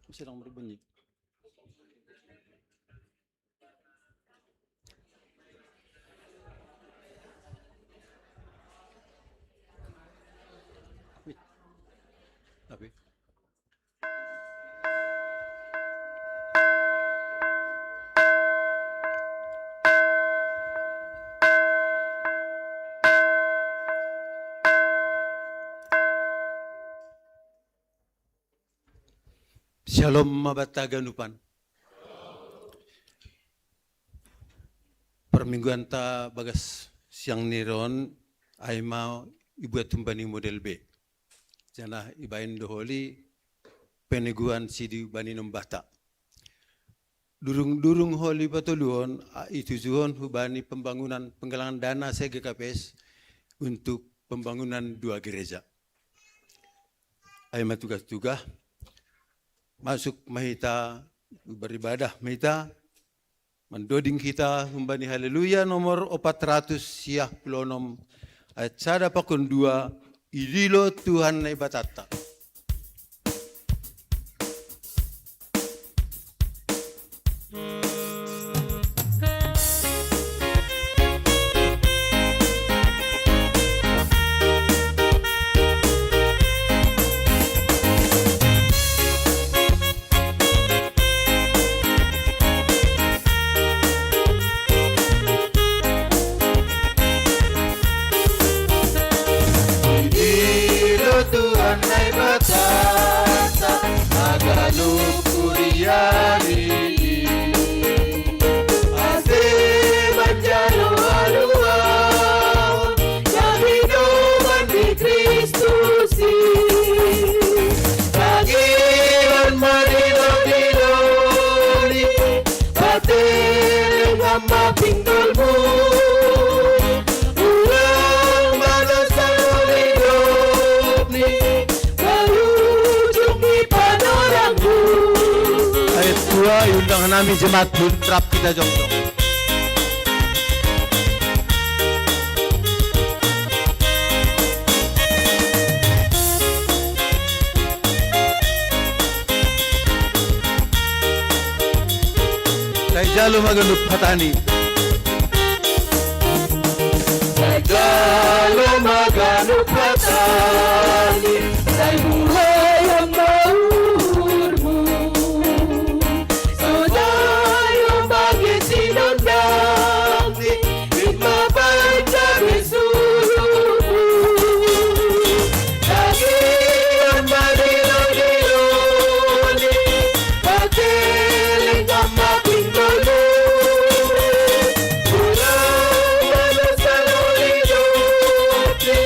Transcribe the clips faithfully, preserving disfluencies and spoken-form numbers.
Sedang berbunyi. Wih. Tapi Shalom mabata ganupan. Permingguanta bagas siang niron ai ma ibuat humbani model B. Janah ibaen do holi peneguhan sidi bani nombahta. Durung-durung holi patoluhon, a, itujuhon hubani pembangunan penggalangan dana C G K P S untuk pembangunan dua gereja. Ai ma tugah-tugah, masuk ma hita, beribadah ma hita, mandoding hita humbani Haleluya nomor opat ratus siah puluh onom ayat sada pakon dua, idilo Tuhan Naibatanta. Idilo Tuhan Naibatanta haganup kuria-ria i. Ase manjalo haluaon na binoman ni Kristus i. Tagilan ma dilo-dilo ni, pateleng ma pinggolmu. Ulang ma dosa lolidop ni, marujung di panorangmu. Ayat dua, iundang nami jemaat pun rap kita jongjong. Sai jalo ma ganup hatani. Sai jalo ma ganup hatani. Sai buhai ma uhurmu. So tayo bagi sinondangni. Ima baca bisulumu. Tagilan ma dilo-dilo ni, pateleng ma pinggolmu. Ulang ma dosa lolidop ni,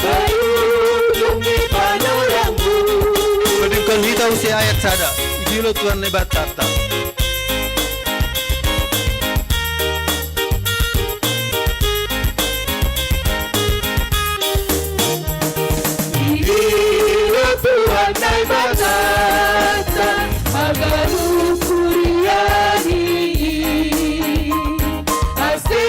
marujung di panorangmu. Padengkon hita use ayat sada. Idilo Tuhan Naibatanta. Idilo Tuhan Naibatanta haganup kuria-ria i. Ase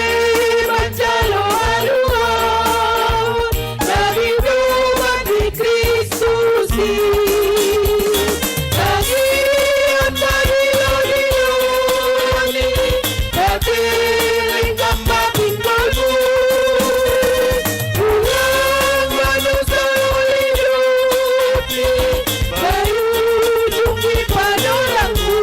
manjalo haluaon na binoman ni Kristus i. Tagilan ma dilo-dilo ni, pateleng ma pinggolmu. Ulang ma dosa lolidop ni, marujung di panorangmu.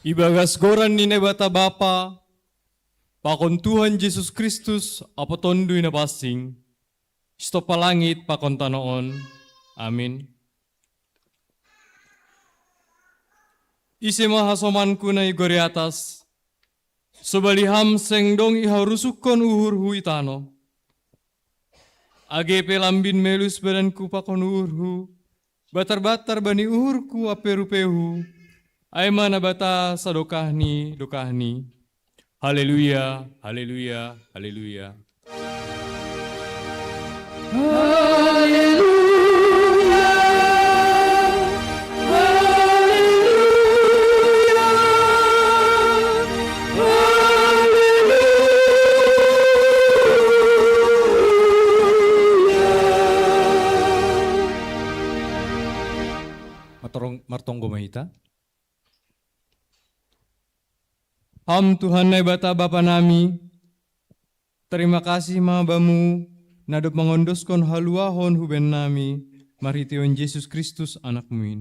Ibagas goran ni Naibata Bapa, pakon Tuhan Jesus Kristus, Ama Tonduy Napansing, sitopah langit pakon tanoh on. Amin. Ise ma hasomanku na i gori atas, sobali Ham seng dong iharusukkon uhurhu i tanoh. Age pe lambin melus badanku pakon uhurhu, batar-batar bani uhurku ampe rupeihu, ai ma Naibata sadokah ni dokahni. Haleluya, haleluya, haleluya. Haleluya, haleluya, haleluya. Martonggo ma hita. Ham Tuhan Naibata Bapa nami, tarima kasih ma Bamu, na dob mangondoskon haluahon hu bennami, marhiteion Jesus Kristus Anakmu in.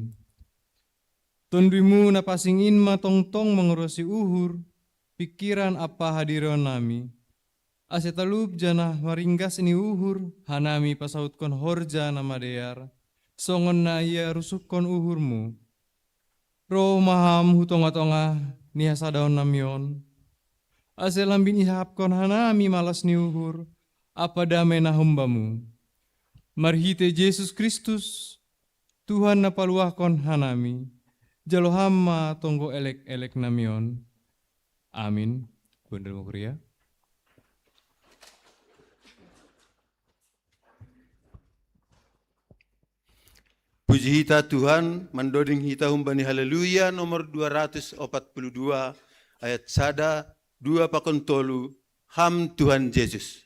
Tonduy-Mu na pansing in ma tongtong mangurusi uhur, pingkiran ampa hadirionnami. Ase talup janah maringgas ni uhur, hanami pasautkon horja na madear, songon na ia rusuhkon uhurmu. Roh ma Ham hu tongah-tongah ni hasadaonnami on, ase lambin ihapkon hanami malas ni uhur, ampa damei na humbamu. Marhitei Jesus Kristus, Tuhan na paluahkon hanami, jalo Ham ma tonggo elek-eleknami on. Amin. Bondar ma kuria. Puji hita Tuhan, mandoding hita humbani Haleluya nomor dua ratus opat puluh dua, ayat sada, dua pakon tolu, Ham Tuhan Jesus.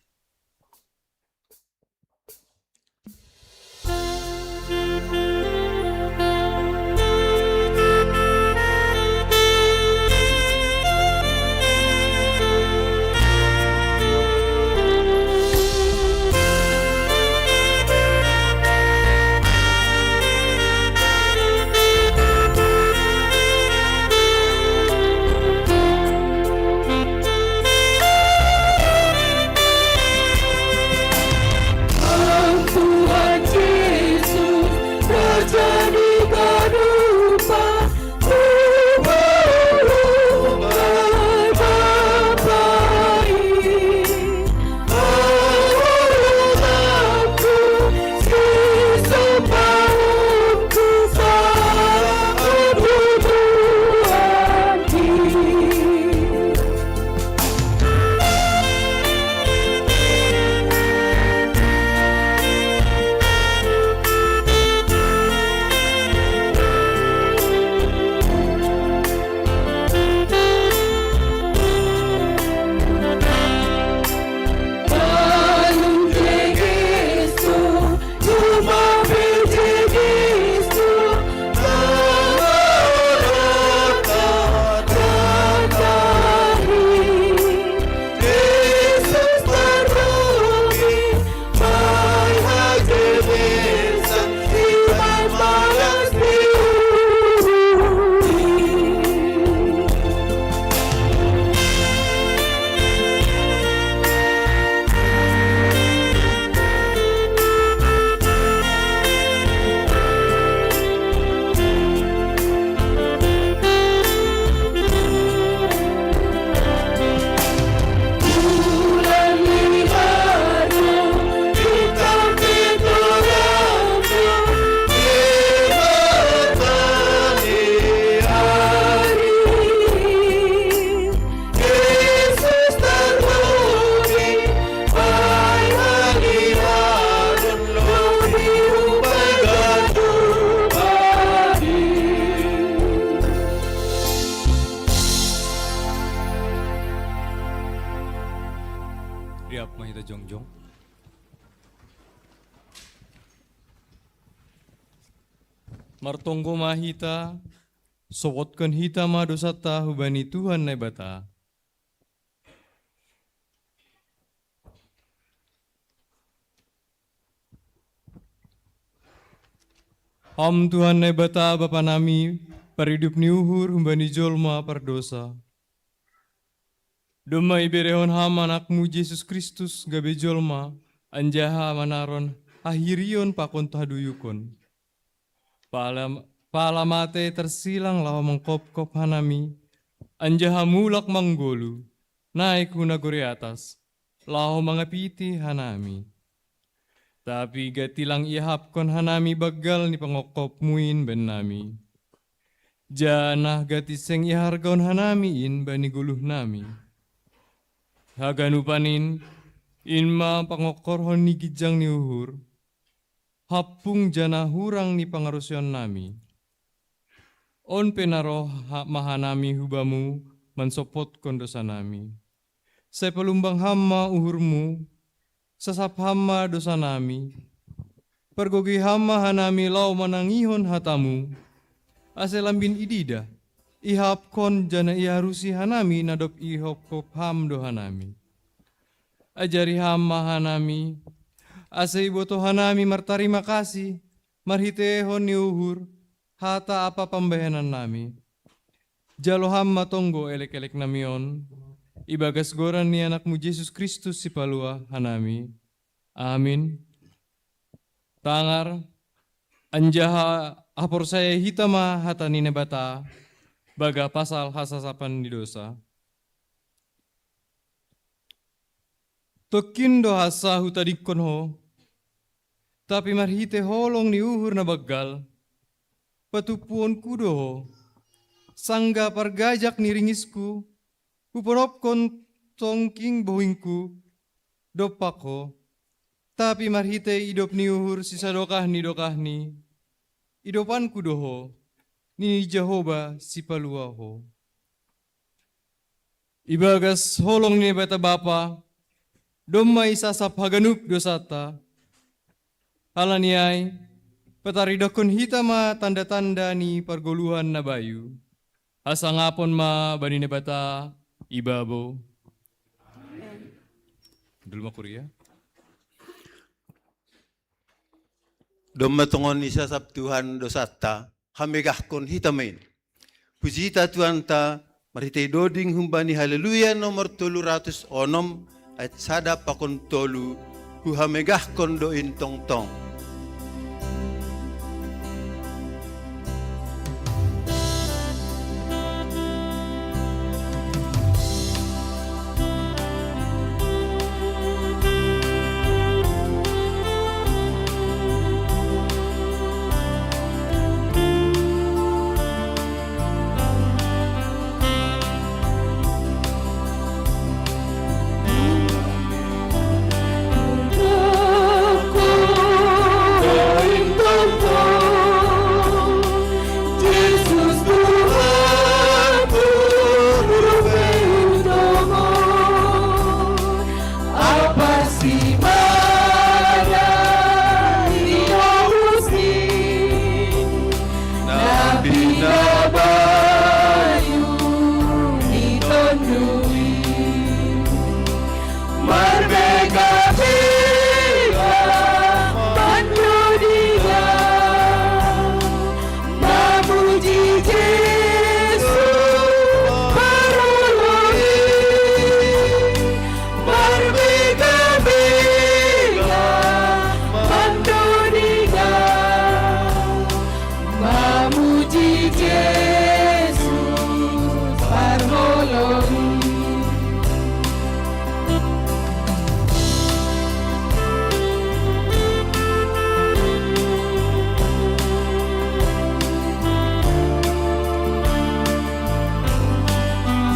Riap ma hita jongjong. Martonggo ma hita, sopotkon hita ma dousanta hubani Tuhan Naibata. Ham Tuhan Naibata Bapa nami, paridup ni uhur humbani jolma pardousa. Domma iberehon Ham Anakmu Jesus Kristus gabe jolma, anjaha manaron hahirion pakon haduyukon. Pala, pala mate tarsilang laho manghophop hanami, anjaha mulak manggoluh, naik hu nagori atas, laho mangapiti hanami. Tapi gati lang iahapkon hanami banggal ni pangophopmu in bennami. Janah gati seng ihargaon hanami in bani goluhnami. Haganupan in, in ma pangophopon ni ginjang ni uhur, hampung janah hurang ni pangarusionnami. On pe na roh ha-, ma hanami hu Bamu mansopotkon dousanami. Sai palumbang Ham ma uhurmu, sasap Ham ma dousanami, pargogoi Ham ma hanami laho manangihon hatamu, ase lambin idida, ihapkon janah iharusi hanami na dob ihopkop Ham do hanami. Ajari Ham ma hanami, ase ibotoh hanami martarima kasih marhiteihon ni uhur, hata ampa pambahenannami. Jalo Ham ma tonggo elekeleknami on, ibagas goran ni Anak-Mu Jesus Kristus Sipaluah hanami. Amin. Tangar, anjaha haporsaya hita ma hata ni Naibata, bagah pasal hasasapan ni dosa. Tongkin do hansa hutadingkon ho, tapi marhitei holong ni uhur na banggal, patumpuonku do ho, sanggah pargajak ni ringisku, huponopkon tongking bohingku dompak ho, tapi marhitei idop ni uhur sisadokah ni dokahni, idopanku do ho, nini Jahowa Sipaluah ho. Ibagas holong ni Naibata Bapa, domma isasap haganup dosanta. Halani ai, pataridahkon hita ma tanda-tanda ni pargoluhan na bayu. Hasangapon ma bani Naibata ibabo. Dulu ma kuria. Domma tongon isasap Tuhan dosanta, hamegahkon hita ma in. Puji hita Tuhanta, marhitei doding humbani Haleluya nomor tolu ratus onom, ayat sada pakon tolu, huhamegahkon do in tongtong.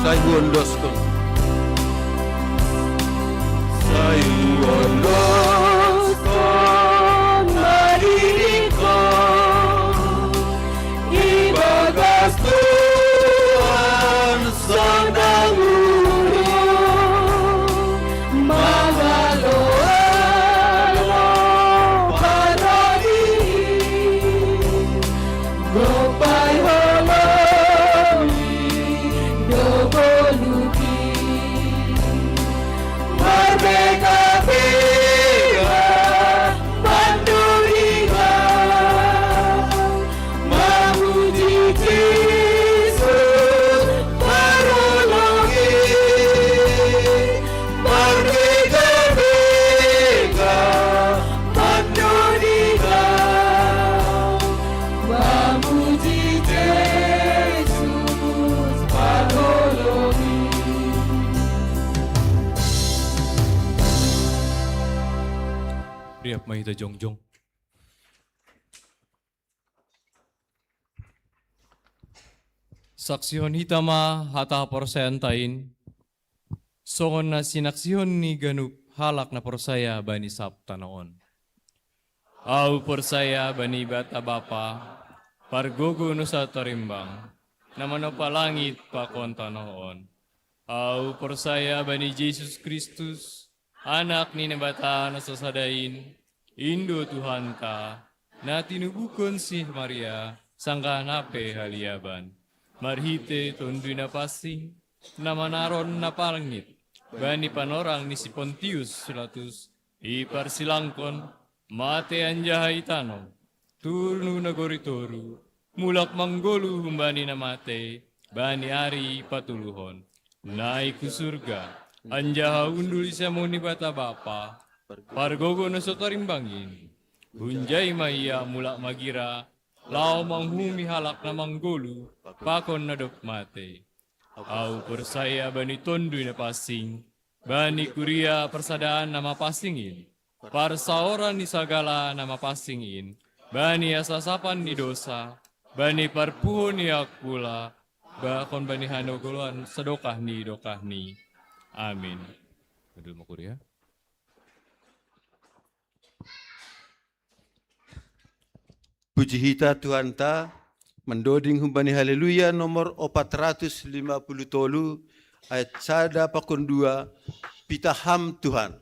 Sai huondoskon. Sai huondoskon ma diringkon ibagas Tuhan sonang uhur, mangalo-alo parodi. Gopai holong i do boluki, marbega-bega manduri Ham, mamuji Jesus parholong i. Marbega-bega manduri Ham, mamuji Jesus parholong i. Riap ma hita jongjong. Saksihon hita ma hata haporsayaanta in, songon na sinaksihon ni ganup halak na porsaya bani sab tanoh on. Ahu porsaya bani Naibata Bapa, pargogo nusa tarimbang, na manompa langit pakon tanoh on. Ahu porsaya bani Jesus Kristus, Anak ni Naibata na sasada in, in do Tuhanta, na tinubuhkon si Maria, sanggah na pe haliaban. Marhite Tonduy Napansing, na manaron na parngit bani panorang ni si Pontius Pilatus, iparsilangkon, mate anjaha itanom, turun hu nagori toruh, mulak manggoluh humbani na mate bani ari patuluhon, naik hu surga, anjaha hundul hu siamun ni Naibata Bapa, pargogoh na so tarimbang in. Hunjai ma Ia mulak magira, laho manguhumi halak na manggoluh pakon na dob mate. Ahu porsaya bani Tonduy Napansing, bani kuria parsadaan na mapansing in, parsaoran ni sagala na mapansing in, bani hasasapan ni dousa, bani parpuho ni angkula, pakon bani hangoluan sadokah ni dokahni. Amin. Judul ma kuria. Puji hita Tuhanta, mandoding humbani Haleluya nomor opat ratus lima puluh tolu, ayat sada pakon dua, Pitah Ham Tuhan.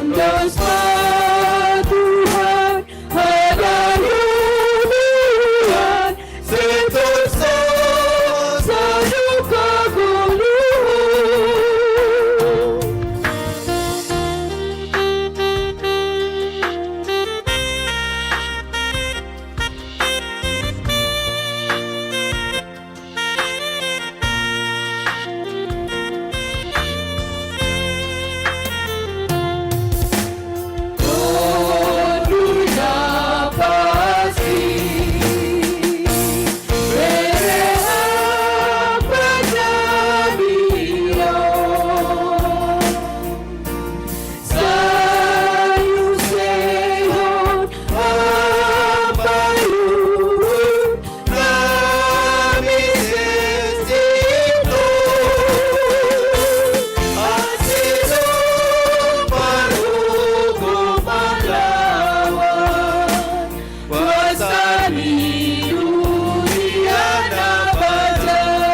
Ondos ma Tuhan, hadayu Tuhan, setor so sadokah goluh. Kuasa ni dunia na pajar.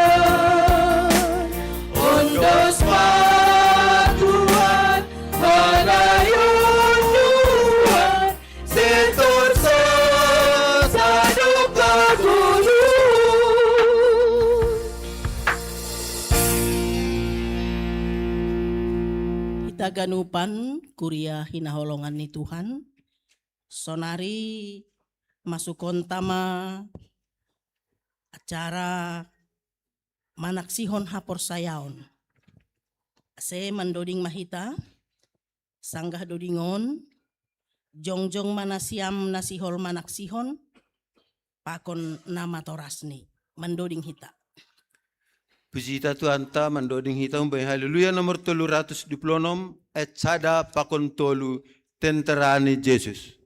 Ondos ma Tuhan, hadayu Tuhan, setor so sadokah goluh. Hita ganupan kuria hinaholongan ni Tuhan, sonari masukonta ma acara manaksihon haporsayaon. Ase mandoding ma hita, sanggah doding on, jongjong ma nasiam na sihol manaksihon, pakon na matorasni. Mandoding hita. Puji hita Tuhanta, mandoding hita humbani Haleluya nomor tolu ratus dua puluh onom, ayat sada pakon tolu, Tentera ni Jesus.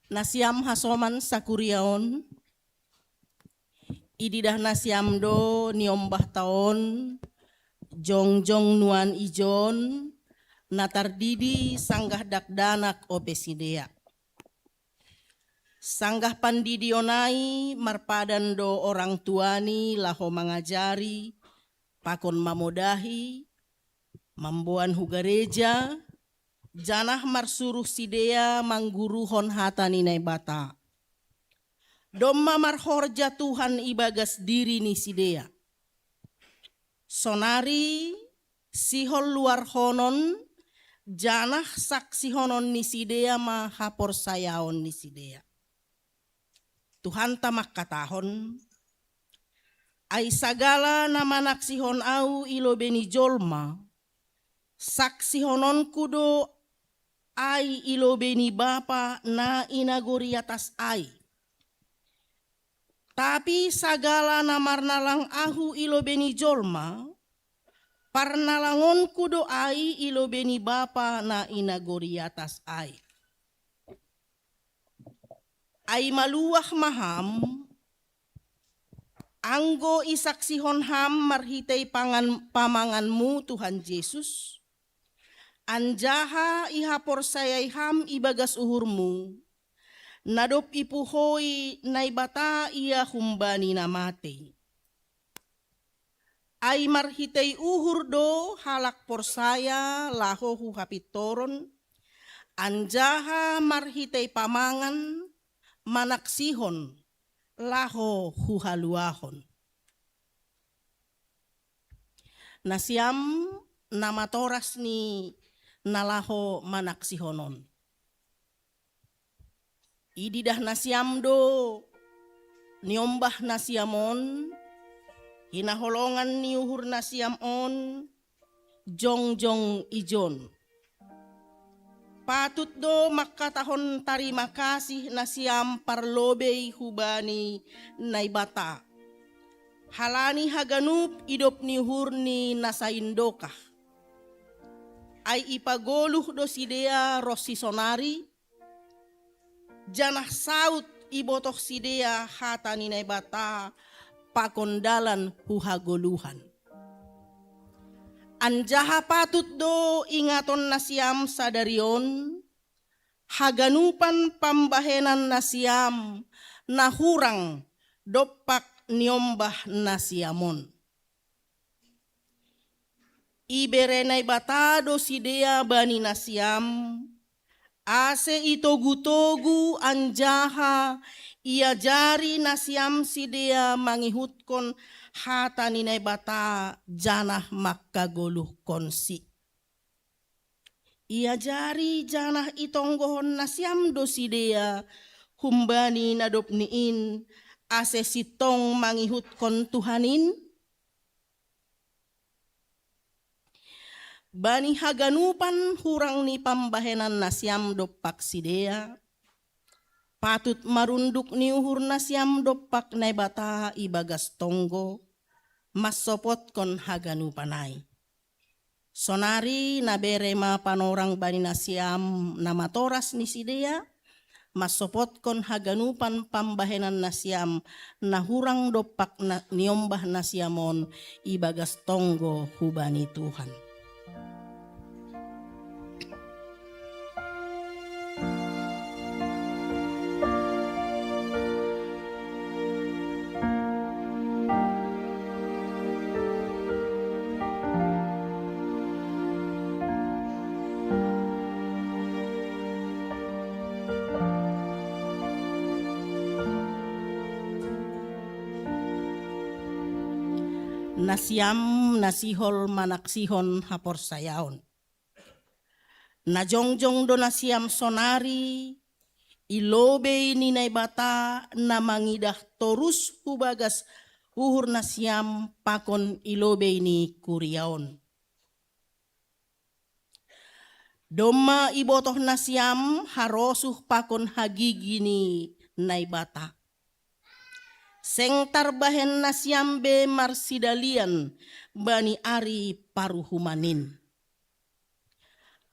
Nasiam hasoman sakuriaon, ididah nasiam do niombah taon, jongjong nuan ijon, na tardidi sanggah dakdanak ope sidea. Sanggah pandidion ai marpadan do orang tuani laho mangajari, pakon mamodahi, mamboan hu gareja, janah marsuruh sidea mangguruhon hata ni Naibata. Domma marhorja Tuhan ibagas diri ni sidea. Sonari sihol luarhonon, janah saksihonon ni sidea ma haporsayaon ni sidea. Tuhanta mangkatahon, ai sagala na manaksihon au i lobei ni jolma, saksihononku do ai i lobei ni Bapa na i nagori atas ai. Tapi sagala na marnalang ahu i lobei ni jolma, parnalangonku do ai i lobei ni Bapa na i nagori atas ai. Ai maluah ma ham, anggo isaksihon ham marhitei pangan pamanganmu Tuhan Jesus, anjaha ihaporsayai ham ibagas uhurmu, na dob ipuhoi Naibata ia humbani na matei. Ai marhitei uhur do halak porsaya laho hu hapintoron, anjaha marhitei pamangan manaksihon laho hu haluahon. Nasiam na matoras ni na laho manaksihon on. Ididah nasiam do niombah nasiam on, hinaholongan ni uhur nasiam on, jongjong ijon. Patut do mangkatahon tarima kasih nasiam parlobei hubani Naibata, halani haganup idop ni uhur ni na saindokah. Ai ipagoluh do sidea ronsi sonari, janah saut ibotoh sidea hata ni Naibata pakon dalan hu hagoluhan. Anjaha patut do ingaton nasiam sadari on, haganupan pambahenan nasiam na hurang dompak niombah nasiam on. Ibere Naibata do sidea bani nasiam, ase itogutogu anjaha iajari nasiam sidea mangihutkon hata ni Naibata janah mangkagoluhkonsi. Iajari janah itonggohon nasiam do sidea humbani na dob ni in, ase sintong mangihutkon Tuhan in? Bani haganupan hurang ni pambahenan nasiam dompak sidea, patut marunduk ni uhur nasiam dompak Naibata ibagas tonggo, mansopotkon haganupan ai. Sonari na bere ma panorang bani nasiam na matoras ni sidea, mansopotkon haganupan pambahenan nasiam na hurang dompak na niombah nasiam on ibagas tonggo hubani Tuhan. Nasiam na sihol manaksihon haporsayaon. Na jongjong do nasiam sonari i lobei ni Naibata na mangidah torus hu bagas uhur nasiam pakon i lobei ni kuria on. Domma ibotoh nasiam harosuh pakon hagigi ni Naibata. Seng tarbahen nasiam be marsidalian bani ari paruhuman in.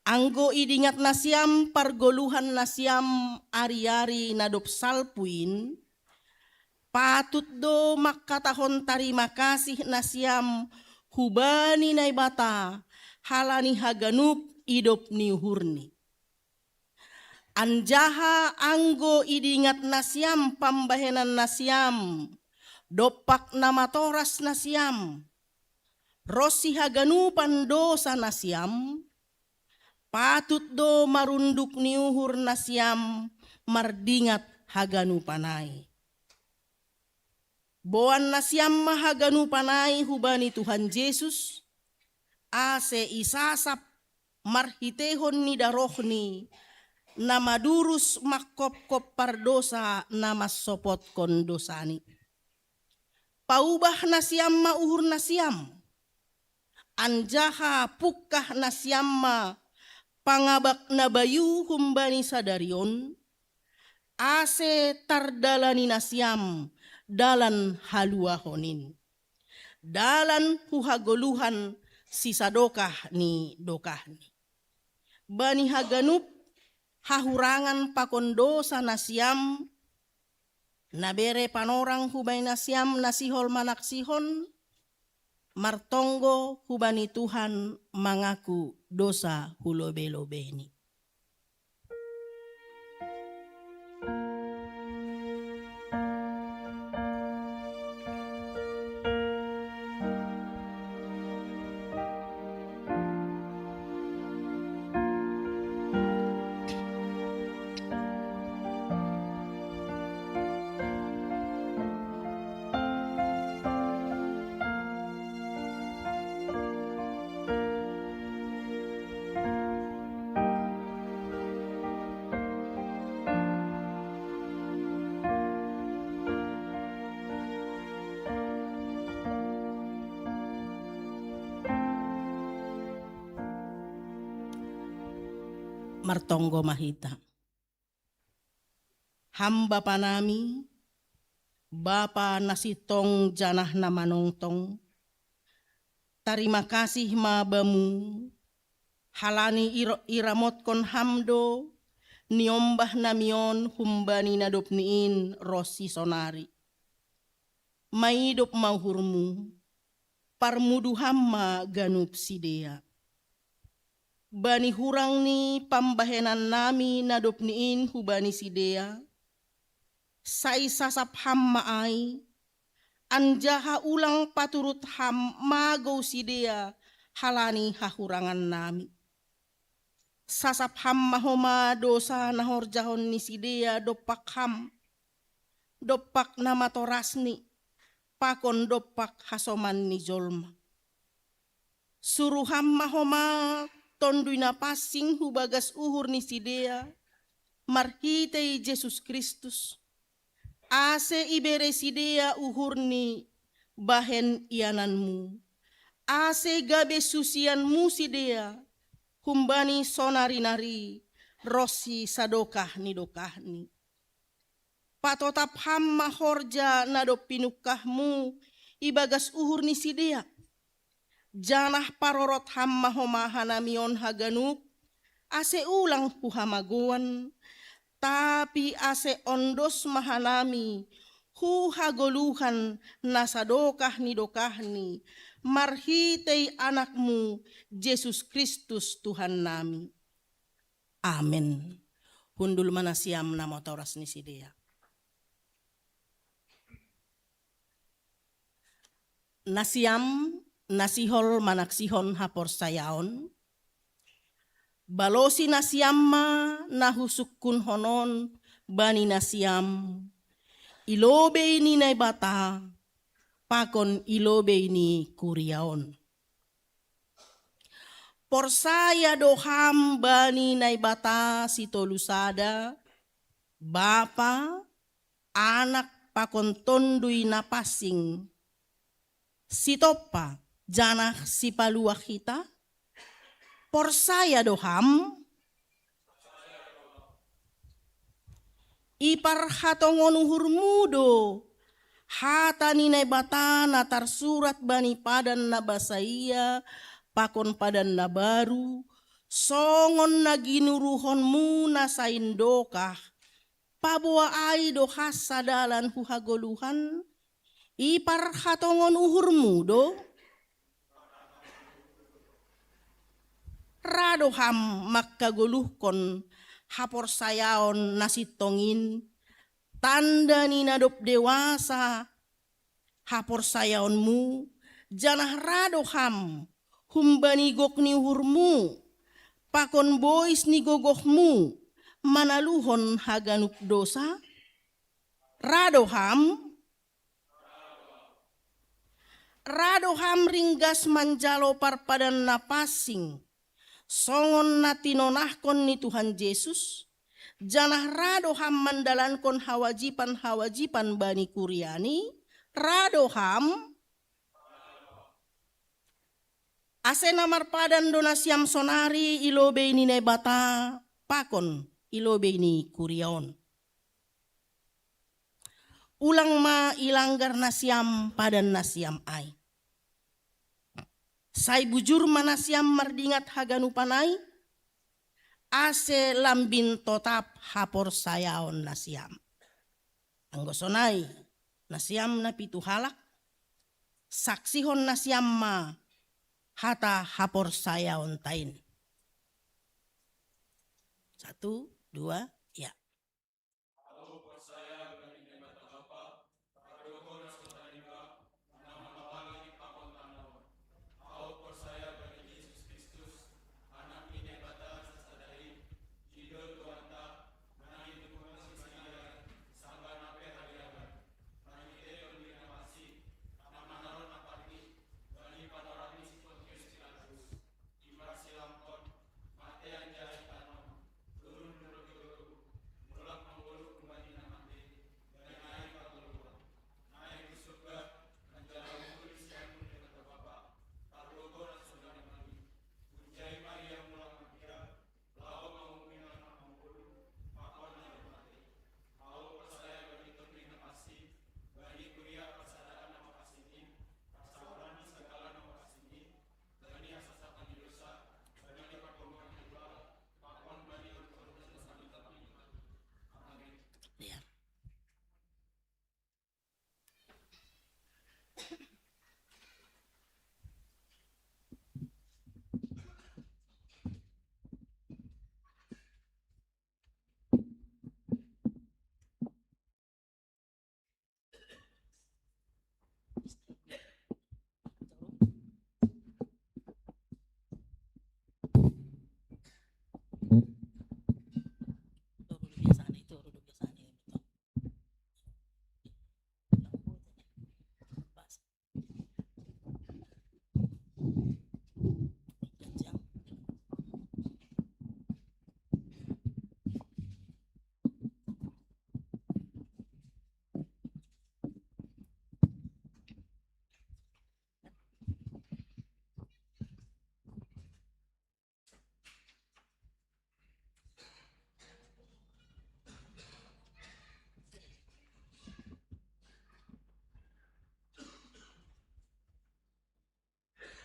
Anggo idingat nasiam pargoluhan nasiam ari-ari na dob salpu in, patut do mangkatahon tarima kasih nasiam hubani Naibata halani haganup idop ni uhurni. Anjaha anggo idingat nasiam pambahenan nasiam, dompak na matoras nasiam, ronsi haganupan dosa nasiam, patut do marunduk ni uhur nasiam mardingat haganupan ai. Boan nasiam ma haganupan ai hubani Tuhan Jesus, ase isasap marhiteihon ni darohni, na madurus mangkopkop pardosa na mansopotkon dosani. Paubah nasiam ma uhur nasiam, anjaha pungkah nasiam ma pangabak na bayu humbani sadari on, ase tardalani nasiam dalan haluahon in, dalan hu hagoluhan sisadokah ni dokahni. Bani haganup hahurangan pakon dosa nasiam, na bere panorang hubani nasiam na sihol manaksihon, martonggo hubani Tuhan mangaku dosa hu lobelobeni. Martonggo ma hita. Ham Bapa nami, Bapa na sintong janah na manongtong, tarima kasih ma Bamu, halani iro-, iramotkon Ham do niombah nami on humbani na dob ni in ronsi sonari. Maidop ma uhurmu, parmudu Ham ma ganup sidea. Bani hurang ni pambahenan nami na dob ni in hubani sidea, sai sasap Ham ma ai, anjaha ulang paturut Ham magou sidea halani hahurangan nami. Sasap Ham ma homa dosa na horjahon ni sidea dompak Ham, dompak na matorasni, pakon dompak hasoman ni jolma. Suru Ham ma homa Tonduy Na Pansing hu bagas uhur ni sidea, marhitei Jesus Kristus, ase ibere sidea uhurni bahen iananmu, ase gabe susianmu sidea, humbani sonari-nari ronsi sadokah ni dokahni. Patotap Ham ma horja na dob pinungkahmu ibagas uhur ni sidea. Janah parorot Ham ma homa hanami on haganup, ase ulang hu hamagouan, tapi ase ondos ma hanami hu hagoluhan na sadokah ni dokahni, marhitei Anakmu Jesus Kristus Tuhan nami. Amen. Hundul ma nasiam na matoras ni sidea. Nasiam na sihol manaksihon haporsayaon, balosi nasiam ma na husungkunhon on bani nasiam, i lobei ni Naibata pakon i lobei ni kuria on. Porsaya do Ham bani Naibata Sitolu Sada, Bapa, Anak pakon Tonduy Na Pansing, Sitompa janah Sipaluah hita? Porsaya do Ham? Iparhatongon uhurmu do hata ni Naibata na tarsurat bani Padan na Basaia pakon Padan na Baru, Songon na ginuruhonmu na saindokah, paboa ai do hansa dalan hu hagoluhan, iparhatongon uhurmu do. Ra do ham manghagoluhkon haporsayaon na sintong in, tanda ni na dob dewasa haporsayaonmu, janah ra do ham humbani gok ni uhurmu pakon bois ni gogohmu manaluhon haganup dousa? Ra do ham? Ra do ham ringgas manjalo parpadan na pansing, songon na tinonahkon ni Tuhan Jesus, janah ra do ham mandalankon hawajiban-hawajiban bani kuriani? Ra do ham? Ase na marpadan do nasiam sonari i lobei ni Naibata pakon i lobei ni kuria on. Ulang ma ilanggar nasiam padan nasiam ai. Sai bujur ma nasiam mardingat haganupan ai, ase lambin totap haporsayaon nasiam. Anggo sonai, nasiam na pitu halak, saksihon nasiam ma hata haporsayaonta in. Satu, dua, ya.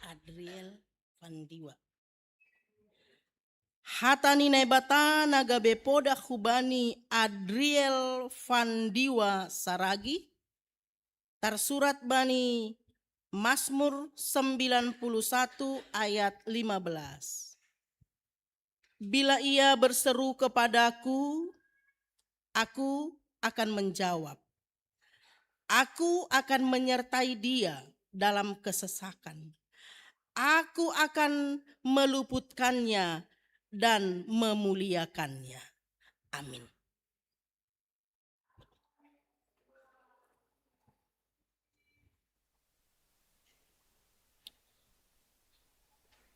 Adriel Vandiwa. Hata ni Naibata na gabe podah hubani Adriel Vandiwa Saragi, tarsurat bani Mazmur sembilan puluh satu ayat lima belas. Bila ia berseru kepadaku, aku akan menjawab. Aku akan menyertai dia dalam kesesakan. Aku akan meluputkannya dan memuliakannya. Amin.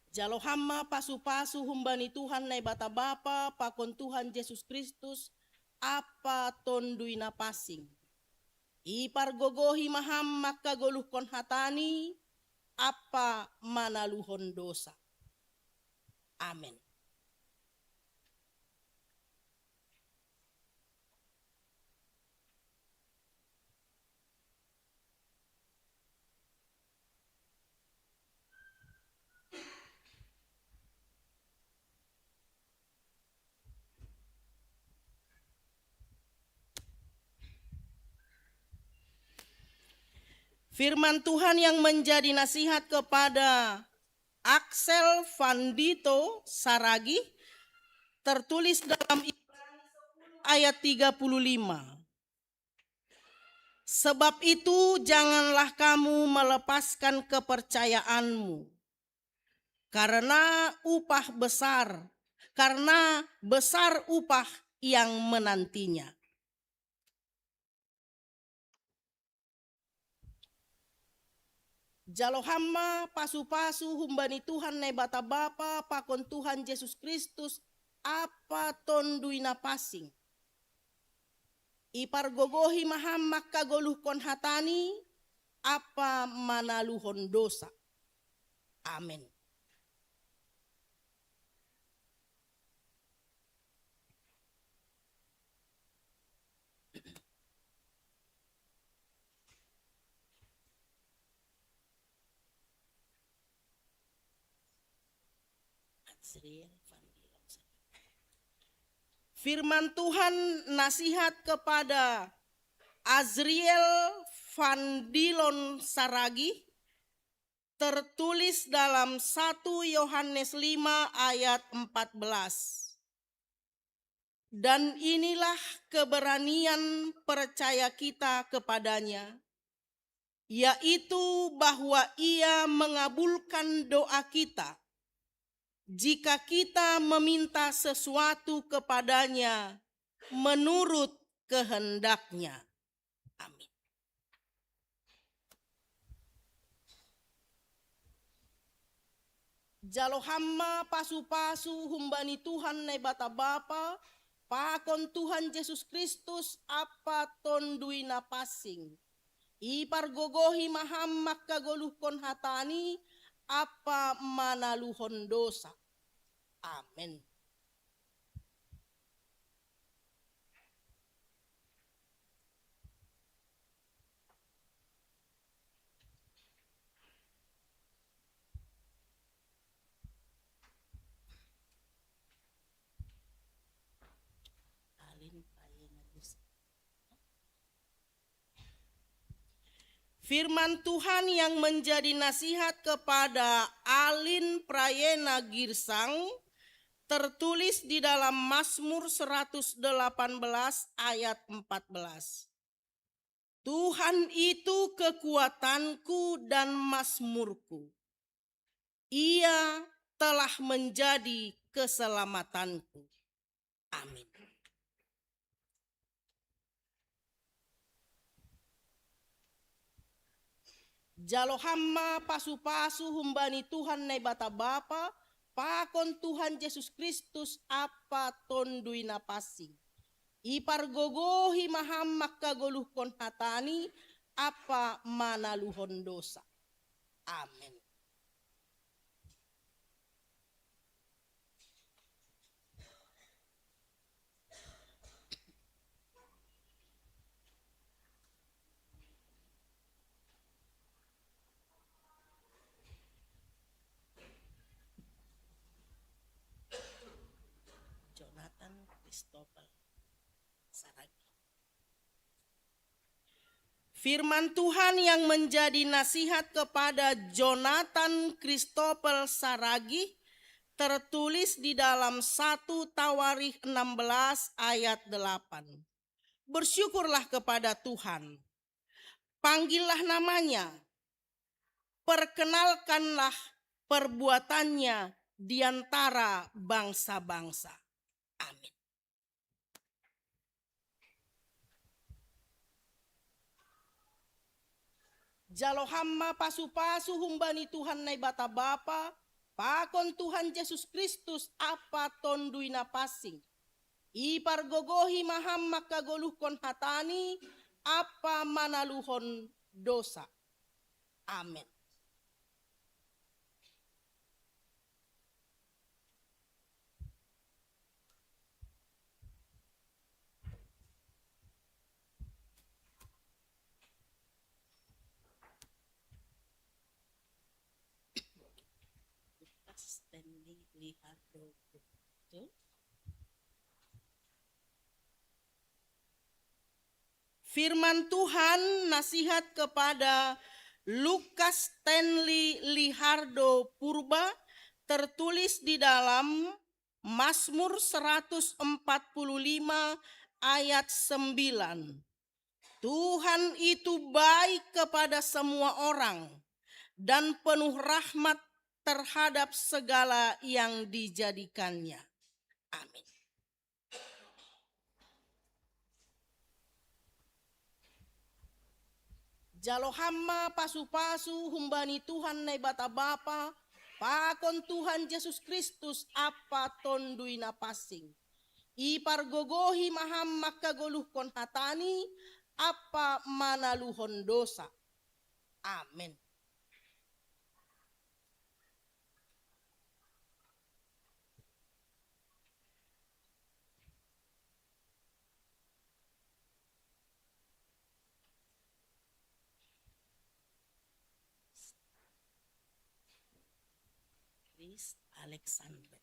Jalo ham ma pasu-pasu humbani Tuhan Naibata Bapa pakon Tuhan Jesus Kristus, Ampa Tonduy Na Pansing. Ipargogohi ma ham manghagoluhkon hataNi ampa manaluhon dousa. Amen. Firman Tuhan yang menjadi nasihat kepada Axel Vandito Saragih tertulis dalam Ibrani sepuluh ayat tiga puluh lima. Sebab itu janganlah kamu melepaskan kepercayaanmu, karena upah besar, karena besar upah yang menantinya. Jalo hamma pasu-pasu humbani Tuhan Naibata Bapa pakon Tuhan Jesus Kristus, Apa tondui na pansing. Ipargogohi ma ham mangkagoluhkon hatani, ampa manaluhon dosa. Amen. Firman Tuhan, nasihat kepada Azriel Vandilon Saragih, tertulis dalam satu Yohanes lima ayat empat belas. Dan inilah keberanian percaya kita kepada-Nya, yaitu bahwa Ia mengabulkan doa kita jika kita meminta sesuatu kepada-Nya menurut kehendak-Nya. Amin. Jalo hamma pasu-pasu humbani Tuhan Naibata Bapa pakon Tuhan Jesus Kristus, Apa tondui na pansing. Ipargogohi ma ham mangkagoluhkon hatani, ampa manaluhon dosa. Amen. Firman Tuhan yang menjadi nasihat kepada Alin Prayena Girsang tertulis di dalam Mazmur seratus delapan belas ayat empat belas. Tuhan itu kekuatanku dan mazmurku. Ia telah menjadi keselamatanku. Amin. Jalo hamma pasu-pasu humbani Tuhan Naibata Bapa pakon Tuhan Jesus Kristus, Apa tondui na pansing. Ipargogohi ma ham mangkagoluhkon hatani, ampa manaluhon dosa. Amen. Jonathan Christopher Saragih. Firman Tuhan yang menjadi nasihat kepada Jonathan Christopher Saragih tertulis di dalam satu Tawarikh enam belas ayat delapan. Bersyukurlah kepada Tuhan. Panggillah nama-Nya. Perkenalkanlah perbuatan-Nya di antara bangsa-bangsa. Amin. Jalo hamma pasu-pasu humbani Tuhan Naibata Bapa pakon Tuhan Jesus Kristus, Apa tondui na pansing. Ipargogohi ma ham mangkagoluhkon hatani, ampa manaluhon dosa. Amen. Firman Tuhan, nasihat kepada Lukas Stanley Lihardo Purba, tertulis di dalam Mazmur seratus empat puluh lima ayat sembilan. Tuhan itu baik kepada semua orang dan penuh rahmat terhadap segala yang dijadikannya. Amin. Jalo hamma pasu-pasu humbani Tuhan Naibata Bapa, pakon Tuhan Jesus Kristus Apa Tondui Napansing. I pargogohi ma ham mangkagoluhkon hatani, ampa manaluhon dosa. Amen. Chris Alexander.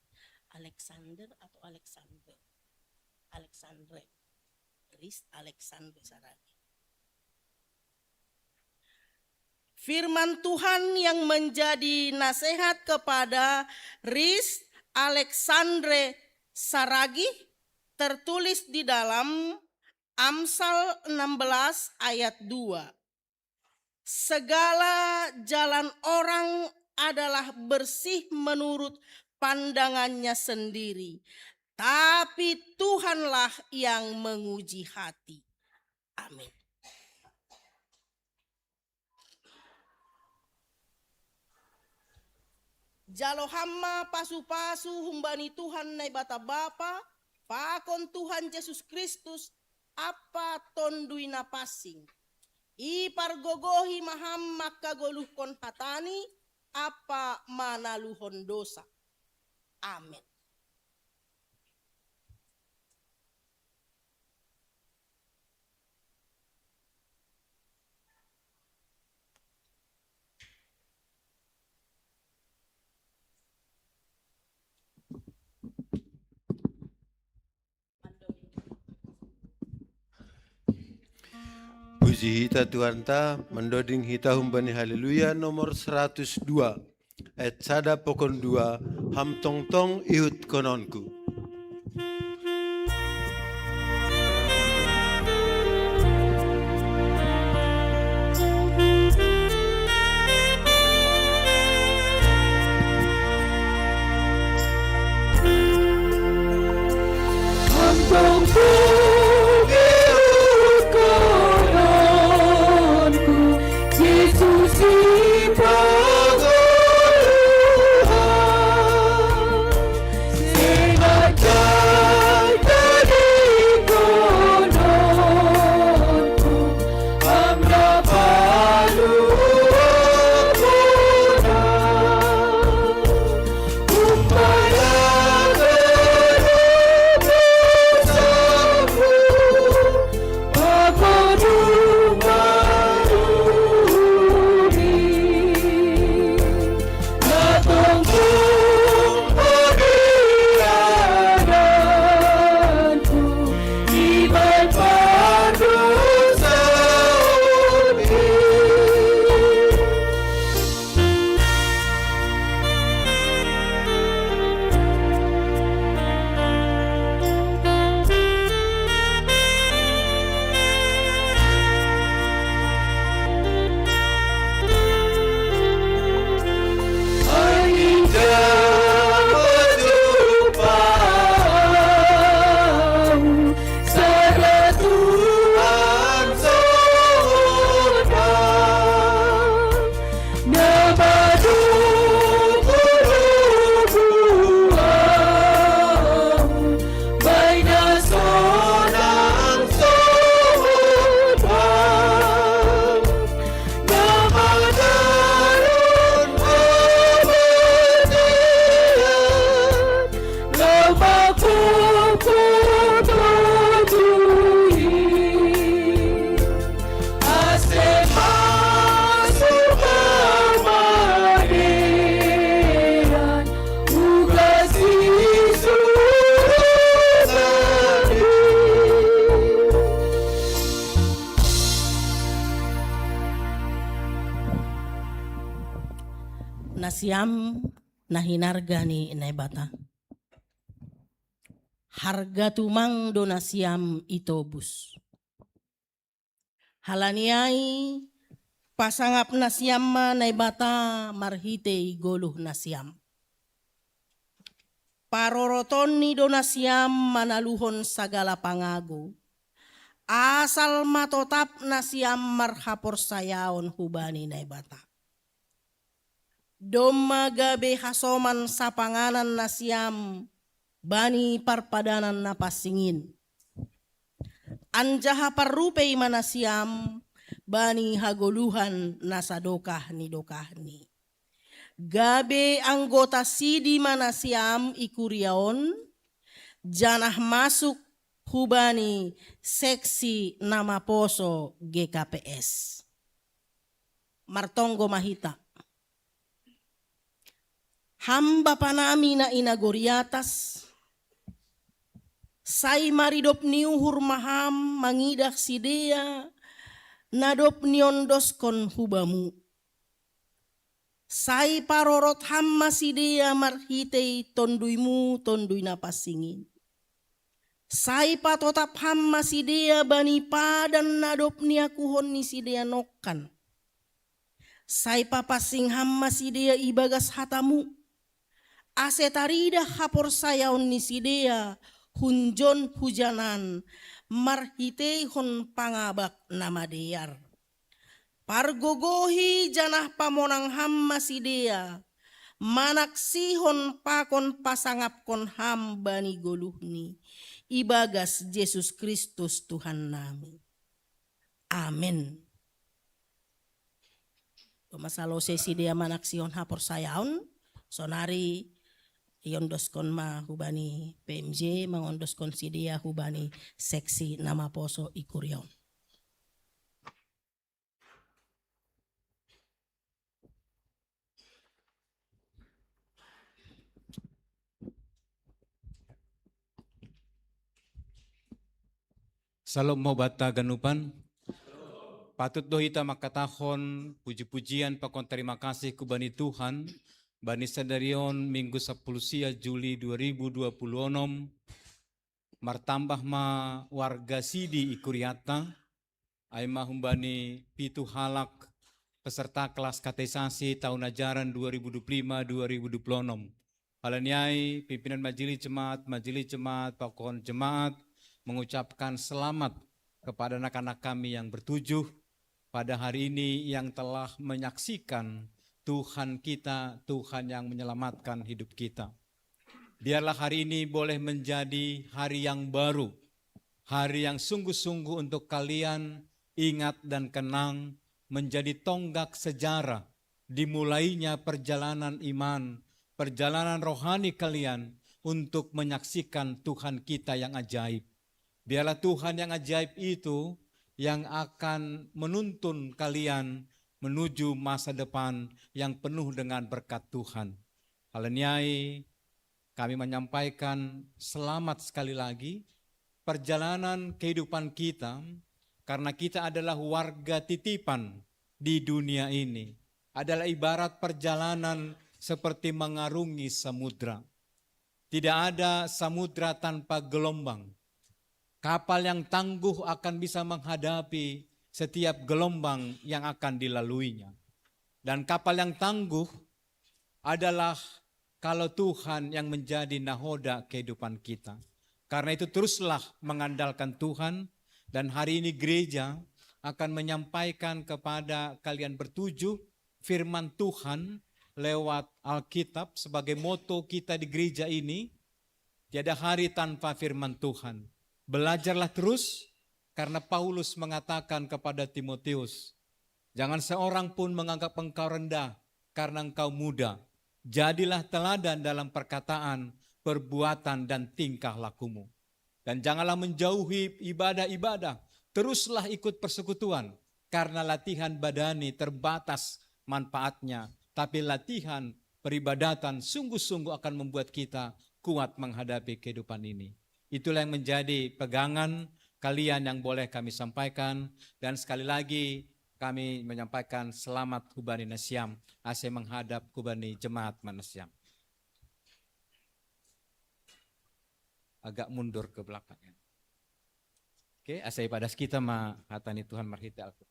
Alexander atau Alexander? Alexandre. Chris Alexander Saragi. Firman Tuhan yang menjadi nasihat kepada Chris Alexandre Saragi tertulis di dalam Amsal enam belas ayat dua. Segala jalan orang adalah bersih menurut pandangannya sendiri, tapi Tuhanlah yang menguji hati. Amin. Jalo hamma pasu-pasu humbani Tuhan Naibata Bapa, pakon Tuhan Jesus Kristus Apa Tondui Napansing. I pargogohi ma ham mangkagoluhkon hatani, ampa manaluhon dosa. Amen. Puji hita Tuhanta, mandoding hita humbani Haleluya nomor seratus dua, ayat sada pakon dua, Ham tongtong ihutkononku. Siam na hinarga ni Naibata. Harga tumang do nasiam i tobus. Halani ai, pasangap nasiam ma Naibata marhitei goluh nasiam. Parorotonni do nasiam manaluhon sagala pangago, asal ma totap nasiam marhaporsayaon hubani Naibata. Domma gabe hasoman sapanganan nasiam bani parpadanan na pansing in. Anjaha parrupei ma nasiam bani hagoluhan na sadokah ni dokahni. Gabe anggota sidi ma nasiam i kuria on, janah masuk hubani seksi na maposo G K P S. Martonggo ma hita. Ham Bapa nami na i nagori atas, sai maridop ni uhur ma Ham mangidah sidea na dob niondoskon hu Bamu. Sai parorot Ham ma sidea marhitei TonduyMu, Tonduy Na Pansing in. Sai patotap Ham ma sidea bani padan na dob niakuhon ni sidea nongkan. Sai papansing Ham ma sidea ibagas hataMu, ase taridah haporsayaon ni sidea hunjon hujanan marhiteihon pangabak na madear. Pargogohi janah pamonang Ham ma sidea, manaksihon pakon pasangapkon Ham bani goluhni, ibagas Jesus Kristus Tuhan nami. Amen. Domma salose sidea manaksihon haporsayaon, sonari iondoskon ma hubani P M J, mangondoskon sidea hubani seksi na maposo i kuria on. Salom ma hubanta ganupan. Patut do hita mangkatahon puji-pujian pakon tarima kasih hubani Tuhan, bani sadari on Minggu sapuluh sia Juli dua ribu dua puluh onom, martambah ma warga sidi i kurianta, ai ma humbani pitu halak peserta kelas katekisasi tahun ajaran dua ribu dua puluh lima dua ribu dua puluh enam. Halani ai, pimpinan majelis jemaat, majelis jemaat, pakon jemaat mengucapkan selamat kepada anak-anak kami yang bertujuh pada hari ini yang telah menyaksikan Tuhan kita, Tuhan yang menyelamatkan hidup kita. Biarlah hari ini boleh menjadi hari yang baru, hari yang sungguh-sungguh untuk kalian ingat dan kenang, menjadi tonggak sejarah dimulainya perjalanan iman, perjalanan rohani kalian untuk menyaksikan Tuhan kita yang ajaib. Biarlah Tuhan yang ajaib itu yang akan menuntun kalian menuju masa depan yang penuh dengan berkat Tuhan. Halani ai, kami menyampaikan selamat sekali lagi. Perjalanan kehidupan kita, karena kita adalah warga titipan di dunia ini, adalah ibarat perjalanan seperti mengarungi samudra. Tidak ada samudra tanpa gelombang. Kapal yang tangguh akan bisa menghadapi setiap gelombang yang akan dilaluinya. Dan kapal yang tangguh adalah kalau Tuhan yang menjadi nahoda kehidupan kita. Karena itu, teruslah mengandalkan Tuhan, dan hari ini gereja akan menyampaikan kepada kalian bertujuh firman Tuhan lewat Alkitab sebagai moto kita di gereja ini. Tiada hari tanpa firman Tuhan. Belajarlah terus, karena Paulus mengatakan kepada Timotius, "Jangan seorang pun menganggap engkau rendah karena engkau muda. Jadilah teladan dalam perkataan, perbuatan, dan tingkah lakumu. Dan janganlah menjauhi ibadah-ibadah. Teruslah ikut persekutuan, karena latihan badani terbatas manfaatnya, tapi latihan peribadatan sungguh-sungguh akan membuat kita kuat menghadapi kehidupan ini." Itulah yang menjadi pegangan kalian yang boleh kami sampaikan. Dan sekali lagi, kami menyampaikan selamat hubani nasiam, ase menghadap hubani jemaat manasiam. Agak mundur ke belakang, ya. Oke, ase ipadas kita ma hata ni Tuhan marhite Alkitab.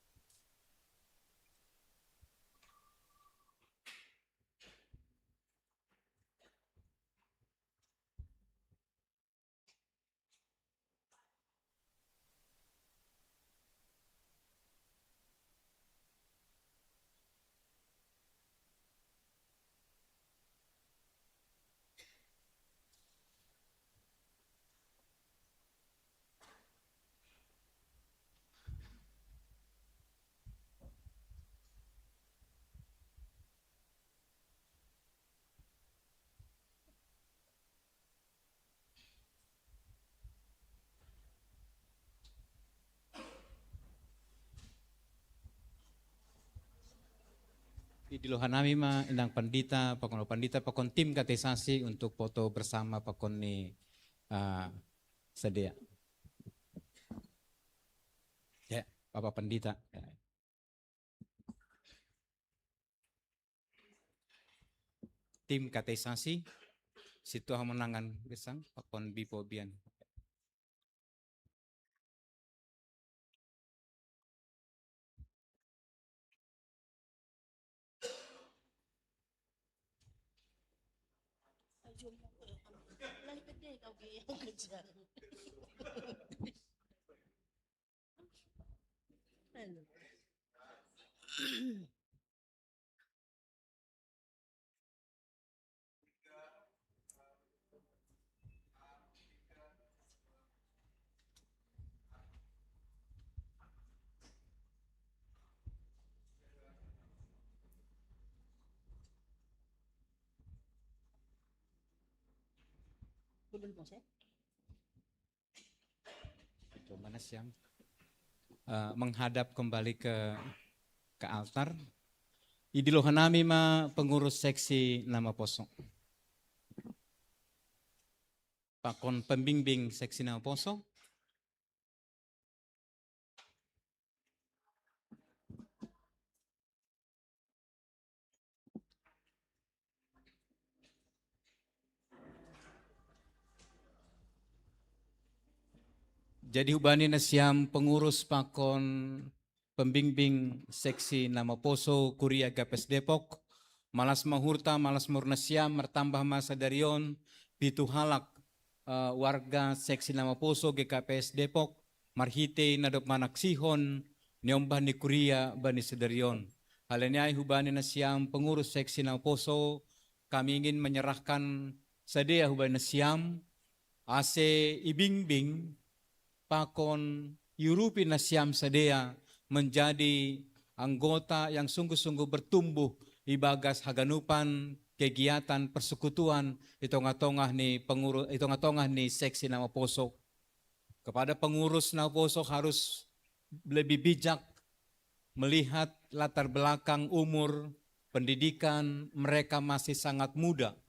Idilohanami ma inang pandita, pakon pandita, pakon tim katekisasi untuk foto bersama pakon ni, ah, sedia. Ya, Bapak Pandita. Tim katekisasi, situa hamonangan gesang, pakon bipo bian. Belum, Mas, ya? Coba nasiam, eh, menghadap kembali ke ke altar. Idilohanami ma pengurus seksi Namaposo. Pakon pembimbing seksi Namaposo. Jadi hubani nasiam pengurus pakon pembimbing seksi Namaposo Kuria G K P S Depok, malas mahurta, malas mahur nasiam, martambah ma sadari on pitu halak, eh, warga seksi Namaposo G K P S Depok, marhite na dob manaksihon niombah ni kuria bani sadari on. Hal ni ai hubani nasiam pengurus seksi Namaposo, kami ingin menyerahkan sedia hubani nasiam, ase ibingbing pakon iurupi nasiam sedia menjadi anggota yang sungguh-sungguh bertumbuh ibagas haganupan kegiatan persekutuan i tongah-tongah ni pengurus, i tongah-tongah ni seksi Namaposo. Kepada pengurus Namaposo harus lebih bijak melihat latar belakang umur pendidikan, mereka masih sangat muda.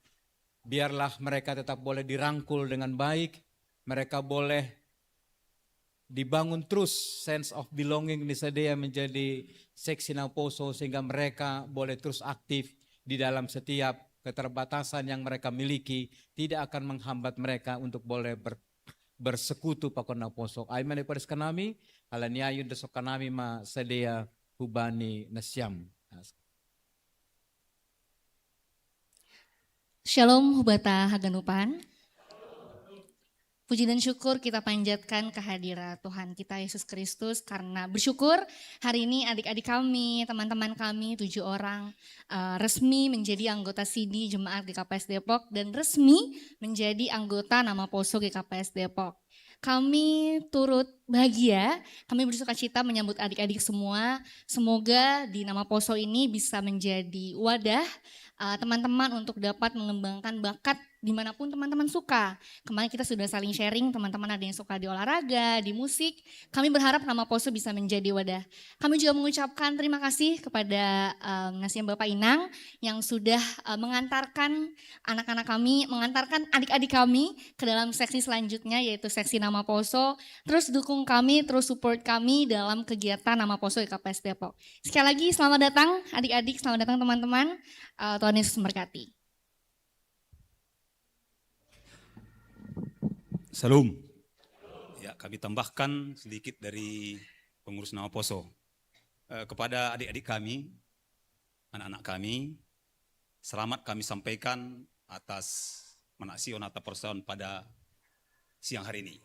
Biarlah mereka tetap boleh dirangkul dengan baik, mereka boleh dibangun terus sense of belonging ni sedia menjadi seksi Namaposo sehingga mereka boleh terus aktif di dalam setiap keterbatasan yang mereka miliki, tidak akan menghambat mereka untuk boleh ber-, bersekutu pakon Namaposo. Ai ma na ipadas hanami, ala ni ai undosonkan nami ma sedia hubani nasiam. Shalom hubata haganupan. Puji dan syukur kita panjatkan kehadirat Tuhan kita Yesus Kristus, karena bersyukur hari ini adik-adik kami, teman-teman kami tujuh orang, eh, resmi menjadi anggota sidi Jemaat G K P S Depok dan resmi menjadi anggota Namaposo G K P S Depok. Kami turut bahagia, kami bersuka cita menyambut adik-adik semua. Semoga di Namaposo ini bisa menjadi wadah, eh, teman-teman untuk dapat mengembangkan bakat dimanapun teman-teman suka. Kemarin kita sudah saling sharing, teman-teman ada yang suka di olahraga, di musik. Kami berharap Nama Poso bisa menjadi wadah. Kami juga mengucapkan terima kasih kepada um, Nasnya Bapak Inang yang sudah uh, mengantarkan anak-anak kami, mengantarkan adik-adik kami ke dalam seksi selanjutnya, yaitu seksi Nama Poso. Terus dukung kami, terus support kami dalam kegiatan Nama Poso I K P S Depok. Sekali lagi selamat datang adik-adik, selamat datang teman-teman. Uh, Tuhan Yesus memberkati. Salam. Ya, kami tambahkan sedikit dari pengurus Nama Poso. Eh, kepada adik-adik kami, anak-anak kami, selamat kami sampaikan atas manaksion atau persoalan pada siang hari ini.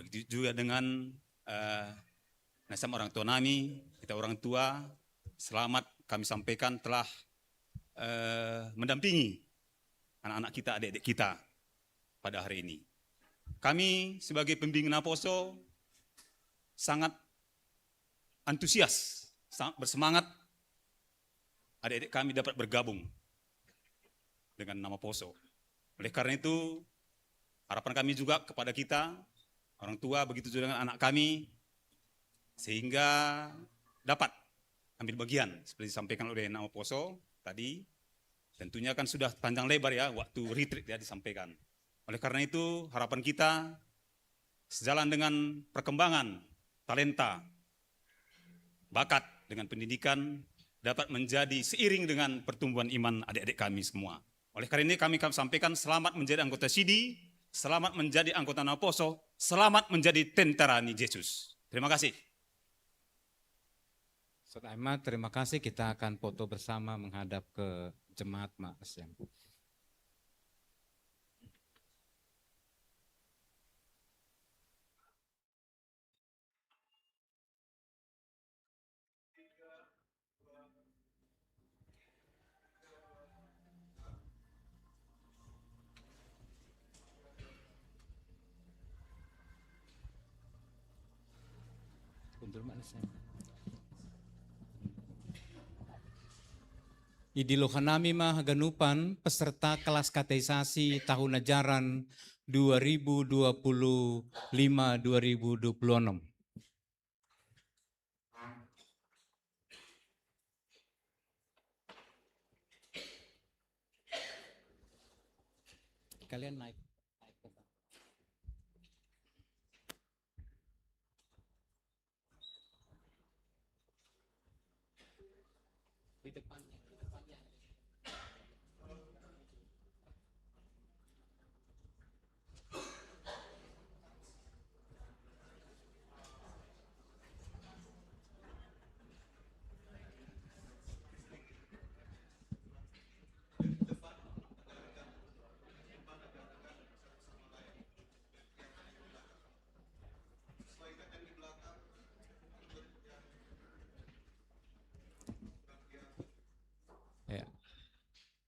Begitu juga dengan eh, nasam orang tua nami, kita orang tua, selamat kami sampaikan telah eh, mendampingi anak-anak kita, adik-adik kita pada hari ini. Kami sebagai pembimbing Nama Poso sangat antusias, sangat bersemangat adik-adik kami dapat bergabung dengan Nama Poso. Oleh karena itu, harapan kami juga kepada kita, orang tua, begitu juga dengan anak kami, sehingga dapat ambil bagian seperti disampaikan oleh Nama Poso tadi. Tentunya kan sudah panjang lebar ya waktu retreat ya disampaikan. Oleh karena itu, harapan kita sejalan dengan perkembangan talenta, bakat dengan pendidikan dapat menjadi seiring dengan pertumbuhan iman adik-adik kami semua. Oleh karena ini kami, kami sampaikan selamat menjadi anggota sidi, selamat menjadi anggota Nama Poso, selamat menjadi tentara ni Yesus. Terima kasih. Saudara Emma, terima kasih. Kita akan foto bersama menghadap ke jemaat Mak Siang. Idilo hanami ma haganupan peserta kelas kateisasi tahun ajaran dua ribu dua puluh lima dua ribu dua puluh enam. Kalian naik.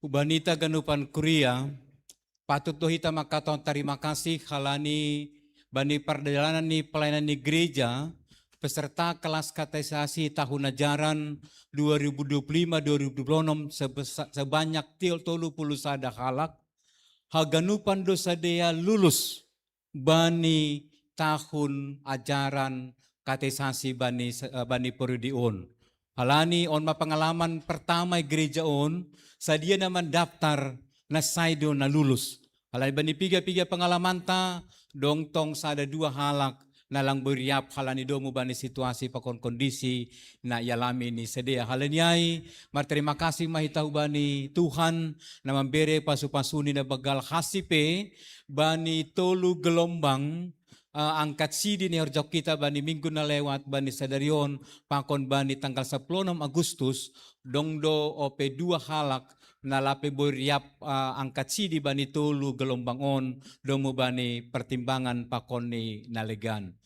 Ubanita ganupan kuria, patut do hita makaton tarima kasih halani bani pardalanan ni palayanan ni gereja peserta kelas kateisasi tahun ajaran dua ribu dua puluh lima dua ribu dua puluh enam sebanyak tolu puluh sada halak, haganupan do sadea lulus bani tahun ajaran kateisasi bani, bani periode on. Halani on ma pengalaman pertama gereja on, sadia na mandaftar na sai do na lulus. Halani bani piga-piga pengalamanta, dong tong sada dua halak na lang boi riap halani domu bani situasi pakon kondisi na ialami ni sadea. Halani ai, marterima kasih ma hita hubani Tuhan na mambere pasu-pasuni na bagal hasi pe bani tolu gelombang uh, angkat sidi ni horjok kita bani minggu na lewat bani sadarion pakon bani tanggal sepuluh enam Agustus dong do ope dua halak na lape boi riap uh, angkat sidi bani tolu gelombang on domu bani pertimbangan pakon ni nalegan.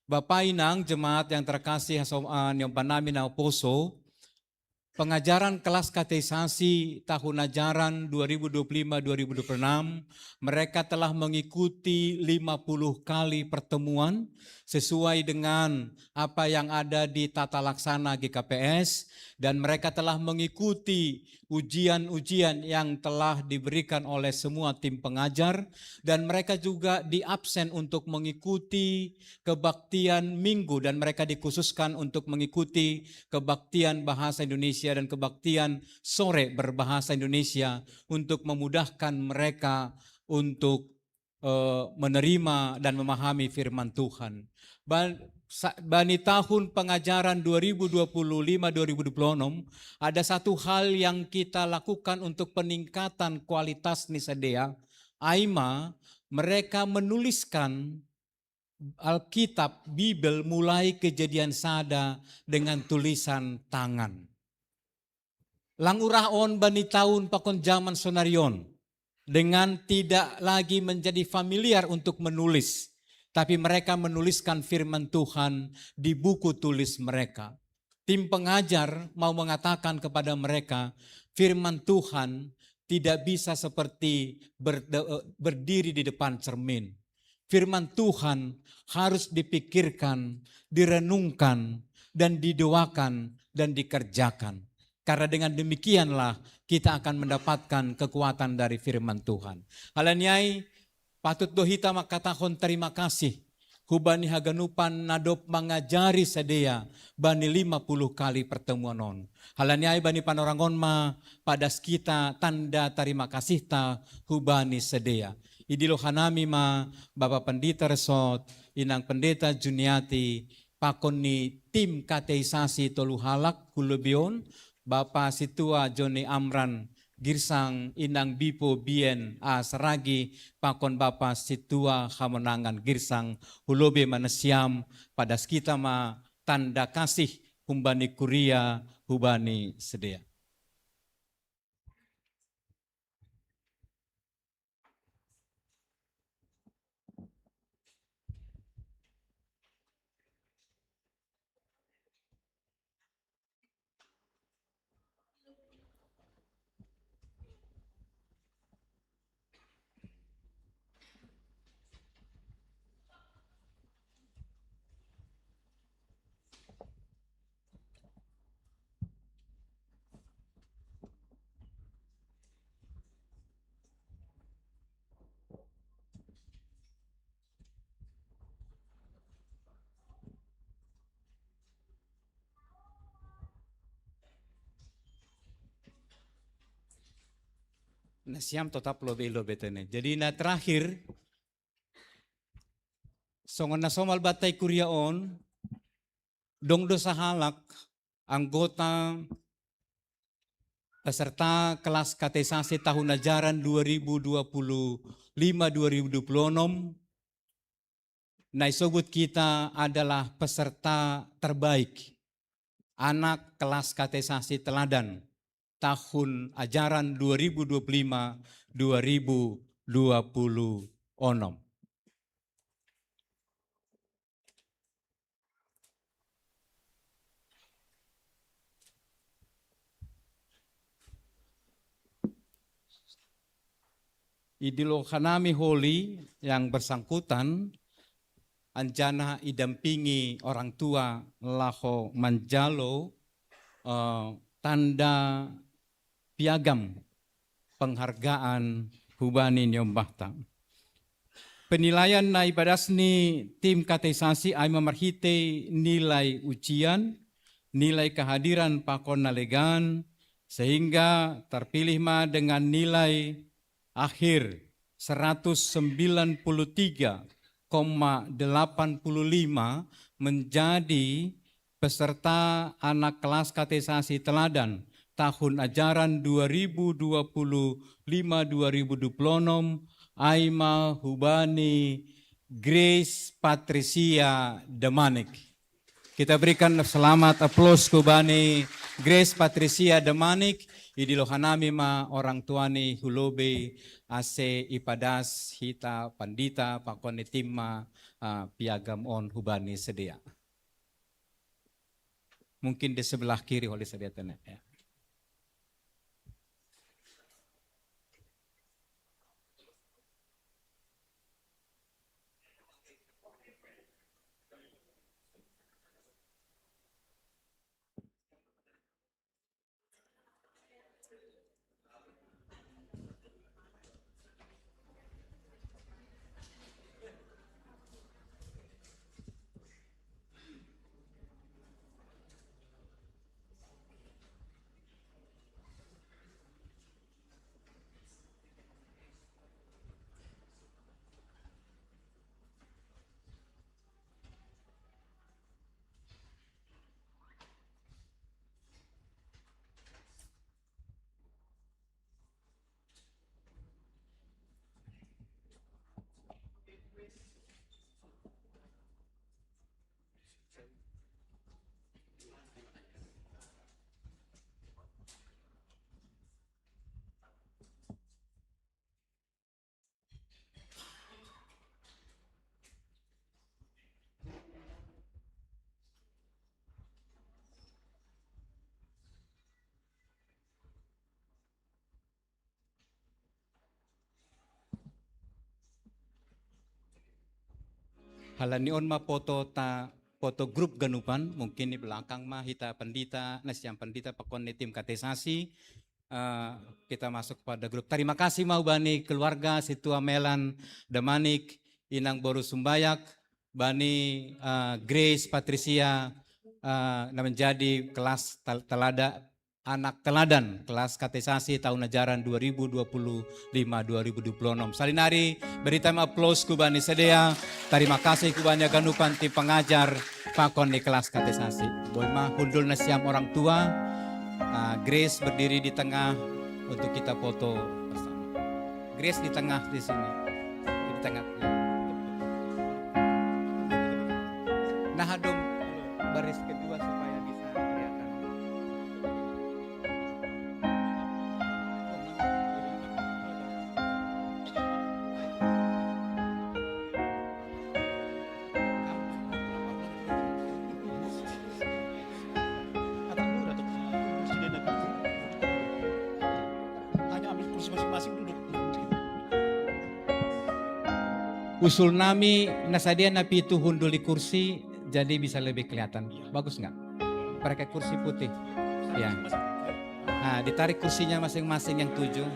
Bapak inang jemaat yang terkasih asom uh, niompanami na poso, Pengajaran kelas katekisasi tahun ajaran dua ribu dua puluh lima dua ribu dua puluh enam, mereka telah mengikuti lima puluh kali pertemuan sesuai dengan apa yang ada di tata laksana G K P S, dan mereka telah mengikuti ujian-ujian yang telah diberikan oleh semua tim pengajar, dan mereka juga diabsen untuk mengikuti kebaktian minggu, dan mereka dikhususkan untuk mengikuti kebaktian bahasa Indonesia dan kebaktian sore berbahasa Indonesia untuk memudahkan mereka untuk eh, menerima dan memahami firman Tuhan. Ba- sa- Bani tahun pengajaran dua ribu dua puluh lima dua ribu dua puluh enam, ada satu hal yang kita lakukan untuk peningkatan kualitas ni sadea. Aima, mereka menuliskan Alkitab, Bible, mulai Kejadian sada dengan tulisan tangan. Langurah on bani tahun pakon zaman sonarion, dengan tidak lagi menjadi familiar untuk menulis, tapi mereka menuliskan firman Tuhan di buku tulis mereka. Tim pengajar mau mengatakan kepada mereka, firman Tuhan tidak bisa seperti berde- berdiri di depan cermin. Firman Tuhan harus dipikirkan, direnungkan, dan didoakan, dan dikerjakan. Karena dengan demikianlah kita akan mendapatkan kekuatan dari firman Tuhan. Hal niai, patut do hita makatahon terima kasih hubani haganupan na dob mangajari sadea bani lima puluh kali pertemuan on. Hal niai bani panorangon ma padas kita tanda terima kasih ta hubani sadea. Idilo hanami ma Bapa Pendeta Resort, Inang Pendeta Juniati, pakon ni tim katekisasi tolu halak hu lobi on, Bapa Situa Joni Amran Girsang, Inang Bipo Bien A Saragi, pakon Bapa Situa Hamonangan Girsang, hu lobi ma nasiam, padas kita ma tanda kasih humbani kuria hubani sadea. Nasiam totap lobi-lobi tene. Jadi na terakhir, songon na somal batai kuria on, dong do sahalak anggota peserta kelas katekisasi tahun ajaran dua ribu dua puluh lima dua ribu dua puluh enam, na isobut kita adalah peserta terbaik anak kelas katekisasi teladan tahun ajaran dua ribu dua puluh lima dua ribu dua puluh enam. Idilo hanami holi yang bersangkutan, anjaha idampingi orang tua laho manjalo eh, tanda piagam penghargaan hubani niombahta. Penilaian na ipadas ni tim katekisasi ai ma marhitei nilai ujian, nilai kehadiran pakon na legan, sehingga terpilih ma dengan nilai akhir seratus sembilan puluh tiga koma delapan puluh lima, menjadi peserta anak kelas katekisasi teladan tahun ajaran dua ribu dua puluh lima dua ribu dua puluh enam, ai ma hubani Grace Patricia Demanik. Kita berikan selamat aplaus hubani Grace Patricia Demanik, idilo hanami ma orang tua ni hu lobi ase ipadas hita pandita pakon ni tim ma ah, piagam on hubani sadea. Mungkin di sebelah kiri holi sadea tene, ya. Hala ni on ma foto ta, foto grup ganupan, mungkin di belakang ma hita pendita, na siam pendita pakon ni tim katekisasi. Eh, kita masuk pada grup. Terima kasih mau bani keluarga situa Melan Damanik, Inang Boru Sumbayak, bani eh, Grace Patricia eh, na menjadi kelas tel- telada anak teladan kelas katekisasi tahun ajaran dua ribu dua puluh lima dua ribu dua puluh enam. Salinari berita aplaus ku bani sedea. Terima kasih ku bani ganupan tim pengajar pakon di kelas katekisasi. Boy ma hundul na siam orang tua. Ah, Grace berdiri di tengah untuk kita foto bersama. Grace di tengah di sini. Di tengah. Nah, hadom baris kedua supaya bisa kelihatan. Hanya ambil kursi masing-masing duduk. Usul nami na sadia na pitu hundul di kursi, jadi bisa lebih kelihatan. Bagus nggak? Pakai kursi putih. Ya. Nah, ditarik kursinya masing-masing yang tujuh.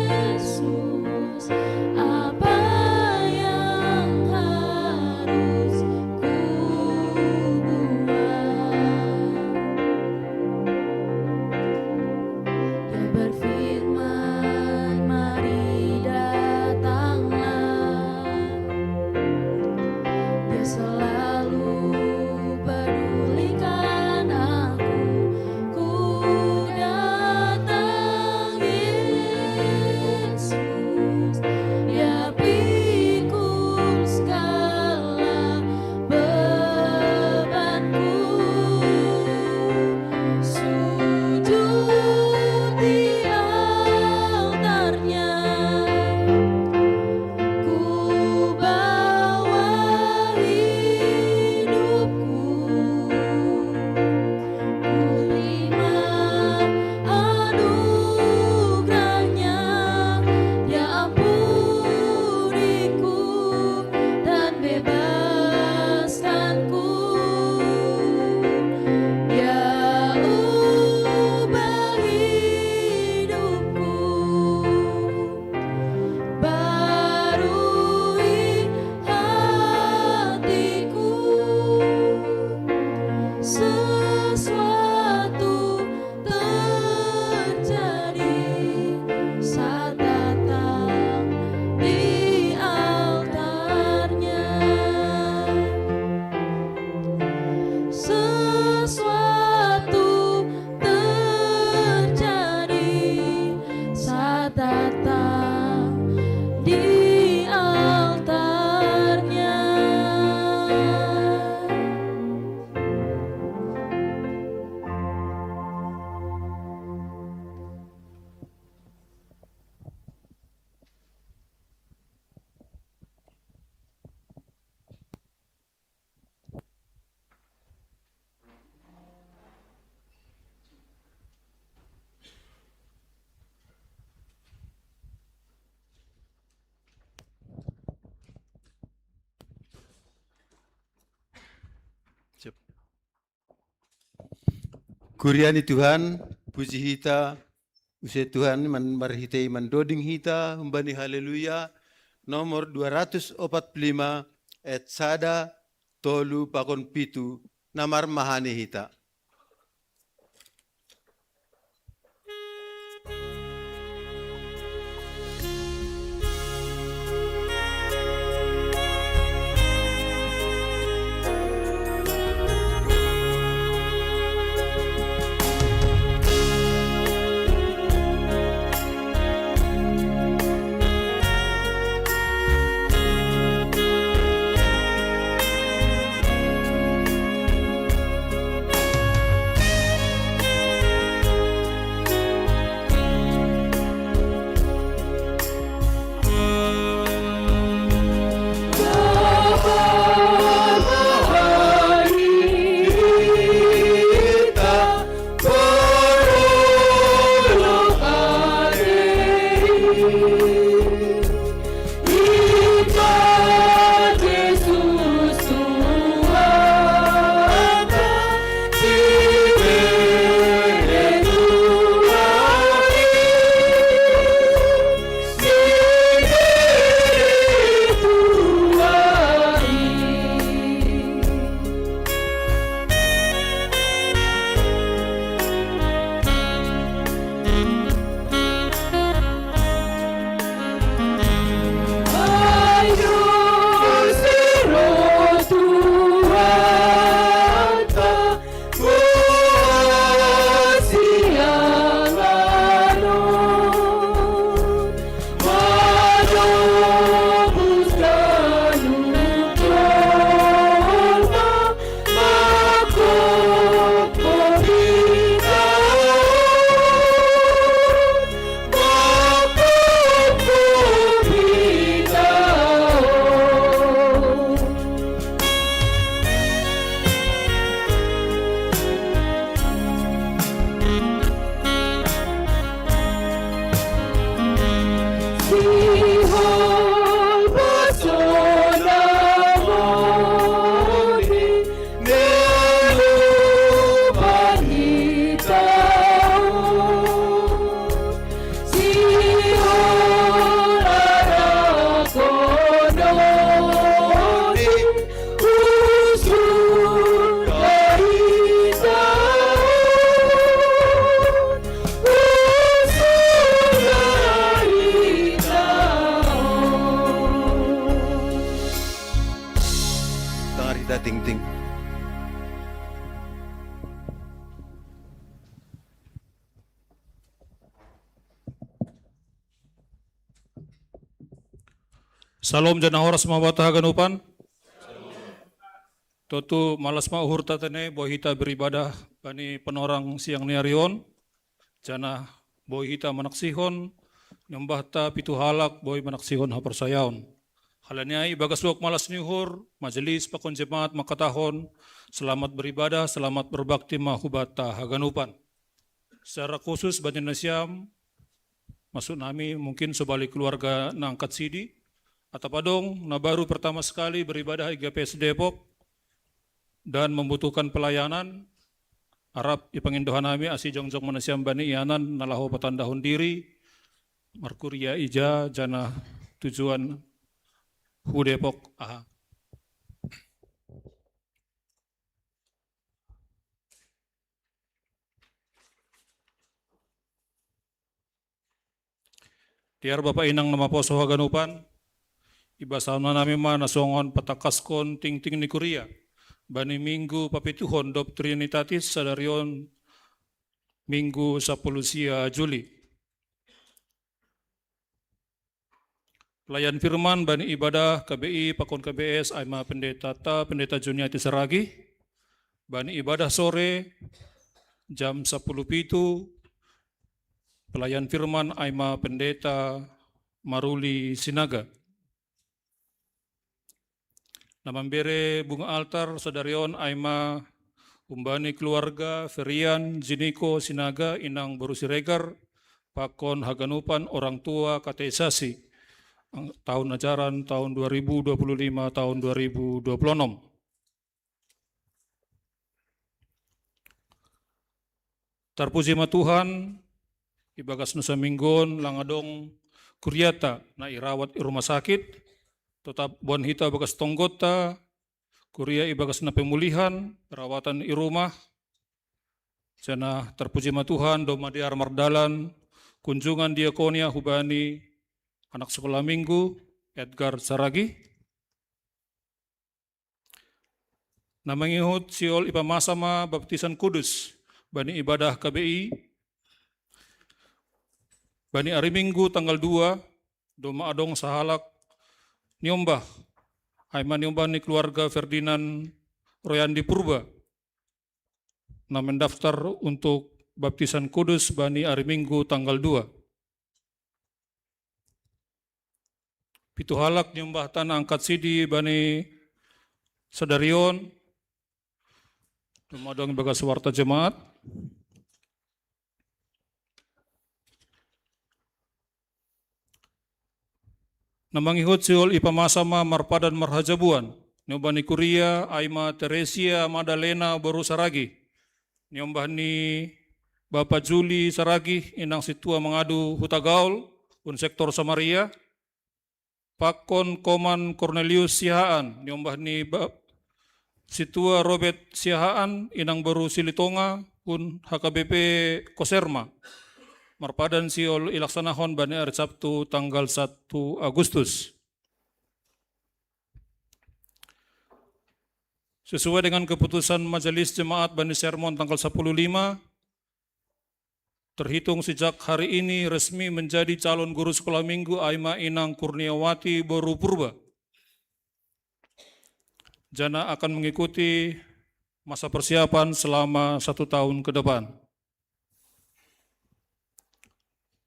Yesus, apa yang harus kubuat? Dia berfirman, "Mari datanglah." Dia selalu pedulikan aku. Ku datang, Yesus, Dia pikul segala bebanku. Sujud di altarnya, ku bawa hidupku. Ku terima anugerahnya, Dia ampuniku dan bebaskanku. Dia ubah hidupku, barui hatiku. Sesuatu terjadi saat datang di altarnya. Sesuatu terjadi saat datang di altarnya. Sip. Kuria ni Tuhan, puji hita, use Tuhan man marhitei mandoding hita, humbani Haleluya, nomor dua ratus opat puluh lima, ayat sada, tolu, pakon pitu, na marmahani hita. Ting-ting. Salom, janah horas ma banta haganupan. Tutu malas ma uhurta tene, boi hita beribadah bani panorang siang ni ari on, janah boi hita manaksihon niombahta pitu halak boi manaksihon haporsayaon. Halani ai ibagas uap malas ni uhur, majelis pakon jemaat mangkatahon, selamat beribadah, selamat berbakti ma hubanta haganupan. Secara khusus bani nasiam, maksud nami mungkin sobali keluarga na angkat sidi, atau adong na baru pertama sekali beribadah i G P S Depok dan membutuhkan pelayanan, arap ipangindo hanami asi jongjong ma nasiam bani ianan na laho patandahon diri, markuria ija, janah tujuan hu Depok aha. Tiar Bapa Inang na maposo haganupan, ibasahon hanami ma na songon patangkaskon tingting ni kuria bani minggu papituhon dob Trinitatis sadari on, minggu sapuluh sia Juli. Pelayan firman bani ibadah K B I pakon K B S ai ma pendetanta, Pendeta Juniati Saragih. Bani ibadah sore jam sapuluh pitu, pelayan firman ai ma Pendeta Maruli Sinaga. Na mambere bunga altar sadari on ai ma humbani keluarga Ferian Jiniko Sinaga, inang boru Siregar, pakon haganupan orang tua katekisasi, ang-, tahun ajaran tahun dua ribu dua puluh lima tahun dua ribu dua puluh enam. Tarpuji ma Tuhan, ibagas na saminggu on lang adong kuriata na irawat i rumah sakit, totap boan hita bagas tonggonta, kuria ibagas na pemulihan, perawatan i rumah, janah tarpuji ma Tuhan, domma dear mardalan kunjungan diakonia hubani anak sekolah minggu, Edgar Saragih. Na mangihut sihol ipamasa ma baptisan kudus bani ibadah K B I bani ari minggu tanggal dua, domma adong sahalak niombah, ai ma niombah ni keluarga Ferdinand Royandi Purba, na mendaftar untuk baptisan kudus bani ari minggu tanggal dua. Pitu halak niombahta na angkat sidi bani sadari on, domma adong ibagas warta jemaat. Na mangihut sihol ipamasa ma marpadan marhajabuan niombah ni kuria, ai ma Teresia Madalena boru Saragih, niombah ni Bapa Juli Saragih, inang sintua mangadu Hutagaol, hun sektor Samaria, pakon Koman Kornelius Siahaan, niombah ni ba-, sintua Robert Siahaan, inang boru Silitonga, hun H K B P Koserma. Marpadan sihol ilaksanahon bani ari Sabtu tanggal satu Agustus. Sesuai dengan keputusan Majelis Jemaat bani sermon tanggal sapuluh lima, terhitung sejak hari ini resmi menjadi calon guru sekolah minggu ai ma inang Kurniawati boru Purba, janah akan mengikuti masa persiapan selama satu tahun ke depan.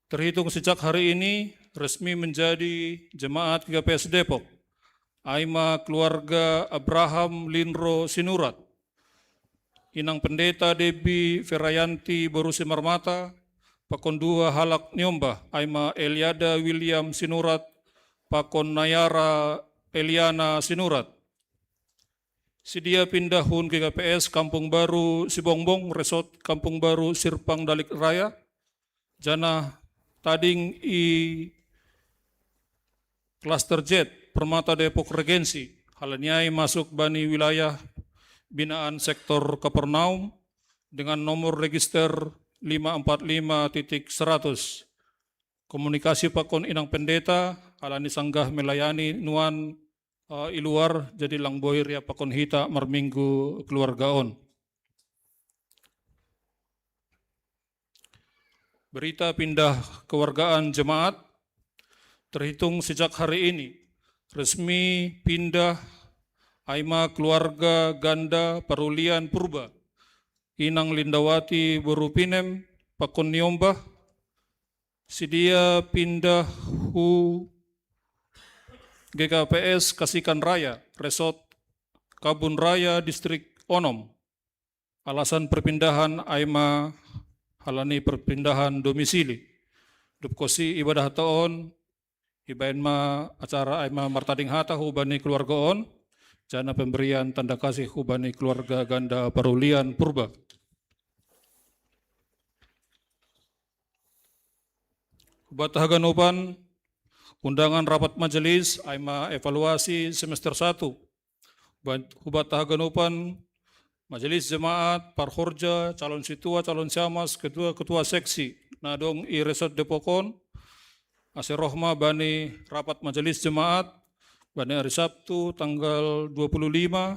Terhitung sejak hari ini, resmi menjadi jemaat G P S Depok, ai ma keluarga Abraham Linro Sinurat, inang Pendeta Debbie Ferayanti boru Simarmata, pakon dua halak niombah, ai ma Eliada William Sinurat pakon Nayara Eliana Sinurat. Sidia pindah hun G K P S Kampung Baru Sibongbong, Resort Kampung Baru Sirpang Dalik Raya, janah tading i Cluster Jet Permata Depok Regency, halani ai masuk bani wilayah binaan sektor Kapernaum dengan nomor register lima empat lima titik seratus. Komunikasi pakon inang pendeta, halani sanggah melayani nuan eh, i luar, jadi lang bohi ria pakon hita marminggu keluarga on. Berita pindah kewargaan jemaat, terhitung sejak hari ini, resmi pindah ai ma keluarga ganda Parulian Purba, Inang Lindawati boru Pinem, pakon niombah, si dia pindah hu G K P S Kasikan Raya, Resort Kabun Raya, Distrik Onom. Alasan perpindahan ai ma halani perpindahan domisili. Dob konsi ibadah ta on, ibaen ma acara ai ma martading hata hubani keluarga on, jana pemberian tanda kasih hubani keluarga ganda Parulian Purba. Hubata haganupan, undangan rapat majelis ai ma evaluasi semester satu. Hubata haganupan, majelis jemaat, parhorja, calon situa, calon siamas, ketua-ketua seksi na adong i Resort Depok on, ase roh ma bani rapat majelis jemaat bani ari Sabtu tanggal dua puluh lima,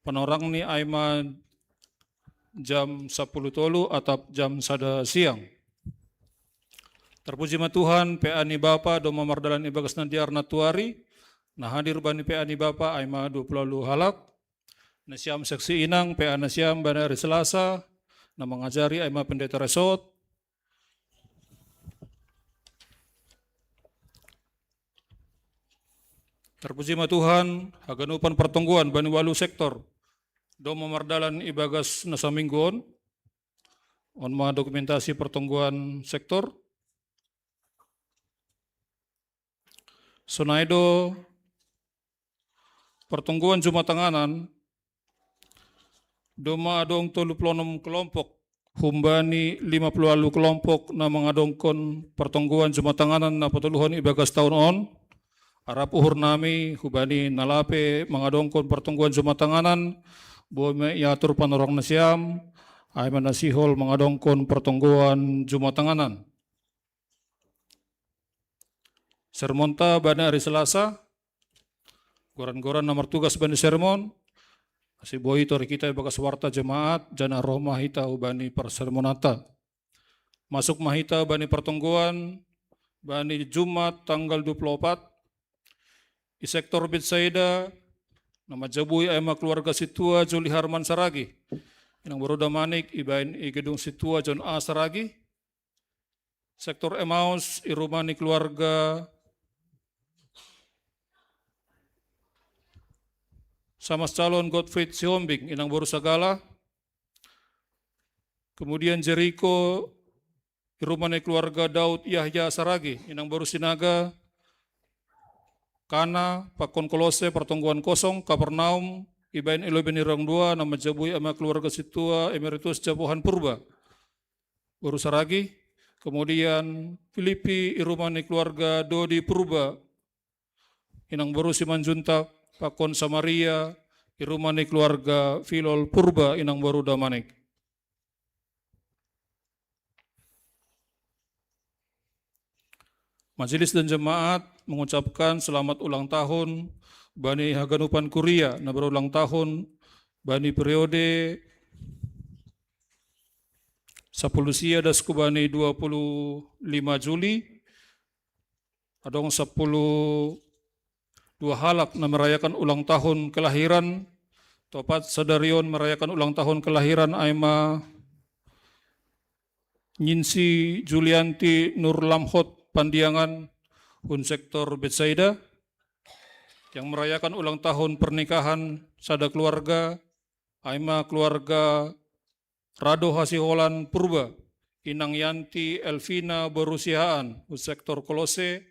panorangni ai ma jam sapuluh tolu atap jam sada siang. Terpuji ma Tuhan, P A ni Bapa domma mardalan ibagas na dear na tuari, na hadir bani P A ni Bapa ai ma dua puluh ualu halak, nasiam seksi inang, P A nasiam bani ari Selasa, na mangajari ai ma pendeta Resort. Terpuji ma Tuhan, haganupan pertonggoan bani ualu sektor domma mardalan ibagas na saminggu on. On ma dokumentasi pertonggoan sektor. Sonai do pertonggoan Jumatanganan, domma adong tolu puluh onom kelompok humbani lima puluh ualu kelompok na mangadongkon pertonggoan Jumatanganan na patoluhon ibagas taon on. Arap uhur nami hubani na lape mangadongkon pertonggoan Jumatanganan, boi ma iatur panorang nasiam ai ma na sihol mangadongkon pertonggoan Jumatanganan. Sermonta bani ari Selasa, goran-goran na martugas bani sermon, ase boi tori hita ibagas warta jemaat, jana roh ma hita hubani parsermonanta. Masuk ma hita bani pertonggoan bani Jumat tanggal dua puluh opat, i sektor Betsaida, na manjabui ai ma keluarga situa Juli Harman Saragi, inang boru Damanik, ibaen i gedung situa John A Saragi. Sektor Emaus, i rumah ni keluarga Samas calon Gottfried Sihombing, inang boru Sagala. Kemudian Jeriko, i rumah ni keluarga Daud Yahya Saragi, inang boru Sinaga. Kana, pakon Kolose, pertonggoan kosong, Kapernaum, ibaen i lobei ni rong dua, na manjabui ai ma keluarga situa Emeritus Jabohan Purba, boru Saragi. Kemudian Filipi, i rumah ni keluarga Dodi Purba, inang boru Simanjuntak, pakon Samaria, i rumah ni keluarga Filol Purba, inang boru Damanik. Majelis dan jemaat mengucapkan selamat ulang tahun bani haganupan kuria na berulang tahun bani periode sapuluh sia das hubani dua puluh lima Juli. Adong sapuluh dua halak na merayakan ulang tahun kelahiran. Topat sadari on merayakan ulang tahun kelahiran ai ma Nyinsi Julianti Nurlamhot Pandiangan, hun sektor Betsaida, yang merayakan ulang tahun pernikahan sada keluarga, ai ma keluarga Rado Hasiholan Purba, inang Yanti Elvina boru Siahaan, hun sektor Kolose,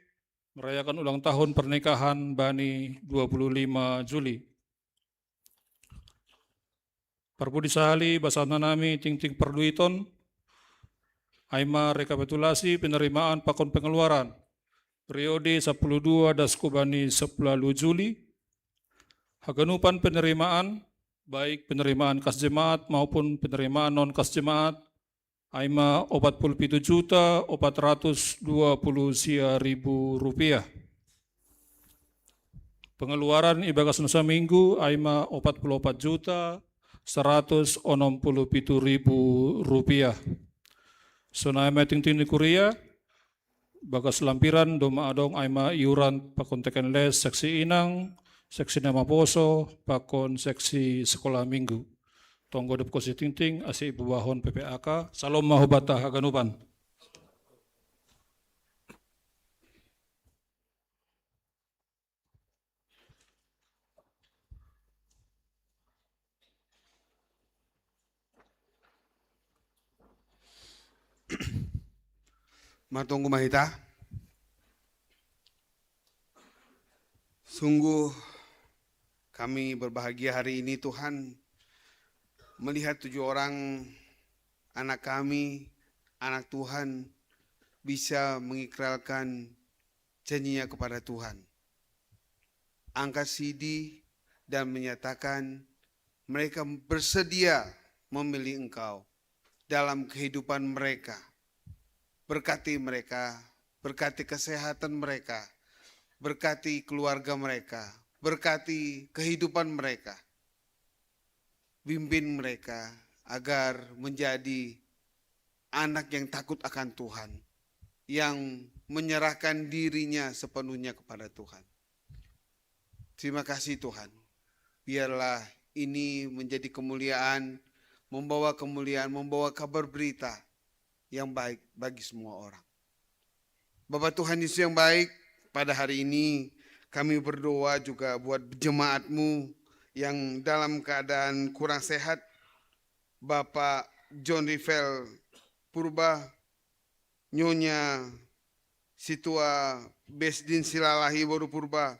merayakan ulang tahun pernikahan bani dua puluh lima Juli. Parpudi sahali, basaon nami tingting parduiton, ai ma rekapitulasi penerimaan pakon pengeluaran periode sapuluh dua das hubani sapuluh ualu Juli. Haganupan penerimaan, baik penerimaan kas jemaat maupun penerimaan non kas jemaat, ai ma opat puluh pitu juta opat ratus dua puluh sia ribu rupiah. Pengeluaran ibagas nusa minggu aima opat puluh opat juta seratus onom puluh pitu ribu rupiah. Sonai ma tingting ni kuria, bagas lampiran domma adong aima iuran pakon teken les seksi inang, seksi na maposo, pakon seksi sekolah minggu. Tonggo dapot kosi tingting ase ibebahon P P A K. Salom ma hubata haganupan. Martonggo ma hita. Sungguh kami berbahagia hari ini, Tuhan, melihat tujuh orang anak kami, anak Tuhan, bisa mengikrarkan janjinya kepada Tuhan. Angkat sidi dan menyatakan mereka bersedia memilih Engkau dalam kehidupan mereka. Berkati mereka, berkati kesehatan mereka, berkati keluarga mereka, berkati kehidupan mereka. Pimpin mereka agar menjadi anak yang takut akan Tuhan, yang menyerahkan dirinya sepenuhnya kepada Tuhan. Terima kasih, Tuhan. Biarlah ini menjadi kemuliaan, membawa kemuliaan, membawa kabar berita yang baik bagi semua orang. Bapa Tuhan Yesus yang baik, pada hari ini kami berdoa juga buat jemaat-Mu yang dalam keadaan kurang sehat, Bapak John Rivel Purba, Nyonya Situa Besdin Silalahi Boru Purba,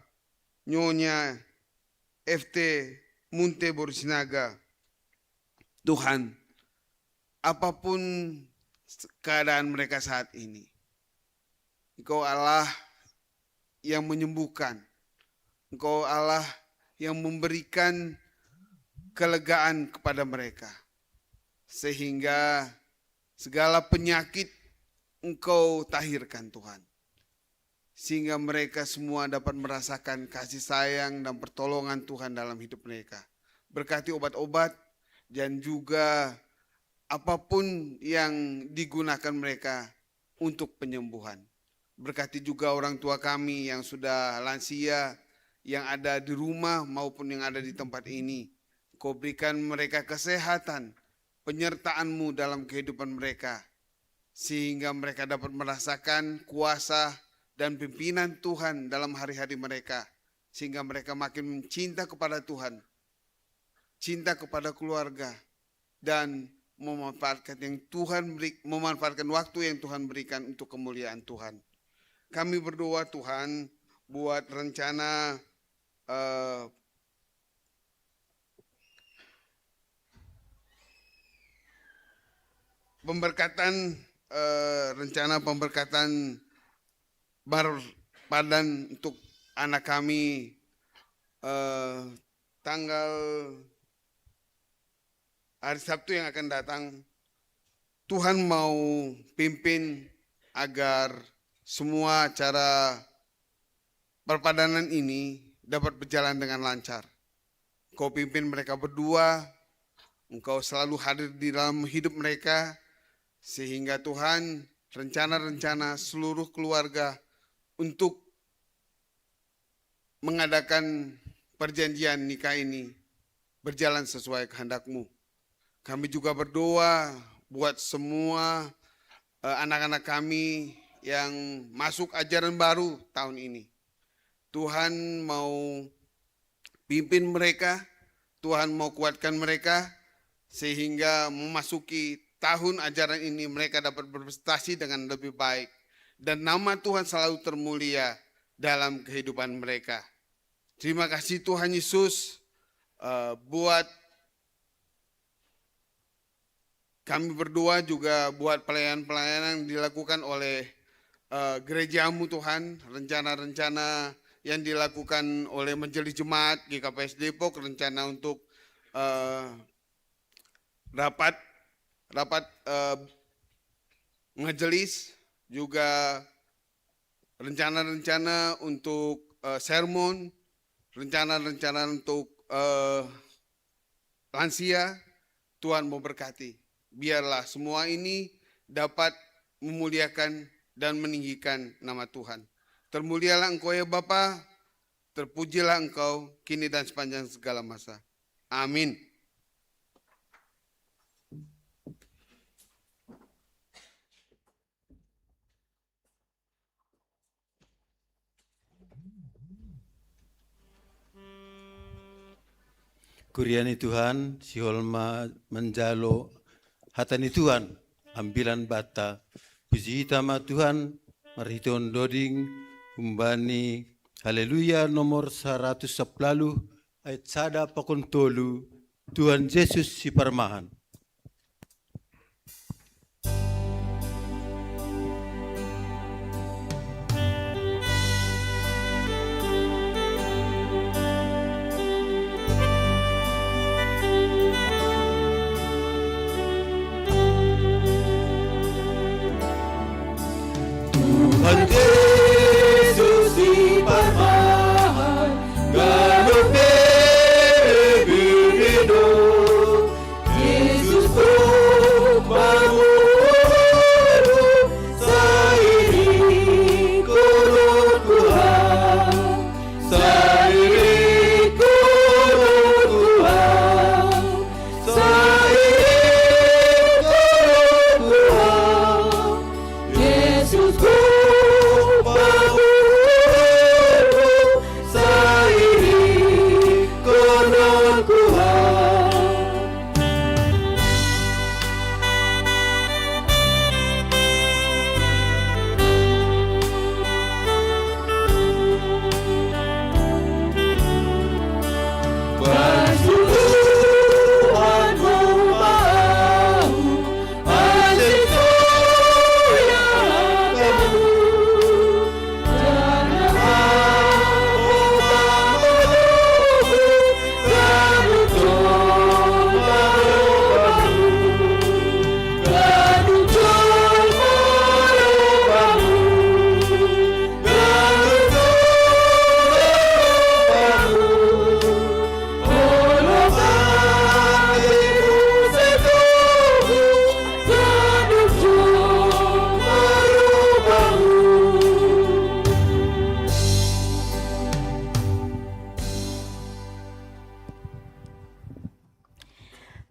Nyonya F T Munte Boru Sinaga. Tuhan, apapun keadaan mereka saat ini, Engkau Allah yang menyembuhkan. Engkau Allah yang memberikan kelegaan kepada mereka. Sehingga segala penyakit Engkau tahirkan, Tuhan. Sehingga mereka semua dapat merasakan kasih sayang dan pertolongan Tuhan dalam hidup mereka. Berkati obat-obat dan juga apapun yang digunakan mereka untuk penyembuhan. Berkati juga orang tua kami yang sudah lansia, yang ada di rumah maupun yang ada di tempat ini. Kau berikan mereka kesehatan, penyertaan-Mu dalam kehidupan mereka, sehingga mereka dapat merasakan kuasa dan pimpinan Tuhan dalam hari-hari mereka, sehingga mereka makin cinta kepada Tuhan, cinta kepada keluarga, dan memanfaatkan yang Tuhan beri, memanfaatkan waktu yang Tuhan berikan untuk kemuliaan Tuhan. Kami berdoa, Tuhan, buat rencana, eh, pemberkatan, eh, rencana pemberkatan Bar Padan untuk anak kami, eh, tanggal hari Sabtu yang akan datang. Tuhan mau pimpin agar semua acara perpadanan ini dapat berjalan dengan lancar. Engkau pimpin mereka berdua, Engkau selalu hadir di dalam hidup mereka, sehingga Tuhan, rencana-rencana seluruh keluarga untuk mengadakan perjanjian nikah ini berjalan sesuai kehendak-Mu. Kami juga berdoa buat semua, eh, anak-anak kami yang masuk ajaran baru tahun ini. Tuhan mau pimpin mereka, Tuhan mau kuatkan mereka, sehingga memasuki tahun ajaran ini mereka dapat berprestasi dengan lebih baik. Dan nama Tuhan selalu termulia dalam kehidupan mereka. Terima kasih Tuhan Yesus, eh, buat kami berdoa juga buat pelayanan-pelayanan yang dilakukan oleh, eh, gereja-Mu, Tuhan, rencana-rencana yang dilakukan oleh Majelis Jemaat G K P S Depok, rencana untuk, eh, rapat, rapat, eh, majelis, juga rencana-rencana untuk, eh, sermon, rencana-rencana untuk eh, lansia, Tuhan memberkati. Biarlah semua ini dapat memuliakan dan meninggikan nama Tuhan. Termulialah Engkau ya Bapa, terpujilah Engkau kini dan sepanjang segala masa. Amin. Kuria ni Tuhan, sihol ma manjalo hata ni Tuhan, ambilan banta. Puji hita ma Tuhan, marhitehon doding, humbani Haleluya nomor saratus sapuluh ayat sada pakon tolu, Tuhan Jesus siparmahan. Tuhan Jesus siparmahan, ganup bere-bere do. Jesus do pamoru, sairing konon Tuhan, sairing konon Tuhan, sairing konon Tuhan. Jesus do pamoru, sairing konon Tuhan.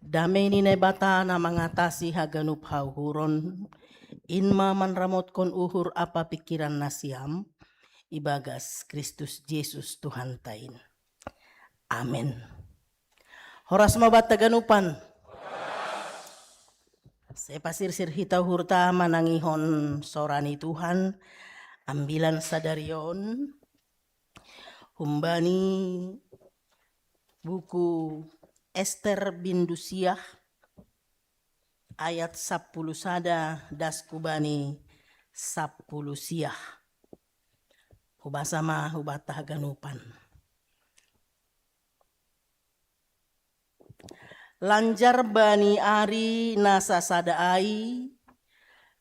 Dame ni Naibata na mangatasi haganup hauhuron, in ma manramotkon uhur ampa pingkiran nasiam, ibagas Kristus Jesus Tuhanta in. Amen. Horas ma banta ganupan. Sai pasirsir hita uhurta manangihon sora ni Tuhan, ambilan sadari on, humbani buku Ester bindu siah ayat sapuluh sada das hubani sapuluh siah. Hubasa ma hubanta haganupan. Lanjar bani ari na sasada ai,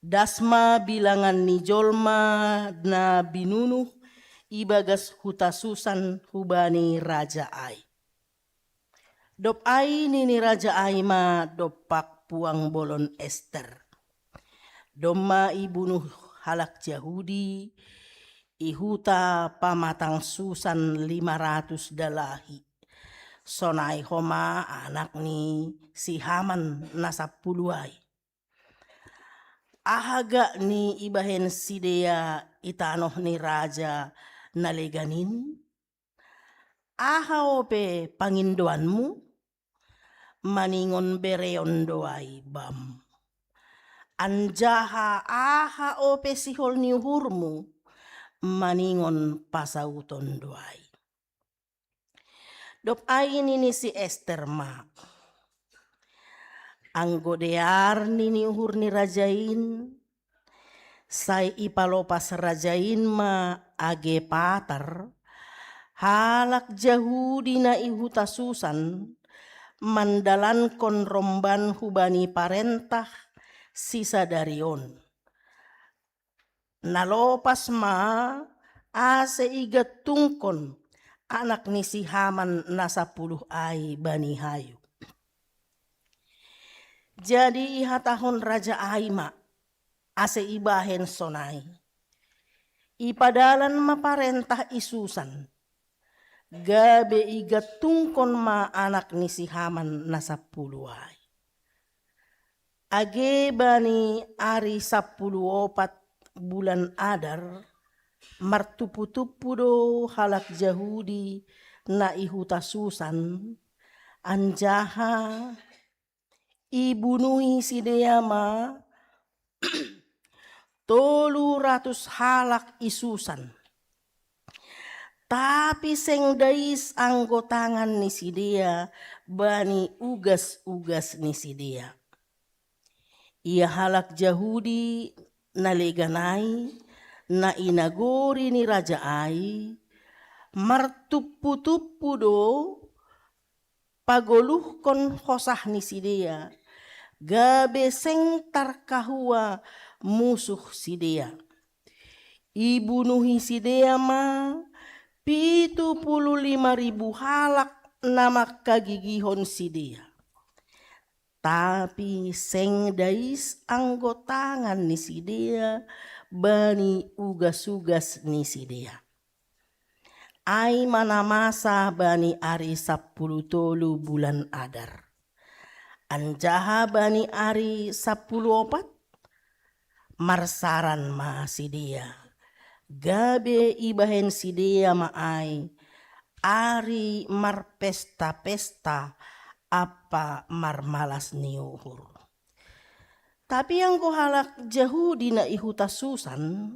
das ma bilangan ni jolma na binunuh ibagas huta Susan hubani raja ai. Dob ai nini raja ai ma dompak puang bolon Ester. Domma ibunuh halak Jahudi i huta pamatang Susan lima ratus dalahi. Sonai homa anak ni si Haman na sapuluh ai. Aha gak ni ibahen sidea i tanoh ni raja na legan in? Aha ope pangindoanmu? Maningon bereon do ai bam. Anjaha aha ope sihol ni uhurmu? Maningon pasauton do ai. Dob ai nini si Ester ma, anggo dear nini uhur ni raja in, sai ipalopas raja in ma age patar halak Jahudi na i huta Susan mandalankon romban hubani parentah sisadari on. Na lopas ma ase igantungkon anak ni si Haman na sapuluh ai bani hayu. Jadi ihatahon raja ai ma, ase ibahen sonai. Ipadalan ma parentah i Susan, gabe igantungkon ma anak ni si Haman na sapuluh ai. Age bani ari sapuluh opat bulan Adar, martumpu-tumpu do halak Jahudi na i huta Susan, anjaha ibunuhi sidea ma tolu ratus halak i Susan. Tapi seng dais anggo tangan ni sidea bani ugas-ugas ni sidea. Ia halak Jahudi na legan ai, na i nagori ni raja ai, martumpu-tumpu do pagoluhkon hosah ni sidea, gabe seng tarkahua musuh sidea. Ibunuhi sidea ma pitu puluh lima ribu halak na mangkagigihon sidea. Tapi seng dais anggo tangan ni sidea bani ugas-ugas ni sidea. Ai ma na masa bani ari sapuluh tolu bulan Adar. Anjaha bani ari sapuluh opat, marsaran ma sidea. Gabe ibahen sidea ma ai ari marpesta-pesta ampa marmalas ni uhur. Tapi anggo halak Jahudi na i huta Susan,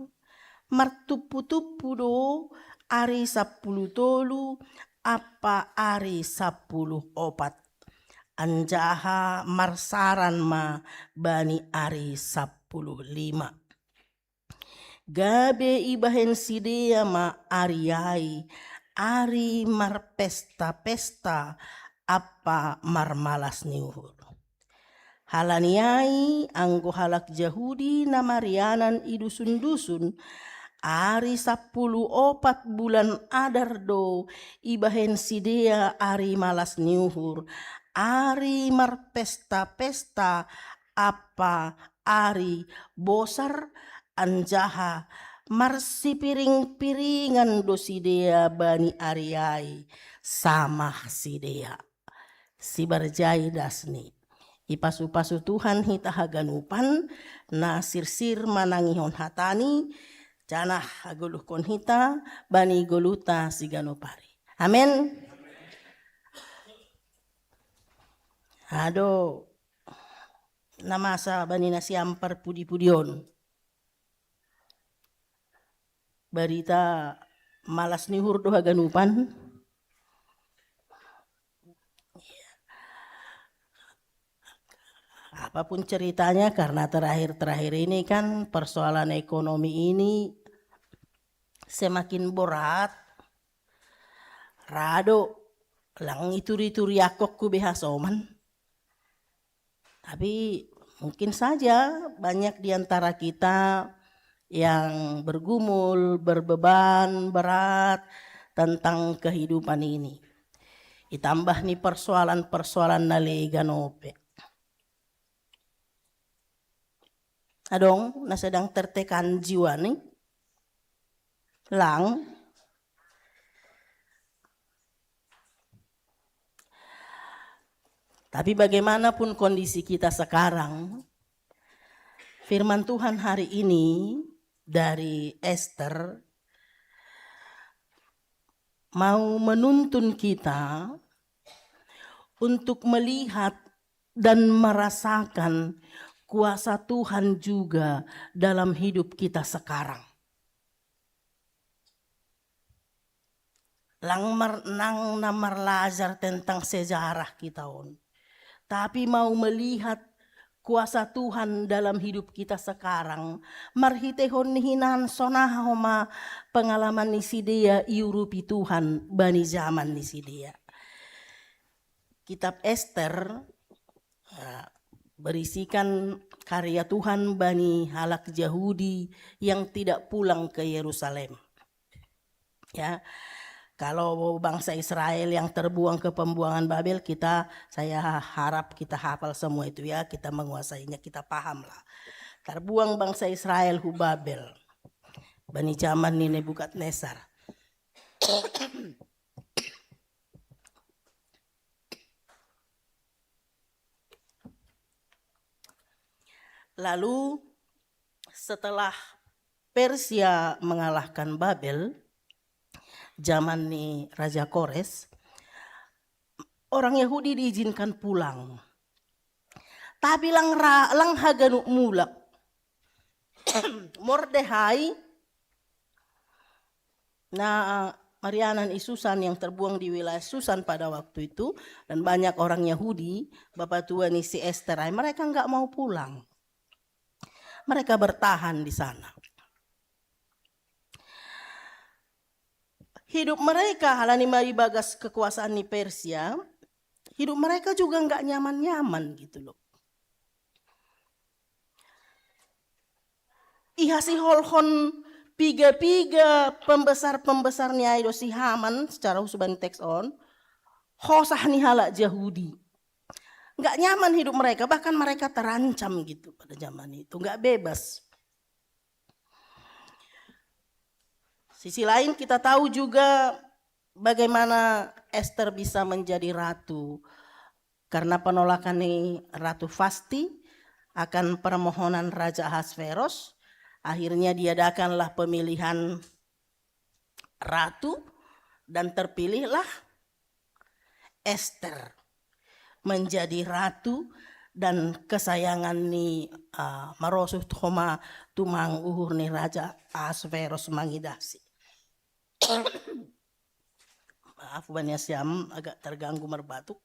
martumpu-tumpu do ari sapuluh tolu ampa ari sapuluh opat, anjaha marsaran ma bani ari sapuluh lima. Gabe ibahen sidea ma ari ai ari marpesta-pesta ampa marmalas ni uhur. Halani ai anggo halak Jahudi na marianan i dusun-dusun, ari sapuluh opat bulan Adar do ibahen sidea ari malas ni uhur, ari marpesta-pesta ampa ari bosar, anjaha marsipiring-piringan do sidea bani ari ai, samah sidea. Sibarjai dasni. Ipasu-pasu Tuhan hita haganupan, na sirsir manangihon hatani, janah hagoluhkon hita bani goluta siganup ari. Amen. Ado na masa bani nasiam parpudi-pudi on. Barita malas ni uhur do haganupan. Apapun ceritanya, karena terakhir-terakhir ini kan persoalan ekonomi ini semakin berat. Rado lang ituri-turi akokku be hasoman. Tapi mungkin saja banyak di antara kita yang bergumul, berbeban berat tentang kehidupan ini. Itambah ni persoalan-persoalan na legan ope. Adong na sedang tertekan jiwa ni? Lang. Tapi bagaimanapun kondisi kita sekarang, firman Tuhan hari ini dari Ester mau menuntun kita untuk melihat dan merasakan kuasa Tuhan juga dalam hidup kita sekarang. Lang mar-, nang na marlajar tentang sejarah kita on. Tapi mau melihat kuasa Tuhan dalam hidup kita sekarang, marhitehon ni hinan sonaha homa pengalaman ni sidea iurupi Tuhan bani zaman ni sidea. Kitab Ester, eh, berisikan karya Tuhan bani halak Jahudi yang tidak pulang ke Yerusalem. Ya. Kalau bangsa Israel yang terbuang ke pembuangan Babel, kita, saya harap kita hafal semua itu ya, kita menguasainya, kita paham lah. Terbuang bangsa Israel hu Babel. Bani zaman ni Nebukadnezar. Lalu setelah Persia mengalahkan Babel, zaman ni Raja Kores, orang Yahudi diizinkan pulang. Tapi lang, ra, lang haganup mulak. Mordehai, nah, marianan i Susan yang terbuang di wilayah Susan pada waktu itu, dan banyak orang Yahudi, bapak tua ni si Ester, ai mereka nggak mau pulang. Mereka bertahan di sana. Hidup mereka, halani mari bagas kekuasaan ni Persia, hidup mereka juga nggak nyaman-nyaman gitu loh. Iha siholhon piga-piga pembesar-pembesar ni ai do si Haman secara husuban teks on, hosah ni halak Jahudi. Nggak nyaman hidup mereka, bahkan mereka terancam gitu pada zaman itu, nggak bebas. Sisi lain kita tahu juga bagaimana Ester bisa menjadi ratu. Karena penolakan ni Ratu Vasti akan permohonan Raja Ahasveros, akhirnya diadakanlah pemilihan ratu dan terpilihlah Ester menjadi ratu dan kesayangan ni, uh, marosuh homa tumang uhur ni Raja Ahasveros mangidasi. Maaf, bani siam agak terganggu marbatuk.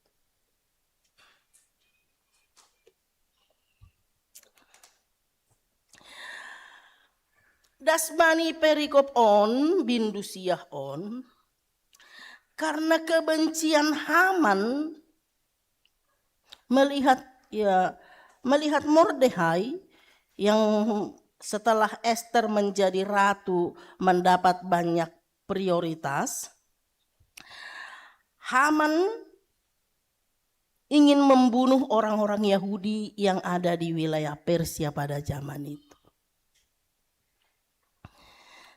Das bani perikop on, bindu siah on, karena kebencian Haman melihat, ya, melihat Mordehai yang setelah Ester menjadi ratu mendapat banyak prioritas, Haman ingin membunuh orang-orang Yahudi yang ada di wilayah Persia pada zaman itu.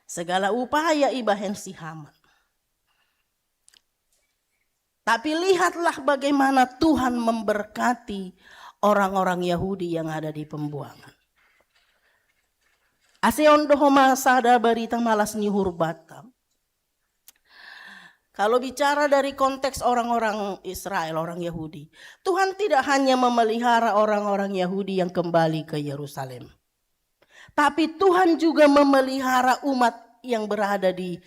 Segala upaya ibahen si Haman. Tapi lihatlah bagaimana Tuhan memberkati orang-orang Yahudi yang ada di pembuangan. Ase on do homa sada barita malas ni uhur banta. Kalau bicara dari konteks orang-orang Israel, orang Yahudi, Tuhan tidak hanya memelihara orang-orang Yahudi yang kembali ke Yerusalem, tapi Tuhan juga memelihara umat yang berada di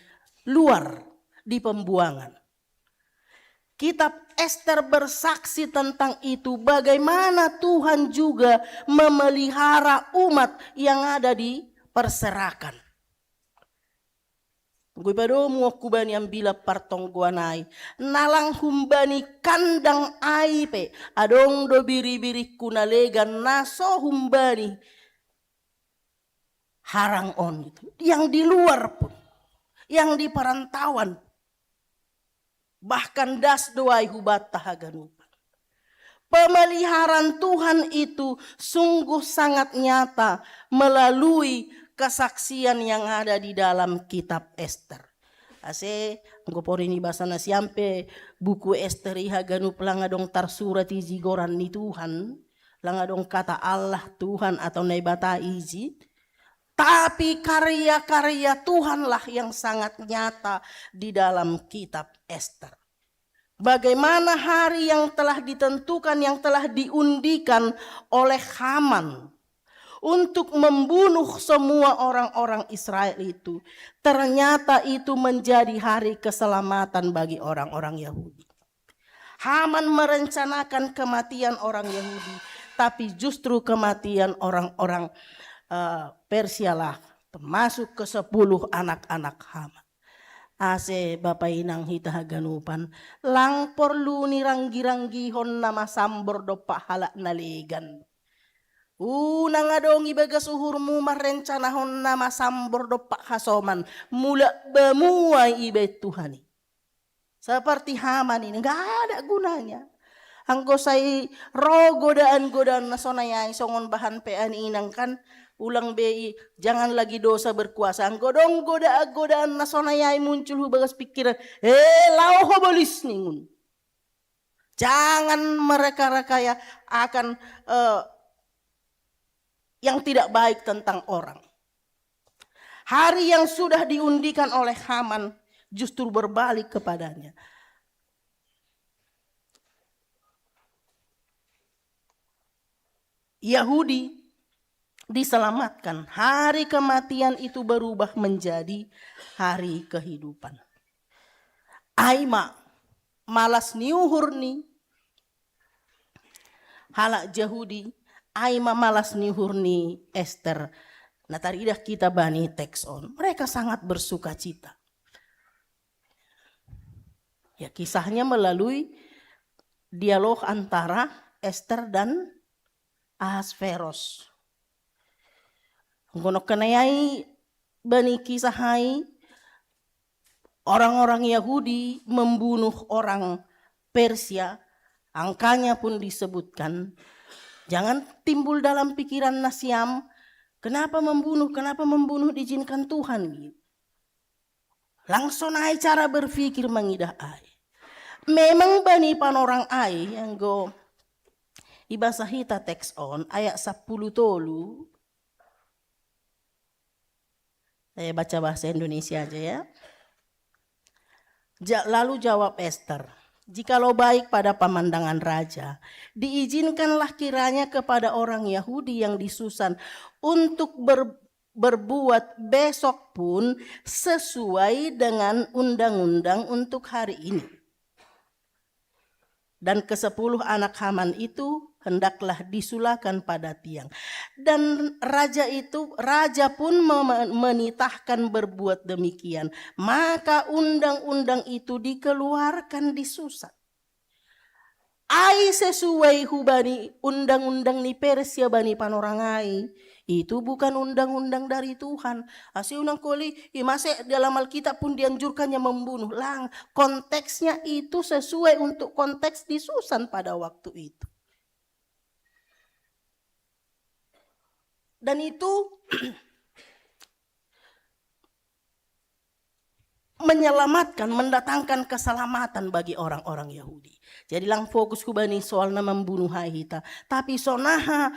luar, di pembuangan. Kitab Ester bersaksi tentang itu, bagaimana Tuhan juga memelihara umat yang ada di perserakan. Gue padomu aku bani ambila partonggoan ai, nalang humbani kandang ai pe adong do biri-biriku na legan na so humbani harang on gitu. Yang di luar pun, yang di perantauan, bahkan das do ai hubanta haganupan. Pemeliharaan Tuhan itu sungguh sangat nyata melalui kesaksian yang ada di dalam kitab Ester. Ase nggo porini basa na siampe buku Ester iha ganup langa dong tarsurat iji goran ni Tuhan, langa dong kata Allah, Tuhan atau Naibata iji, tapi karya-karya Tuhanlah yang sangat nyata di dalam kitab Ester. Bagaimana hari yang telah ditentukan, yang telah diundikan oleh Haman untuk membunuh semua orang-orang Israel itu, ternyata itu menjadi hari keselamatan bagi orang-orang Yahudi. Haman merencanakan kematian orang Yahudi, tapi justru kematian orang-orang, eh, Persialah, termasuk kesepuluh anak-anak Haman. Ase bapa inang hita haganupan, lang porlu ni ranggi-ranggihon na masambor dompak halak na legan. Unang adong ibagas uhurmu marrencanahon na masambor dompak hasoman, mulak bamu ai ibaen Tuhan i. Seperti Haman ini, nggak ada gunanya. Anggo sai ro godaan-godaan na sonai ai songon bahan pean inang kan, ulang bei, jangan lagi dosa berkuasa. Anggo dong godaan-godaan na sonai ai muncul hu bagas pikiran, eh, lao ho bolis ningun. Jangan mereka-reka ya akan, eh, yang tidak baik tentang orang. Hari yang sudah diundikan oleh Haman justru berbalik kepadanya. Yahudi diselamatkan. Hari kematian itu berubah menjadi hari kehidupan. Ai ma malas ni uhur ni halak Jahudi, ai ma malas ni uhur ni Ester. Na taridah hita bani teks on. Mereka sangat bersuka cita. Ya, kisahnya melalui dialog antara Ester dan Ahasveros. Anggo nongkenai ai bani kisah ai, orang-orang Yahudi membunuh orang Persia, angkanya pun disebutkan. Jangan timbul dalam pikiran nasiam, kenapa membunuh, kenapa membunuh diizinkan Tuhan gitu. Langsung ai cara berpikir mangidah ai. Memang bani panorang ai, anggo ibasa hita teks on, ayat sapuluh tolu. Saya baca bahasa Indonesia aja ya. Ja-, lalu jawab Ester, "Jikalau baik pada pemandangan raja, diizinkanlah kiranya kepada orang Yahudi yang di Susan untuk ber-, berbuat besok pun sesuai dengan undang-undang untuk hari ini. Dan kesepuluh anak Haman itu hendaklah disulakan pada tiang." Dan raja itu, raja pun mem-, menitahkan berbuat demikian. Maka undang-undang itu dikeluarkan di Susan. Ai sesuai hubani undang-undang ni Persia bani panorang ai. Itu bukan undang-undang dari Tuhan. Asi unang koli, i mase dalam Alkitab pun dianjurkannya membunuh. Lang, konteksnya itu sesuai untuk konteks di Susan pada waktu itu. Dan itu menyelamatkan, mendatangkan keselamatan bagi orang-orang Yahudi. Jadi lang fokus hubani soal na membunuh ai hita. Tapi sonaha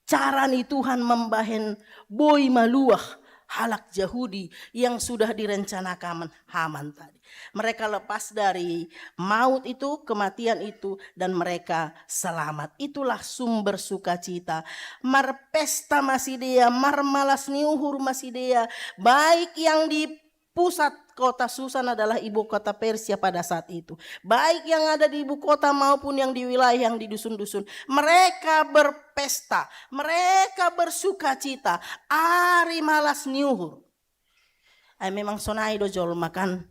cara ni Tuhan membahen boi maluah halak Jahudi yang sudah direncanakan Haman tadi. Mereka lepas dari maut itu, kematian itu, dan mereka selamat. Itulah sumber sukacita. Marpesta ma sidea, marmalas ni uhur ma sidea, baik yang di pusat kota Susan adalah ibu kota Persia pada saat itu. Baik yang ada di ibu kota maupun yang di wilayah yang di dusun-dusun. Mereka berpesta, mereka bersukacita, ari malas ni uhur. Ai memang sonai do jolma kan.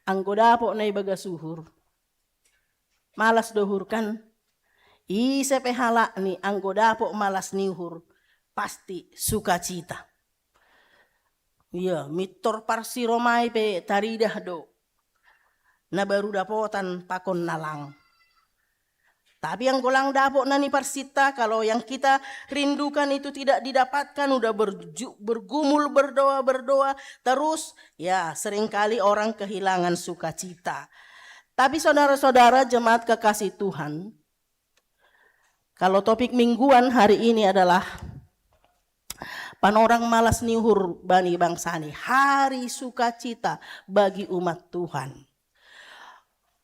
Anggo dapot na ibagas uhur, malas do uhur kan. Ise pe halak ni anggo dapot malas ni uhur, pasti sukacita. Iya, mintor parsiromai pe taridah do na baru dapotan pakon na lang. Tapi anggo lang dapot na ni parsinta, kalau yang kita rindukan itu tidak didapatkan, udah berju-, bergumul, berdoa, berdoa terus, ya seringkali orang kehilangan sukacita. Tapi saudara-saudara jemaat kekasih Tuhan, kalau topik mingguan hari ini adalah panorang malas ni uhur bani bangsa ni, hari sukacita bagi umat Tuhan.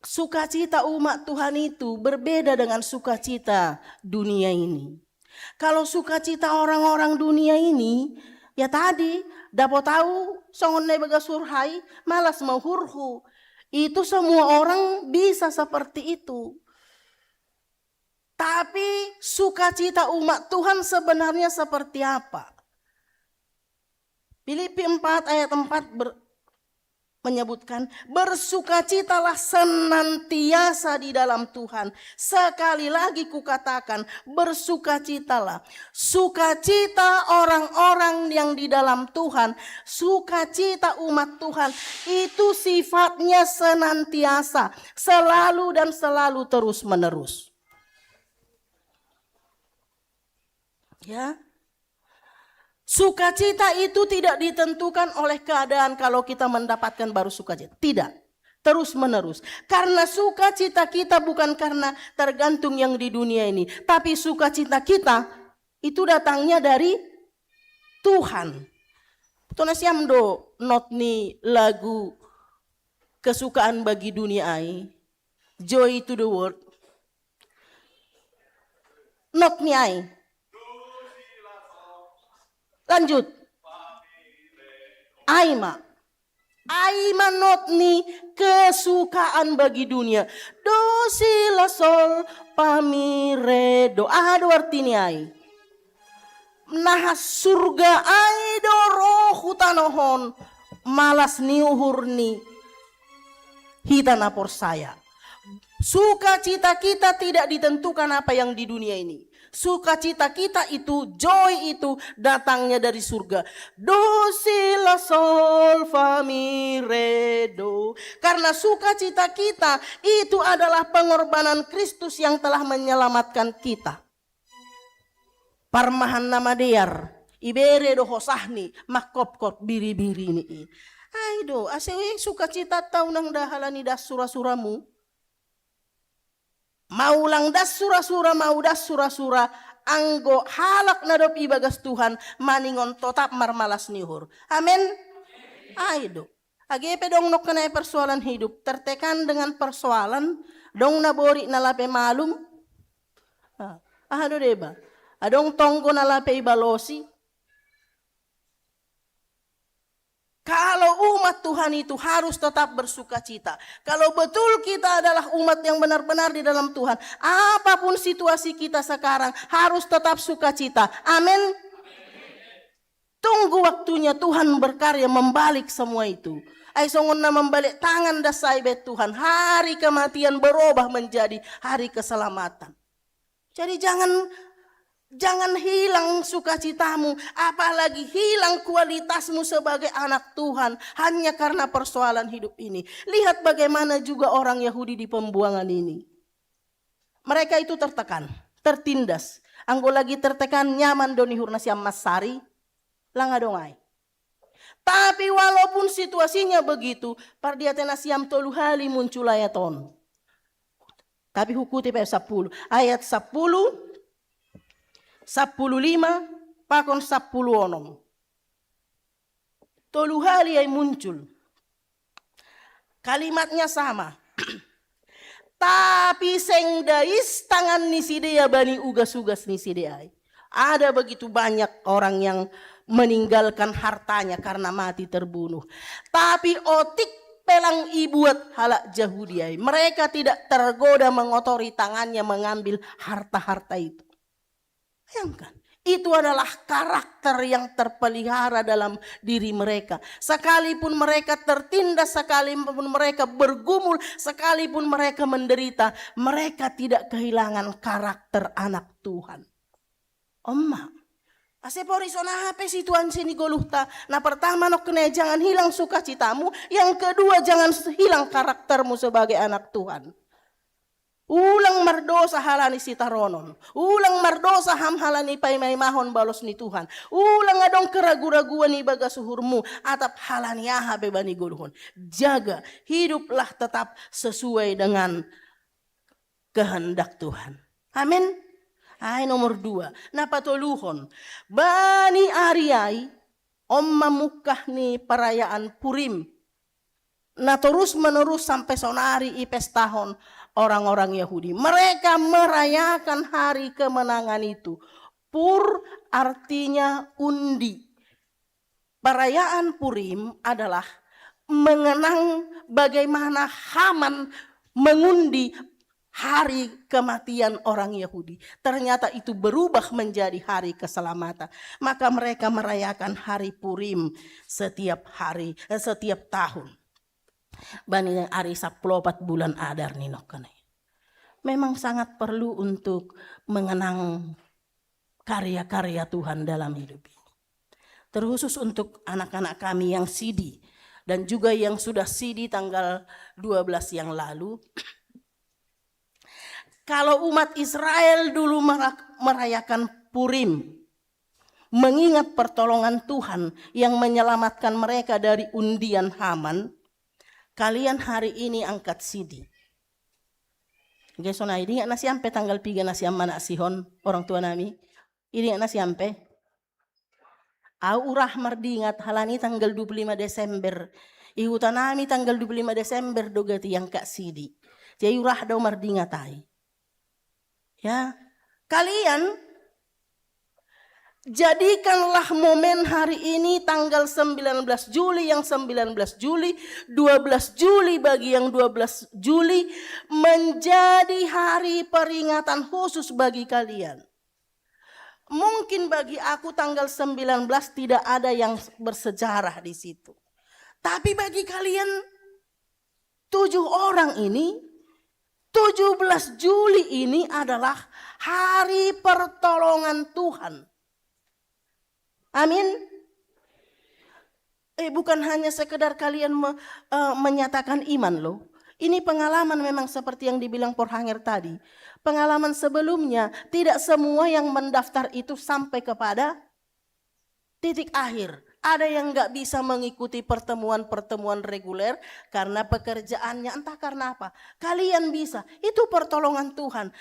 Sukacita umat Tuhan itu berbeda dengan sukacita dunia ini. Kalau sukacita orang-orang dunia ini, ya tadi, dapot au songon na ibagas uhur ai, malas ma uhurhu. Itu semua orang bisa seperti itu. Tapi sukacita umat Tuhan sebenarnya seperti apa? Filipi empat ayat empat ber-, menyebutkan, "Bersukacitalah senantiasa di dalam Tuhan." Sekali lagi kukatakan, bersukacitalah. Sukacita orang-orang yang di dalam Tuhan, sukacita umat Tuhan, itu sifatnya senantiasa, selalu dan selalu terus-menerus. Ya. Sukacita itu tidak ditentukan oleh keadaan kalau kita mendapatkan baru sukacita. Tidak. Terus-menerus. Karena sukacita kita bukan karena tergantung yang di dunia ini, tapi sukacita kita itu datangnya dari Tuhan. Tona siam do not ni lagu kesukaan bagi dunia ai, Joy to the World. Not ni ai. Lanjut. Ai ma. Ai ma not ni kesukaan bagi dunia. Do si la sol fa mi re do. Aha do arti ni ai? Naha surga ai do ro hu tanoh on, malas ni uhur ni hita na porsaya. Sukacita kita tidak ditentukan apa yang di dunia ini. Sukacita kita itu, joy itu datangnya dari surga. Do si la sol fa mi re do. Karena sukacita kita itu adalah pengorbanan Kristus yang telah menyelamatkan kita. Parmahan na madear, ibere do hosahni, mangkopkop biri-biri ni i. Ai do, ase sukacita ta unang da halani das sura-suramu. Maulang das sura-sura, mau das sura-sura, anggo halak na dob ibagas Tuhan, maningon totap marmalas ni uhur. Amen. Ai do. Age pe dong nongkenai persoalan hidup, tertekan dengan persoalan, dong na borik na lape malum. Ah, aha do deba? Adong tonggo na lape ibalosi. Kalau umat Tuhan itu harus tetap bersukacita. Kalau betul kita adalah umat yang benar-benar di dalam Tuhan, apapun situasi kita sekarang harus tetap sukacita. Amin. Tunggu waktunya Tuhan berkarya membalik semua itu. Ai songon na mambalik tangan das ai be Tuhan, hari kematian berubah menjadi hari keselamatan. Jadi jangan jangan hilang sukacitamu, apalagi hilang kualitasmu sebagai anak Tuhan hanya karena persoalan hidup ini. Lihat bagaimana juga orang Yahudi di pembuangan ini. Mereka itu tertekan, tertindas. Anggo lagi tertekan, nyaman do ni uhurna sian mansari, lang adong ai. Tapi walaupun situasinya begitu, pardiatena siam tolu hali muncul ayat on. Tapi hukute pe sapuluh, ayat sapuluh, sapuluh lima, pakon sapuluh onom. Tolu hali ai muncul. Kalimatnya sama. Tapi seng dais tangan ni sidea bani ugas-ugas ni sidea ai. Ada begitu banyak orang yang meninggalkan hartanya karena mati terbunuh. Tapi otik pe lang ibuat halak Jahudi ai. Mereka tidak tergoda mengotori tangannya mengambil harta-harta itu. Bayangkan, itu adalah karakter yang terpelihara dalam diri mereka. Sekalipun mereka tertindas, sekalipun mereka bergumul, sekalipun mereka menderita, mereka tidak kehilangan karakter anak Tuhan. Oma, ase poris on aha pe situasi ni goluhta. Na pertama nongkenai jangan hilang sukacitamu, yang kedua jangan hilang karaktermu sebagai anak Tuhan. Ulang mardosa halani sitaronon. Ulang mardosa ham halani paimaimahon balos ni Tuhan. Ulang adong keragu-raguan ibagas uhurmu, atap halani aha pe bani goluhon. Jaga, hiduplah tetap sesuai dengan kehendak Tuhan. Amin. Ai nomor dua, na patoluhon. Bani ari ai, on ma mungkah ni perayaan Purim na terus-menerus sampai sonari ipestahon orang-orang Yahudi. Mereka merayakan hari kemenangan itu. Pur artinya undi. Perayaan Purim adalah mengenang bagaimana Haman mengundi hari kematian orang Yahudi. Ternyata itu berubah menjadi hari keselamatan. Maka mereka merayakan hari Purim setiap hari, eh, setiap tahun. Bani ari saplopat bulan Adar ni nokkana. Memang sangat perlu untuk mengenang karya-karya Tuhan dalam hidup ini. Terkhusus untuk anak-anak kami yang sidi dan juga yang sudah sidi tanggal dua belas yang lalu. Kalau umat Israel dulu merayakan Purim, mengingat pertolongan Tuhan yang menyelamatkan mereka dari undian Haman, kalian hari ini angkat sidi. Gesona, idingat na siampe tanggal piga na siam mana sihon orang tua nami? Idingat na siampe? Au urah mardingat halani tanggal dua puluh lima Desember. Ihuta nami tanggal dua puluh lima Desember do gati angkat sidi. Jadi urah dau mardingat ai. Ya, kalian jadikanlah momen hari ini tanggal sembilan belas Juli, yang sembilan belas Juli, dua belas Juli bagi yang dua belas Juli menjadi hari peringatan khusus bagi kalian. Mungkin bagi aku tanggal sembilan belas tidak ada yang bersejarah di situ. Tapi bagi kalian tujuh orang ini, tujuh belas Juli ini adalah hari pertolongan Tuhan. Amin. Eh, bukan hanya sekedar kalian me- eh, menyatakan iman loh. Ini pengalaman memang seperti yang dibilang Porhanger tadi. Pengalaman sebelumnya, tidak semua yang mendaftar itu sampai kepada titik akhir. Ada yang nggak bisa mengikuti pertemuan-pertemuan reguler karena pekerjaannya, entah karena apa. Kalian bisa. Itu pertolongan Tuhan.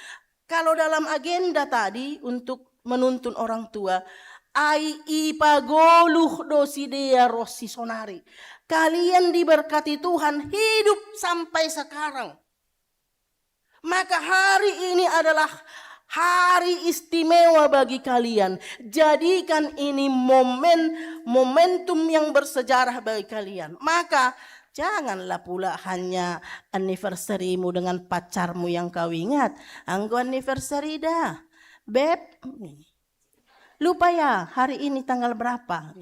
Kalau dalam agenda tadi untuk menuntun orang tua, ai ipagoluh do sidea ro sisonari. Kalian diberkati Tuhan hidup sampai sekarang. Maka hari ini adalah hari istimewa bagi kalian. Jadikan ini momen, momentum yang bersejarah bagi kalian. Maka janganlah pula hanya anniversarymu dengan pacarmu yang kau ingat. Anggo anniversary dah. Beb, lupa ya hari ini tanggal berapa.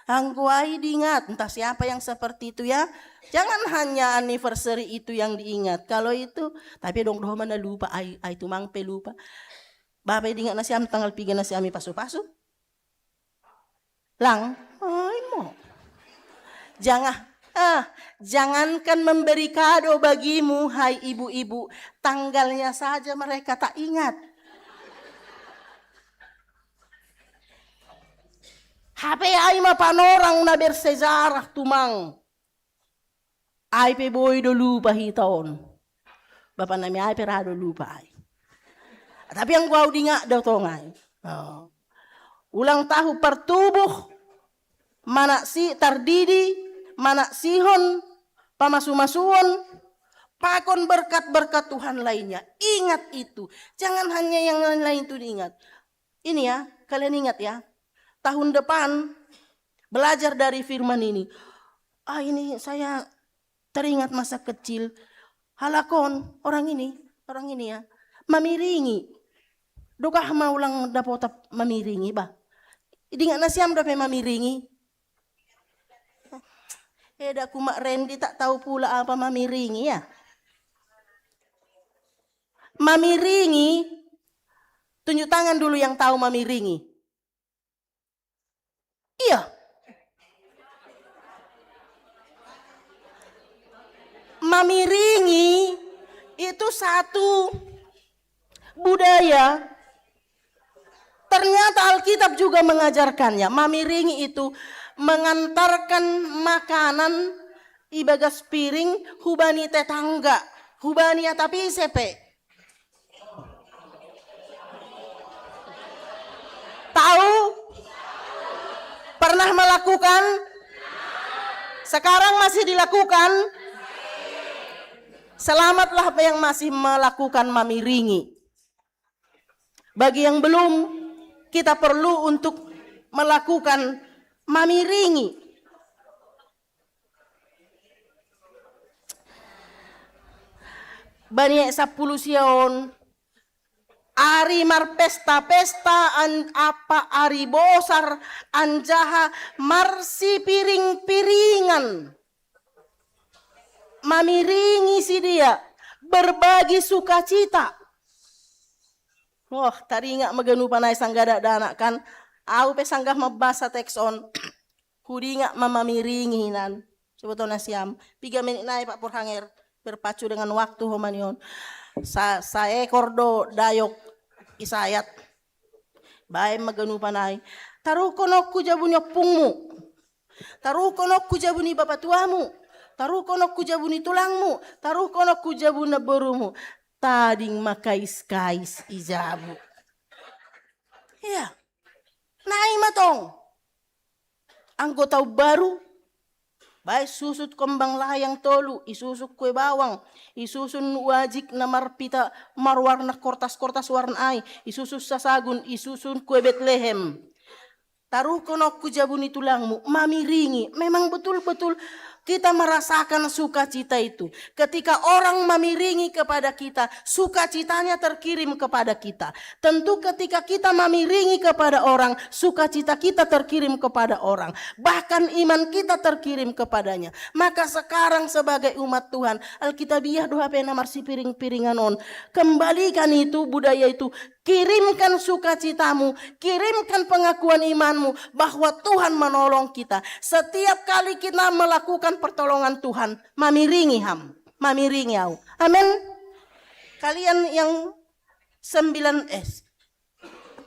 Anggo ai diingat, entah siapa yang seperti itu ya. Jangan hanya anniversary itu yang diingat. Kalau itu, tapi dong doho mana lupa, ai, ai tumang pe lupa. Bapa, idingat na siam tanggal piga na siam i pasu-pasu? Lang, ai mo. Jangan, ah, jangankan memberi kado bagimu, hai ibu-ibu, tanggalnya saja mereka tak ingat. Hape ai ma panorang na bersejarah tumang. Ai pe boi do lupa hita on. Bapa nami ai pe ra do lupa ai. Tapi anggo au diingat do tong ai. Oh. Ulang tahun partubuh, manaksi tardidi, manaksihon, pamasu-masuon, pakon berkat-berkat Tuhan lainnya. Ingat itu. Jangan hanya yang lain-lain itu diingat. Ini ya, kalian ingat ya. Tahun depan belajar dari firman ini. Ah, ini saya teringat masa kecil. Halak on, orang ini, orang ini ya, mamiringi. Dokah ma ulang dapot mamiringi bah. Idingat na siam dope mamiringi? Eda ku Mak Rendi tak tahu pula apa mamiringi ya. Mamiringi, tunjuk tangan dulu yang tahu mamiringi. Iya. Mamiringi itu satu budaya. Ternyata Alkitab juga mengajarkannya. Mamiringi itu mengantarkan makanan ibagas piring hubani tetangga, hubani atapi sepe. Tahu? Pernah melakukan? Sekarang masih dilakukan? Selamatlah yang masih melakukan mamiringi. Bagi yang belum, kita perlu untuk melakukan mamiringi. Bani ayat sapuluh sia on, ari marpesta-pesta an, apa ari bosar anjaha marsipiring-piringan. mamiringi si dia, berbagi sukacita. Wah, taringa maganupa nai sanggah dakdanak kan. Au pe sanggah mambasa teks on, hudinga ma mamiringi hinan. Coba tona siam, piga menit nai Pak Purhanger, berpacu dengan waktu homani on. Sa, saekor do dayok isayat. Baen maganupa nai. Taruhkon okku jabu ni ompungmu. Taruhkon okku jabu ni bapatuamu. Taruhkon okku jabu ni tulangmu. Taruhkon okku jabu na borumu. Tading makais-kais i jabu. Iya. Nai matong. Anggo taun baru, baen susut kombang layang tolu, isusut kue bawang, isusun wajik na marpita marwarna kortas-kortas warna ai, isusun sasagun, isusun kue Betlehem. Taruhkon okku jabu ni tulangmu, mamiringi. Memang betul-betul kita merasakan sukacita itu. Ketika orang mamiringi kepada kita, sukacitanya terkirim kepada kita. Tentu ketika kita mamiringi kepada orang, sukacita kita terkirim kepada orang. Bahkan iman kita terkirim kepadanya. Maka sekarang sebagai umat Tuhan, Alkitabiah do hape na marsipiring-piringan on. Kembalikan itu, budaya itu. Kirimkan sukacitamu, kirimkan pengakuan imanmu bahwa Tuhan menolong kita. Setiap kali kita melakukan pertolongan Tuhan, mamiringi ham, mamiringi au. Amin. Kalian yang sembilan, eh,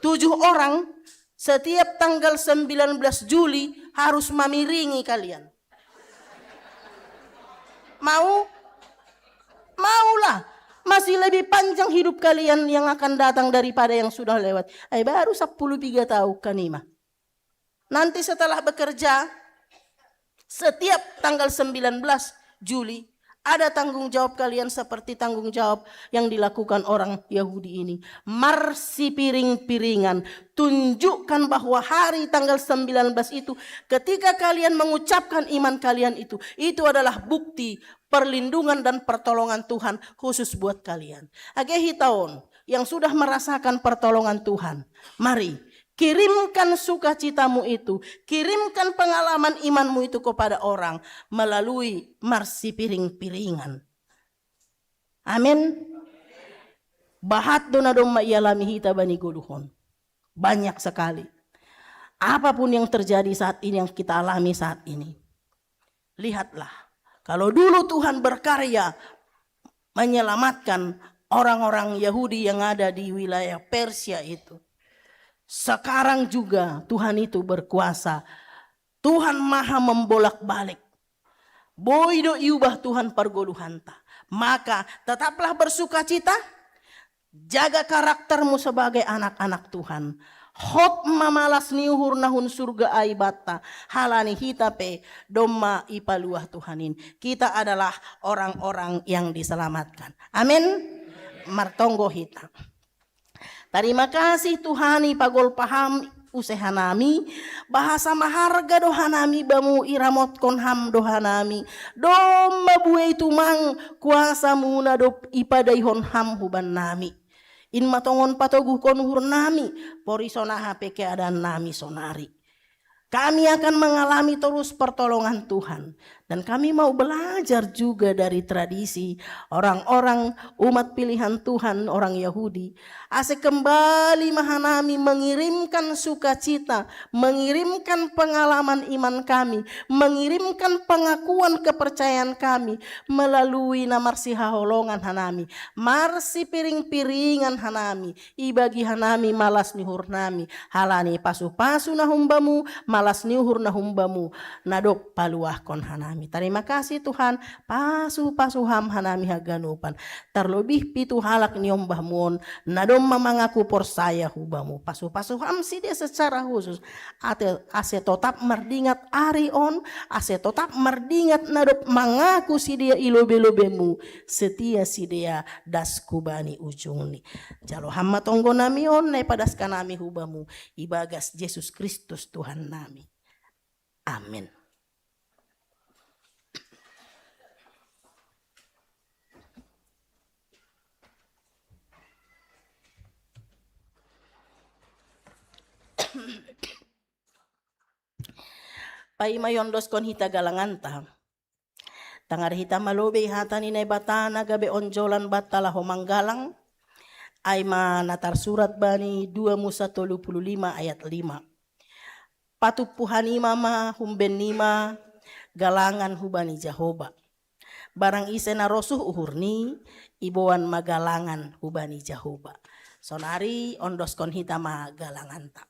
tujuh orang, setiap tanggal sembilan belas Juli harus mamiringi kalian. Mau? Maulah. Masih lebih panjang hidup kalian yang akan datang daripada yang sudah lewat. Ai baru sepuluh tiga tahun kanima. Nanti setelah bekerja, setiap tanggal sembilan belas Juli, ada tanggung jawab kalian seperti tanggung jawab yang dilakukan orang Yahudi ini. Marsipiring-piringan, tunjukkan bahwa hari tanggal sembilan belas itu, ketika kalian mengucapkan iman kalian itu, itu adalah bukti perlindungan dan pertolongan Tuhan khusus buat kalian. Age hita on yang sudah merasakan pertolongan Tuhan, mari kirimkan sukacitamu itu, kirimkan pengalaman imanmu itu kepada orang melalui marsipiring-piringan. Amin. Bahat do na domma ialami hita bani goluhon. Banyak sekali. Apapun yang terjadi saat ini, yang kita alami saat ini, lihatlah, kalau dulu Tuhan berkarya menyelamatkan orang-orang Yahudi yang ada di wilayah Persia itu, sekarang juga Tuhan itu berkuasa. Tuhan maha membolak-balik. Boi do iubah Tuhan pargoluhanta. Maka tetaplah bersukacita, jaga karaktermu sebagai anak-anak Tuhan. Hot ma malas ni uhur na hun surga ai banta, halani hita pe domma ipaluah Tuhan in. Kita adalah orang-orang yang diselamatkan. Amin. Martonggo hita. Tarima kasih Tuhan, ipagolpa ham use hanami, bahasa maharga do hanami bamu, iramotkon ham do hanami. Domma buei tumang kuasamu na dob ipadaihon ham hubannami. In ma tongon patoguhkon uhurnami, pori sonaha pe keadaannami sonari. Kami akan mengalami terus pertolongan Tuhan. Dan kami mau belajar juga dari tradisi orang-orang umat pilihan Tuhan, orang Yahudi. Ase kembali ma hanami mengirimkan sukacita, mengirimkan pengalaman iman kami, mengirimkan pengakuan kepercayaan kami melalui na marsihaholongan hanami, marsipiring-piringan hanami, ibagi hanami malas ni uhurnami, halani pasu-pasu na humbamu, malas ni uhur na humbamu, na dob paluahkon hanami. Tarima kasih Tuhan, pasu-pasu ham hanami haganupan. Tarlobih pitu halak ni ombahmu on, na domma mangaku porsaya hubamu. Pasu-pasu ham sidea secara khusus. Ate, ase totap mardingat ari on, ase totap mardingat na dob mangaku sidea i lobe-lobemu, setia sidea das hubani ujungni. Jalo ham ma tonggonami on na ipadaskanami hubamu, ibagas Jesus Kristus Tuhannami. Amin. Paima iondoskon hita galanganta. Tangar hita ma lobei hata ni Naibata na gabe onjolan banta laho manggalang, ai ma na tarsurat bani dua Musa tolu puluh lima ayat lima. Patumpu hanima ma humben nima galangan hubani Jahoba. Barang ise na rosuh uhurni, iboan ma galangan hubani Jahoba. Sonari ondoskon hita ma galanganta.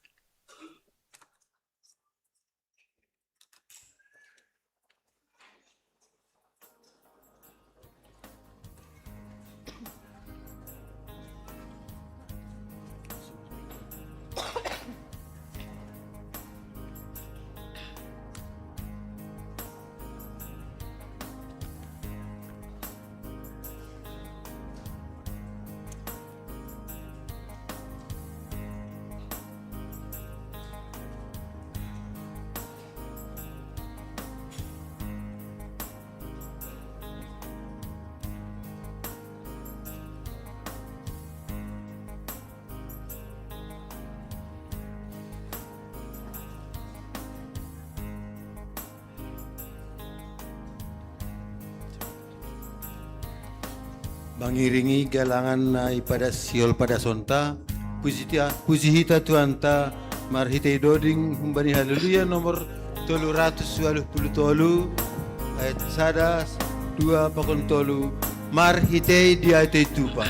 Mangiringi galangan na ipadas sihol padasonta, puji tia-, puji hita Tuhanta, marhitei doding humbani Haleluya nomor tolu ratus waluh puluh tolu, ayat sada, dua pakon tolu, marhitei diatei tupa.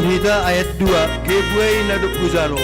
Hita ayat dua, Gebuai na dob hujalo.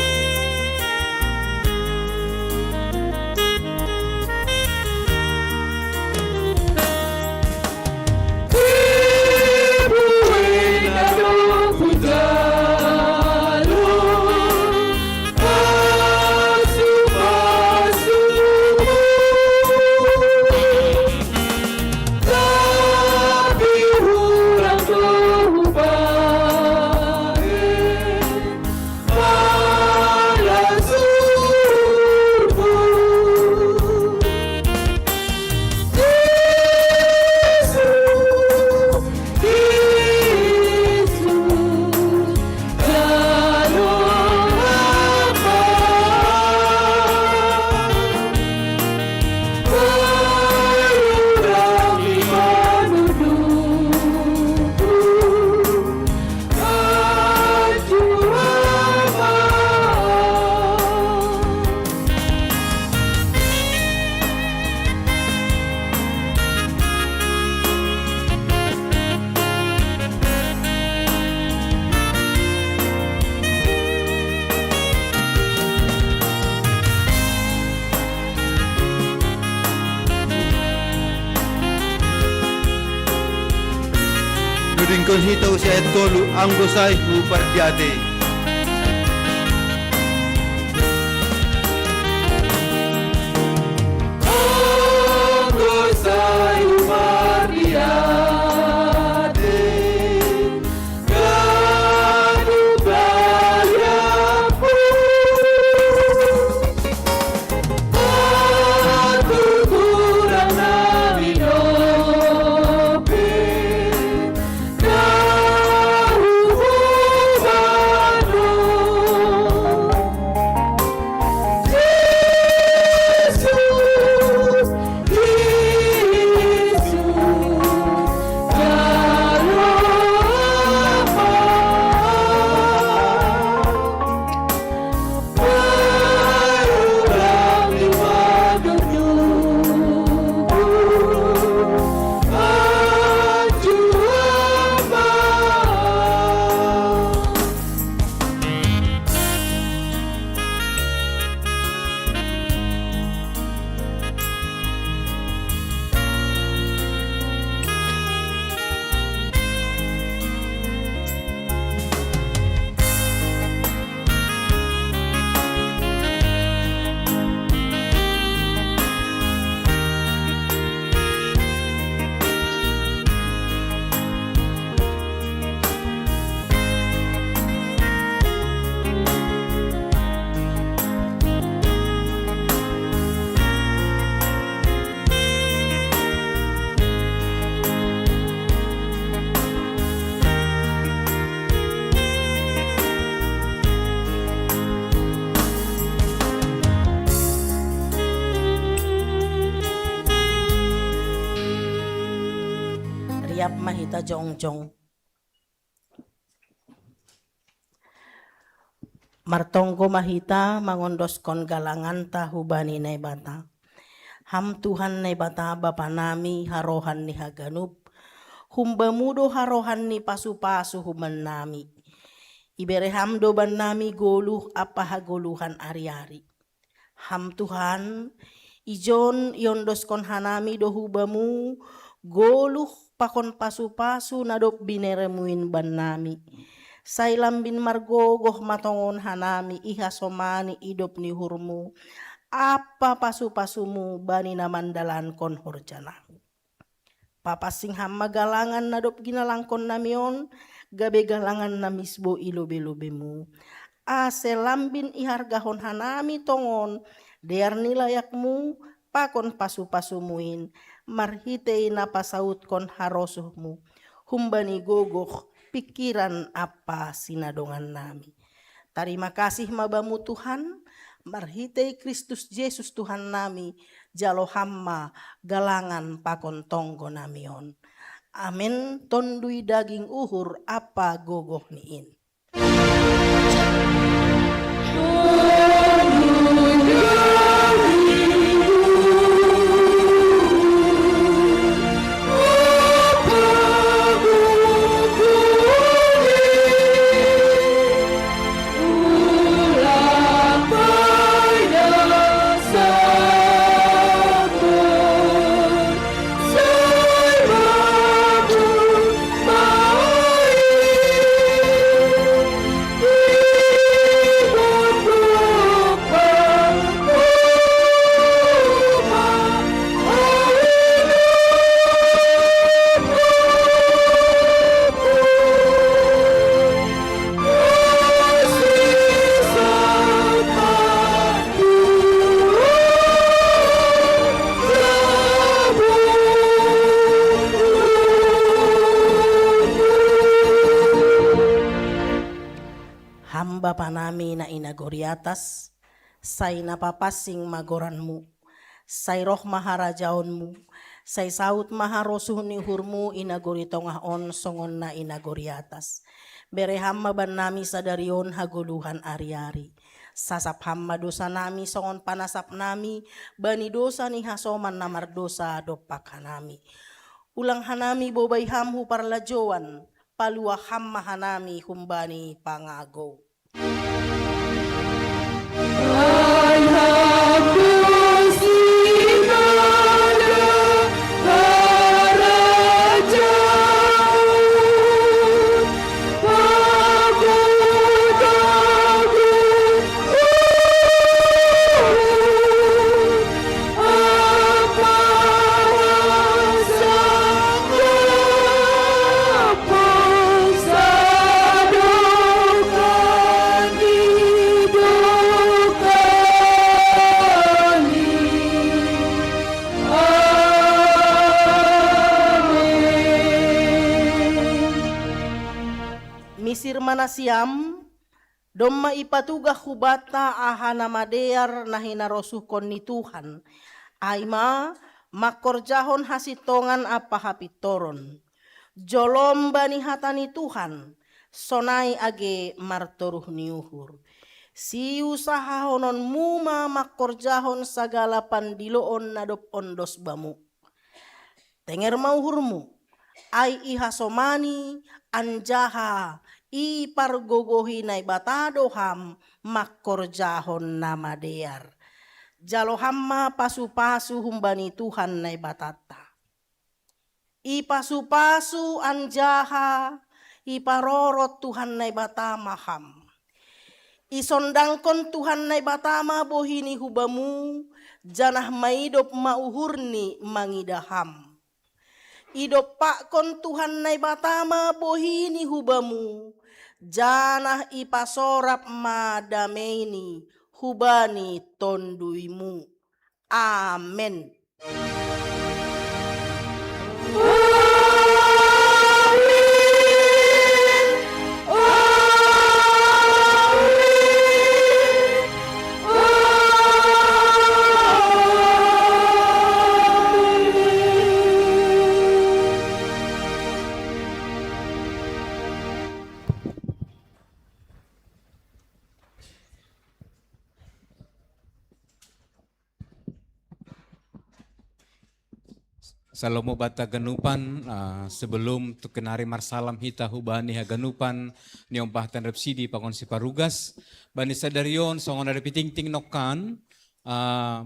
Dodingkon hita usi ayat tolu, anggo sai hupardiatei. Riap ma hita jongjong. Martonggo ma hita mangondoskon galanganta hubani Naibata. Ham Tuhan Naibata Bapa nami harohan ni haganup, hum-Bamu do harohan ni pasu-pasu human nami. Ibere Ham do bannami goluh ampa hagoluhan ari-ari. Ham Tuhan, ijon iondoskon hanami do hu-Bamu goluh pakon pasu-pasu na dob binereMu in bannami. Sai lambin margogoh ma tongon hanami ihasomani idop ni uhurMu ampa pasu-pasuMu bani na mandalankon horjanami. Papansing Ham ma galangan na dob ginalangkon nami on, gabe galangan na misbo i lobe-lobeMu, ase lambin ihargahon hanami tongon dear ni layakMu pakon pasu-pasuMu in, marhitei na pasautkon harosuhMu humbani gogoh, pingkiran ampa sinadongan nami. Tarima kasih ma Bamu Tuhan, marhitei Kristus Jesus Tuhan nami, jalo Ham ma galangan pakon tonggo nami on. Amen. Tonduy daging uhur ampa gogoh ni in. nagori atas, sai napapansing ma goranmu, sai roh ma harajaonmu, sai saut ma harosuh ni uhurmu i nagori tongah on songon na i nagori atas. Bere Ham ma bannami sadari on hagoluhan ari-ari. Sasap Ham ma dosanami songon panasapnami bani dosa ni hasoman na mardosa dompak hanami. Ulang hanami bobai Ham hu parlajouan, paluah Ham ma hanami humbani pangagou. Misir ma nasiam, domma ipatugah hubanta aha na madear na hinarosuhkon ni Tuhan, ai ma mangkorjahon hasintongan ampa hapintoron. Jolom bani hata ni Tuhan, sonai age martoruh ni uhur. Siusahahononmu ma mangkorjahon sagala pandiloon na dob ondos bamu. Tenger ma uhurmu, ai ihasomani anjaha ipargogohi Naibata do Ham mangkorjahon na madear. Jalo Ham ma pasu-pasu humbani Tuhan Naibatanta. Ipasu-pasu anjaha iparorot Tuhan Naibata ma Ham. Isondangkon Tuhan Naibata ma bohi ni hubamu, janah maidop ma uhurni mangidah Ham. Idompakkon Tuhan Naibata ma bohi ni hubamu, janah ipasorap ma dameini hubani tonduimu. Amen. Shalom banta haganupan, ah, sebelum tu kennari marsalam hita hubani haganupan niompahta rap sidi pakon siparugas, bani sadari on songon na dope tingting nongkan, ah,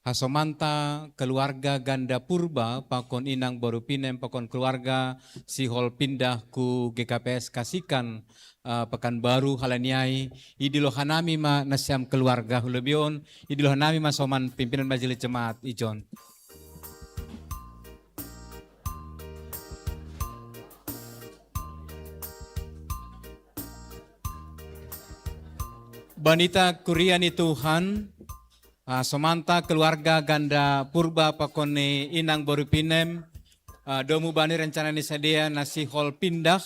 hasomanta keluarga Ganda Purba pakon inang boru Pinem pakon keluarga Sihol pindah ku G K P S Kasikan, eh, Pekanbaru, halani ai idilo hanami ma nasiam keluarga hu lobei on, idilo hanami ma soman pimpinan majelis jemaat ijon. Bani hita kuria ni Tuhan, ah, hasomanta keluarga Ganda Purba pakon ni inang boru Pinem, ah, domu bani rencana ni sidea na Sihol pindah,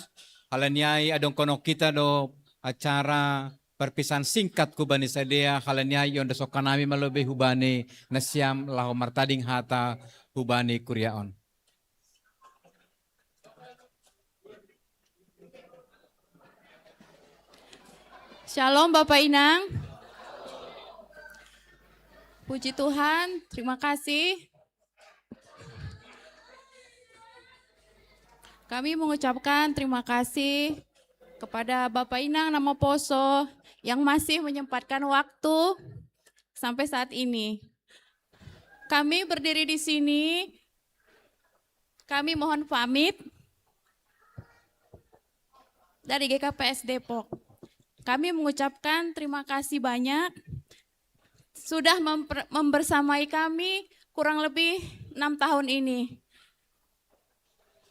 halani ai adong konon hita do acara perpisahan singkat hubani sidea, halani ai iondoskan nami ma lobei hubani nasiam laho martading hata hubani kuria on. Shalom Bapak Inang. Puji Tuhan, terima kasih. Kami mengucapkan terima kasih kepada Bapak Inang Namo Poso yang masih menyempatkan waktu sampai saat ini. Kami berdiri di sini, kami mohon pamit dari G K P S Depok. Kami mengucapkan terima kasih banyak sudah memper-, membersamai kami kurang lebih enam tahun ini.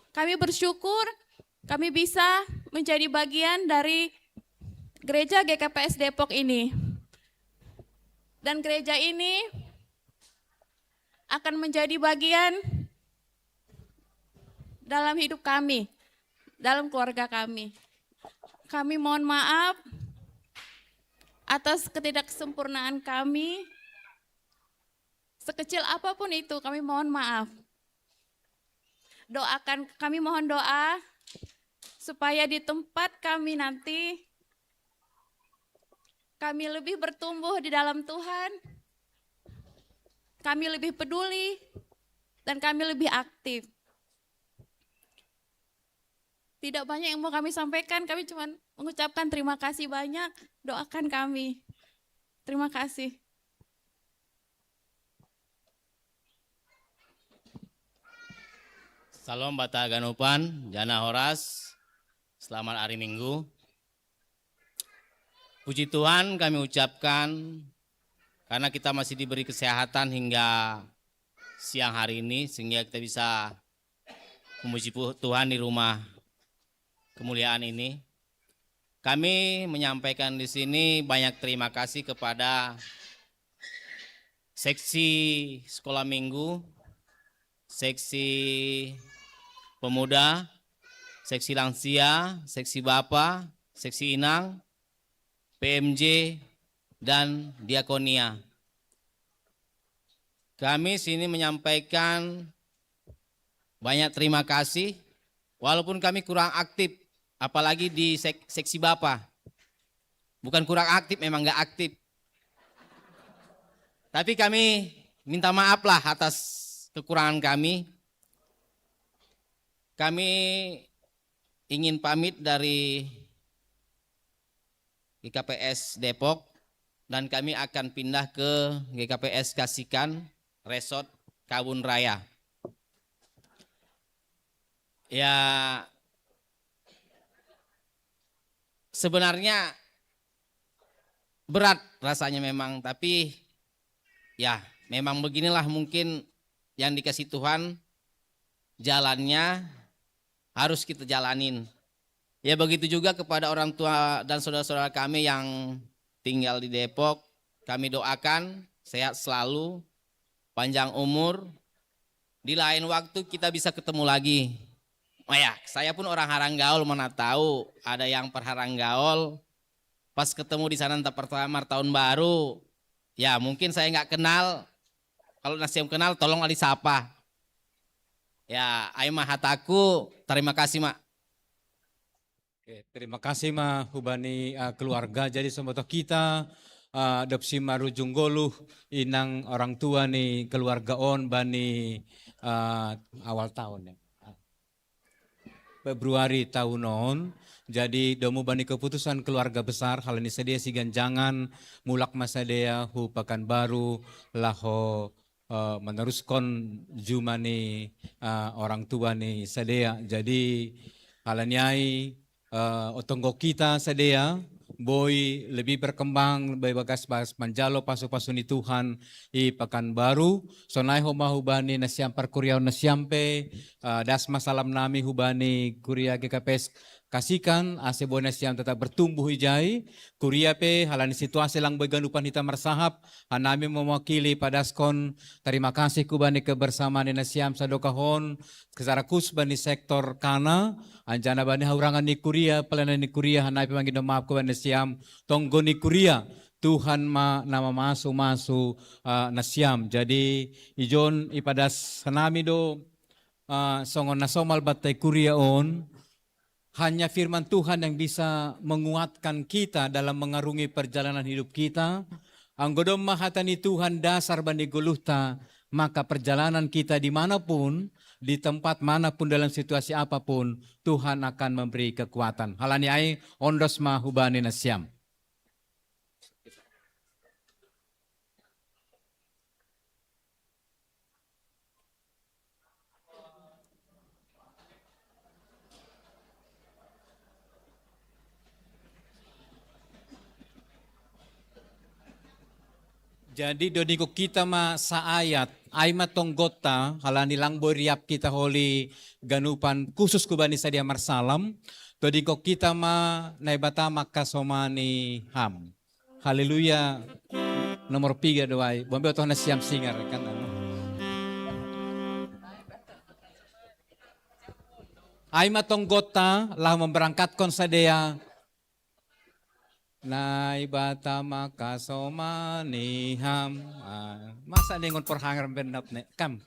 Kami bersyukur kami bisa menjadi bagian dari gereja G K P S Depok ini. Dan gereja ini akan menjadi bagian dalam hidup kami, dalam keluarga kami. Kami mohon maaf atas ketidaksempurnaan kami. Sekecil apapun itu, kami mohon maaf. Doakan, kami mohon doa supaya di tempat kami nanti, kami lebih bertumbuh di dalam Tuhan, kami lebih peduli, dan kami lebih aktif. Tidak banyak yang mau kami sampaikan, kami cuma mengucapkan terima kasih banyak, doakan kami. Terima kasih. Salam bata ganupan, jana horas, selamat hari Minggu. Puji Tuhan kami ucapkan karena kita masih diberi kesehatan hingga siang hari ini, sehingga kita bisa memuji Tuhan di rumah kemuliaan ini. Kami menyampaikan di sini banyak terima kasih kepada seksi sekolah minggu, seksi pemuda, seksi lansia, seksi bapa, seksi inang, P M J, dan diakonia. Kami sini menyampaikan banyak terima kasih, walaupun kami kurang aktif, apalagi di sek seksi bapa. Bukan kurang aktif, memang nggak aktif. Tapi kami minta maaf lah atas kekurangan kami. Kami ingin pamit dari G K P S Depok dan kami akan pindah ke G K P S Kasikan Resort Kabun Raya. Ya, sebenarnya berat rasanya memang, tapi ya memang beginilah mungkin yang dikasih Tuhan, jalannya harus kita jalanin. Ya begitu juga kepada orang tua dan saudara-saudara kami yang tinggal di Depok, kami doakan sehat selalu, panjang umur, di lain waktu kita bisa ketemu lagi. Oh ya, saya pun orang Haranggaol, mana tahu ada yang perharanggaol pas ketemu di sana entah pertama tahun baru. Ya mungkin saya nggak kenal, kalau Nasiam kenal tolong ali sapa. Ya, ai mah hataku, terima kasih mak. Oke, terima kasih mah hubani uh, keluarga. Jadi semboto kita uh, adopsi marujung goluh inang orang tua ni keluarga on bani uh, awal tahun ya. Februari tahun on. Jadi domu bani keputusan keluarga besar hal ini sedia si ganjangan mulak masadea hu Pekanbaru laho uh, meneruskan jumani uh, orang tua ni sadea. Jadi halaniai uh, otonggo kita sadea boi lebih berkembang boi bagas-bagas manjalo pasu-pasu ni Tuhan i Pekanbaru. Sonai homa hubani nasiam parkuriau nasiam pe uh, das masalam nami hubani kuria G K P S Kasikan ase boi nasiam tetap bertumbuh ijai. Kuria pe halani situasi lang boi ganupan hita marsahap, hanami mewakili padaskon terima kasih kubani kebersamaan ni nasiam sadokahon, secara khusus bani sektor kana, anjana bani haurangan ni kuria, pelayanan ni kuria, hanami pe mangindo maaf kubani nasiam, tonggo ni kuria, Tuhan ma nama masu-masu uh, nasiam. Jadi ijon ipadas hanami do uh, songon nasomal battai kuria on, hanya firman Tuhan yang bisa menguatkan kita dalam mengarungi perjalanan hidup kita. Anggo domma hata ni Tuhan dasar bani goluhta, maka perjalanan kita dimanapun, di tempat manapun, dalam situasi apapun, Tuhan akan memberi kekuatan. Halani ai ondos ma hubani nasiam. Jadi dodiko kita ma saayat, ai ma tonggotta halani lang boi riap kita holi ganupan khusus kubani sadia marsalam, dodiko kita ma Naibata mangkasomani ham. Haleluya. Nomor piga doai. Bombe otohna siam singar kan. Ai ma tonggotta lah memberangkatkan sadea Naibata makasomani ham. Ah, masa ningon porhanger bennap ne kam.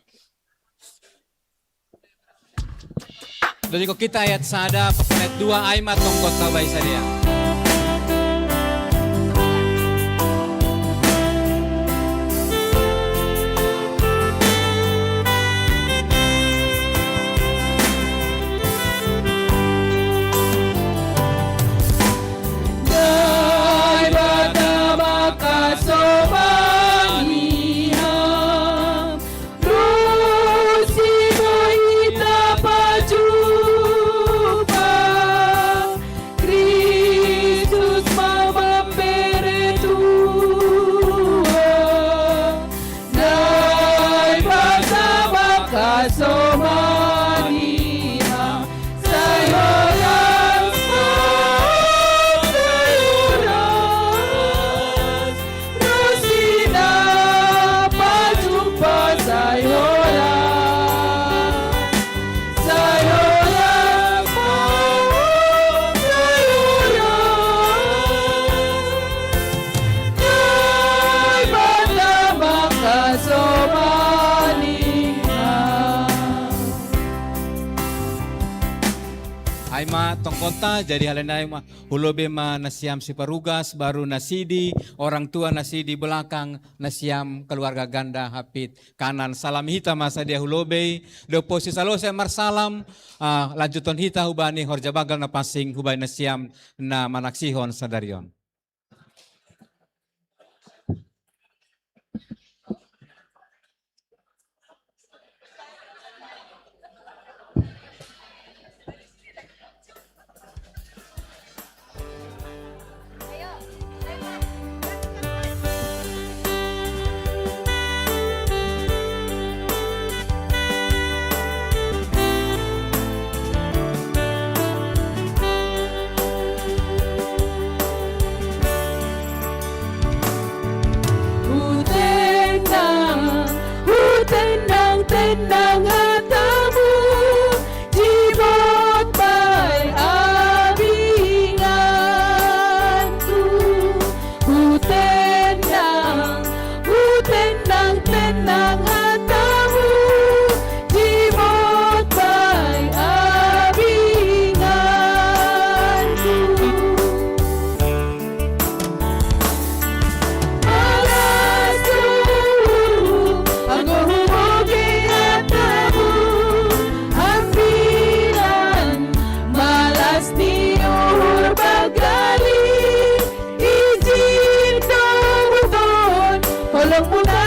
Jadi ko kita ayat sada, pakon ayat dua, ai ma tongkot tabai sadia. Naibata makasomani ham. Rusi mo ita pajupa. Kristus ma mambere tua. Naibata makasomani ham. Sai horas, sai horas. Rusi na pajumpa sai horas. Sai horas, sai horas. Naibata makasomani ham. Ai ma tongkot ta, jadi hal ena ai ma. Hulobi ma na siam si Parugas, baru na si di orang tua, na si di belakang, na siam keluarga ganda hapit kanan. Salam hita ma sadia hulobi, do posi salose marsalam, ah, lanjuton hita hubani horja bagal na pansing hubani na siam na manaksihon sadari on. Hutendang, hutendang, tendang hatamu, jibot bai abinganku. Hutendang, hutendang, tendang hatamu, jibot bai abinganku. Malas uhurhu, anggo humoge hatamu, ambilan malas ni uhur bagali, ijin do hutohon holongmu na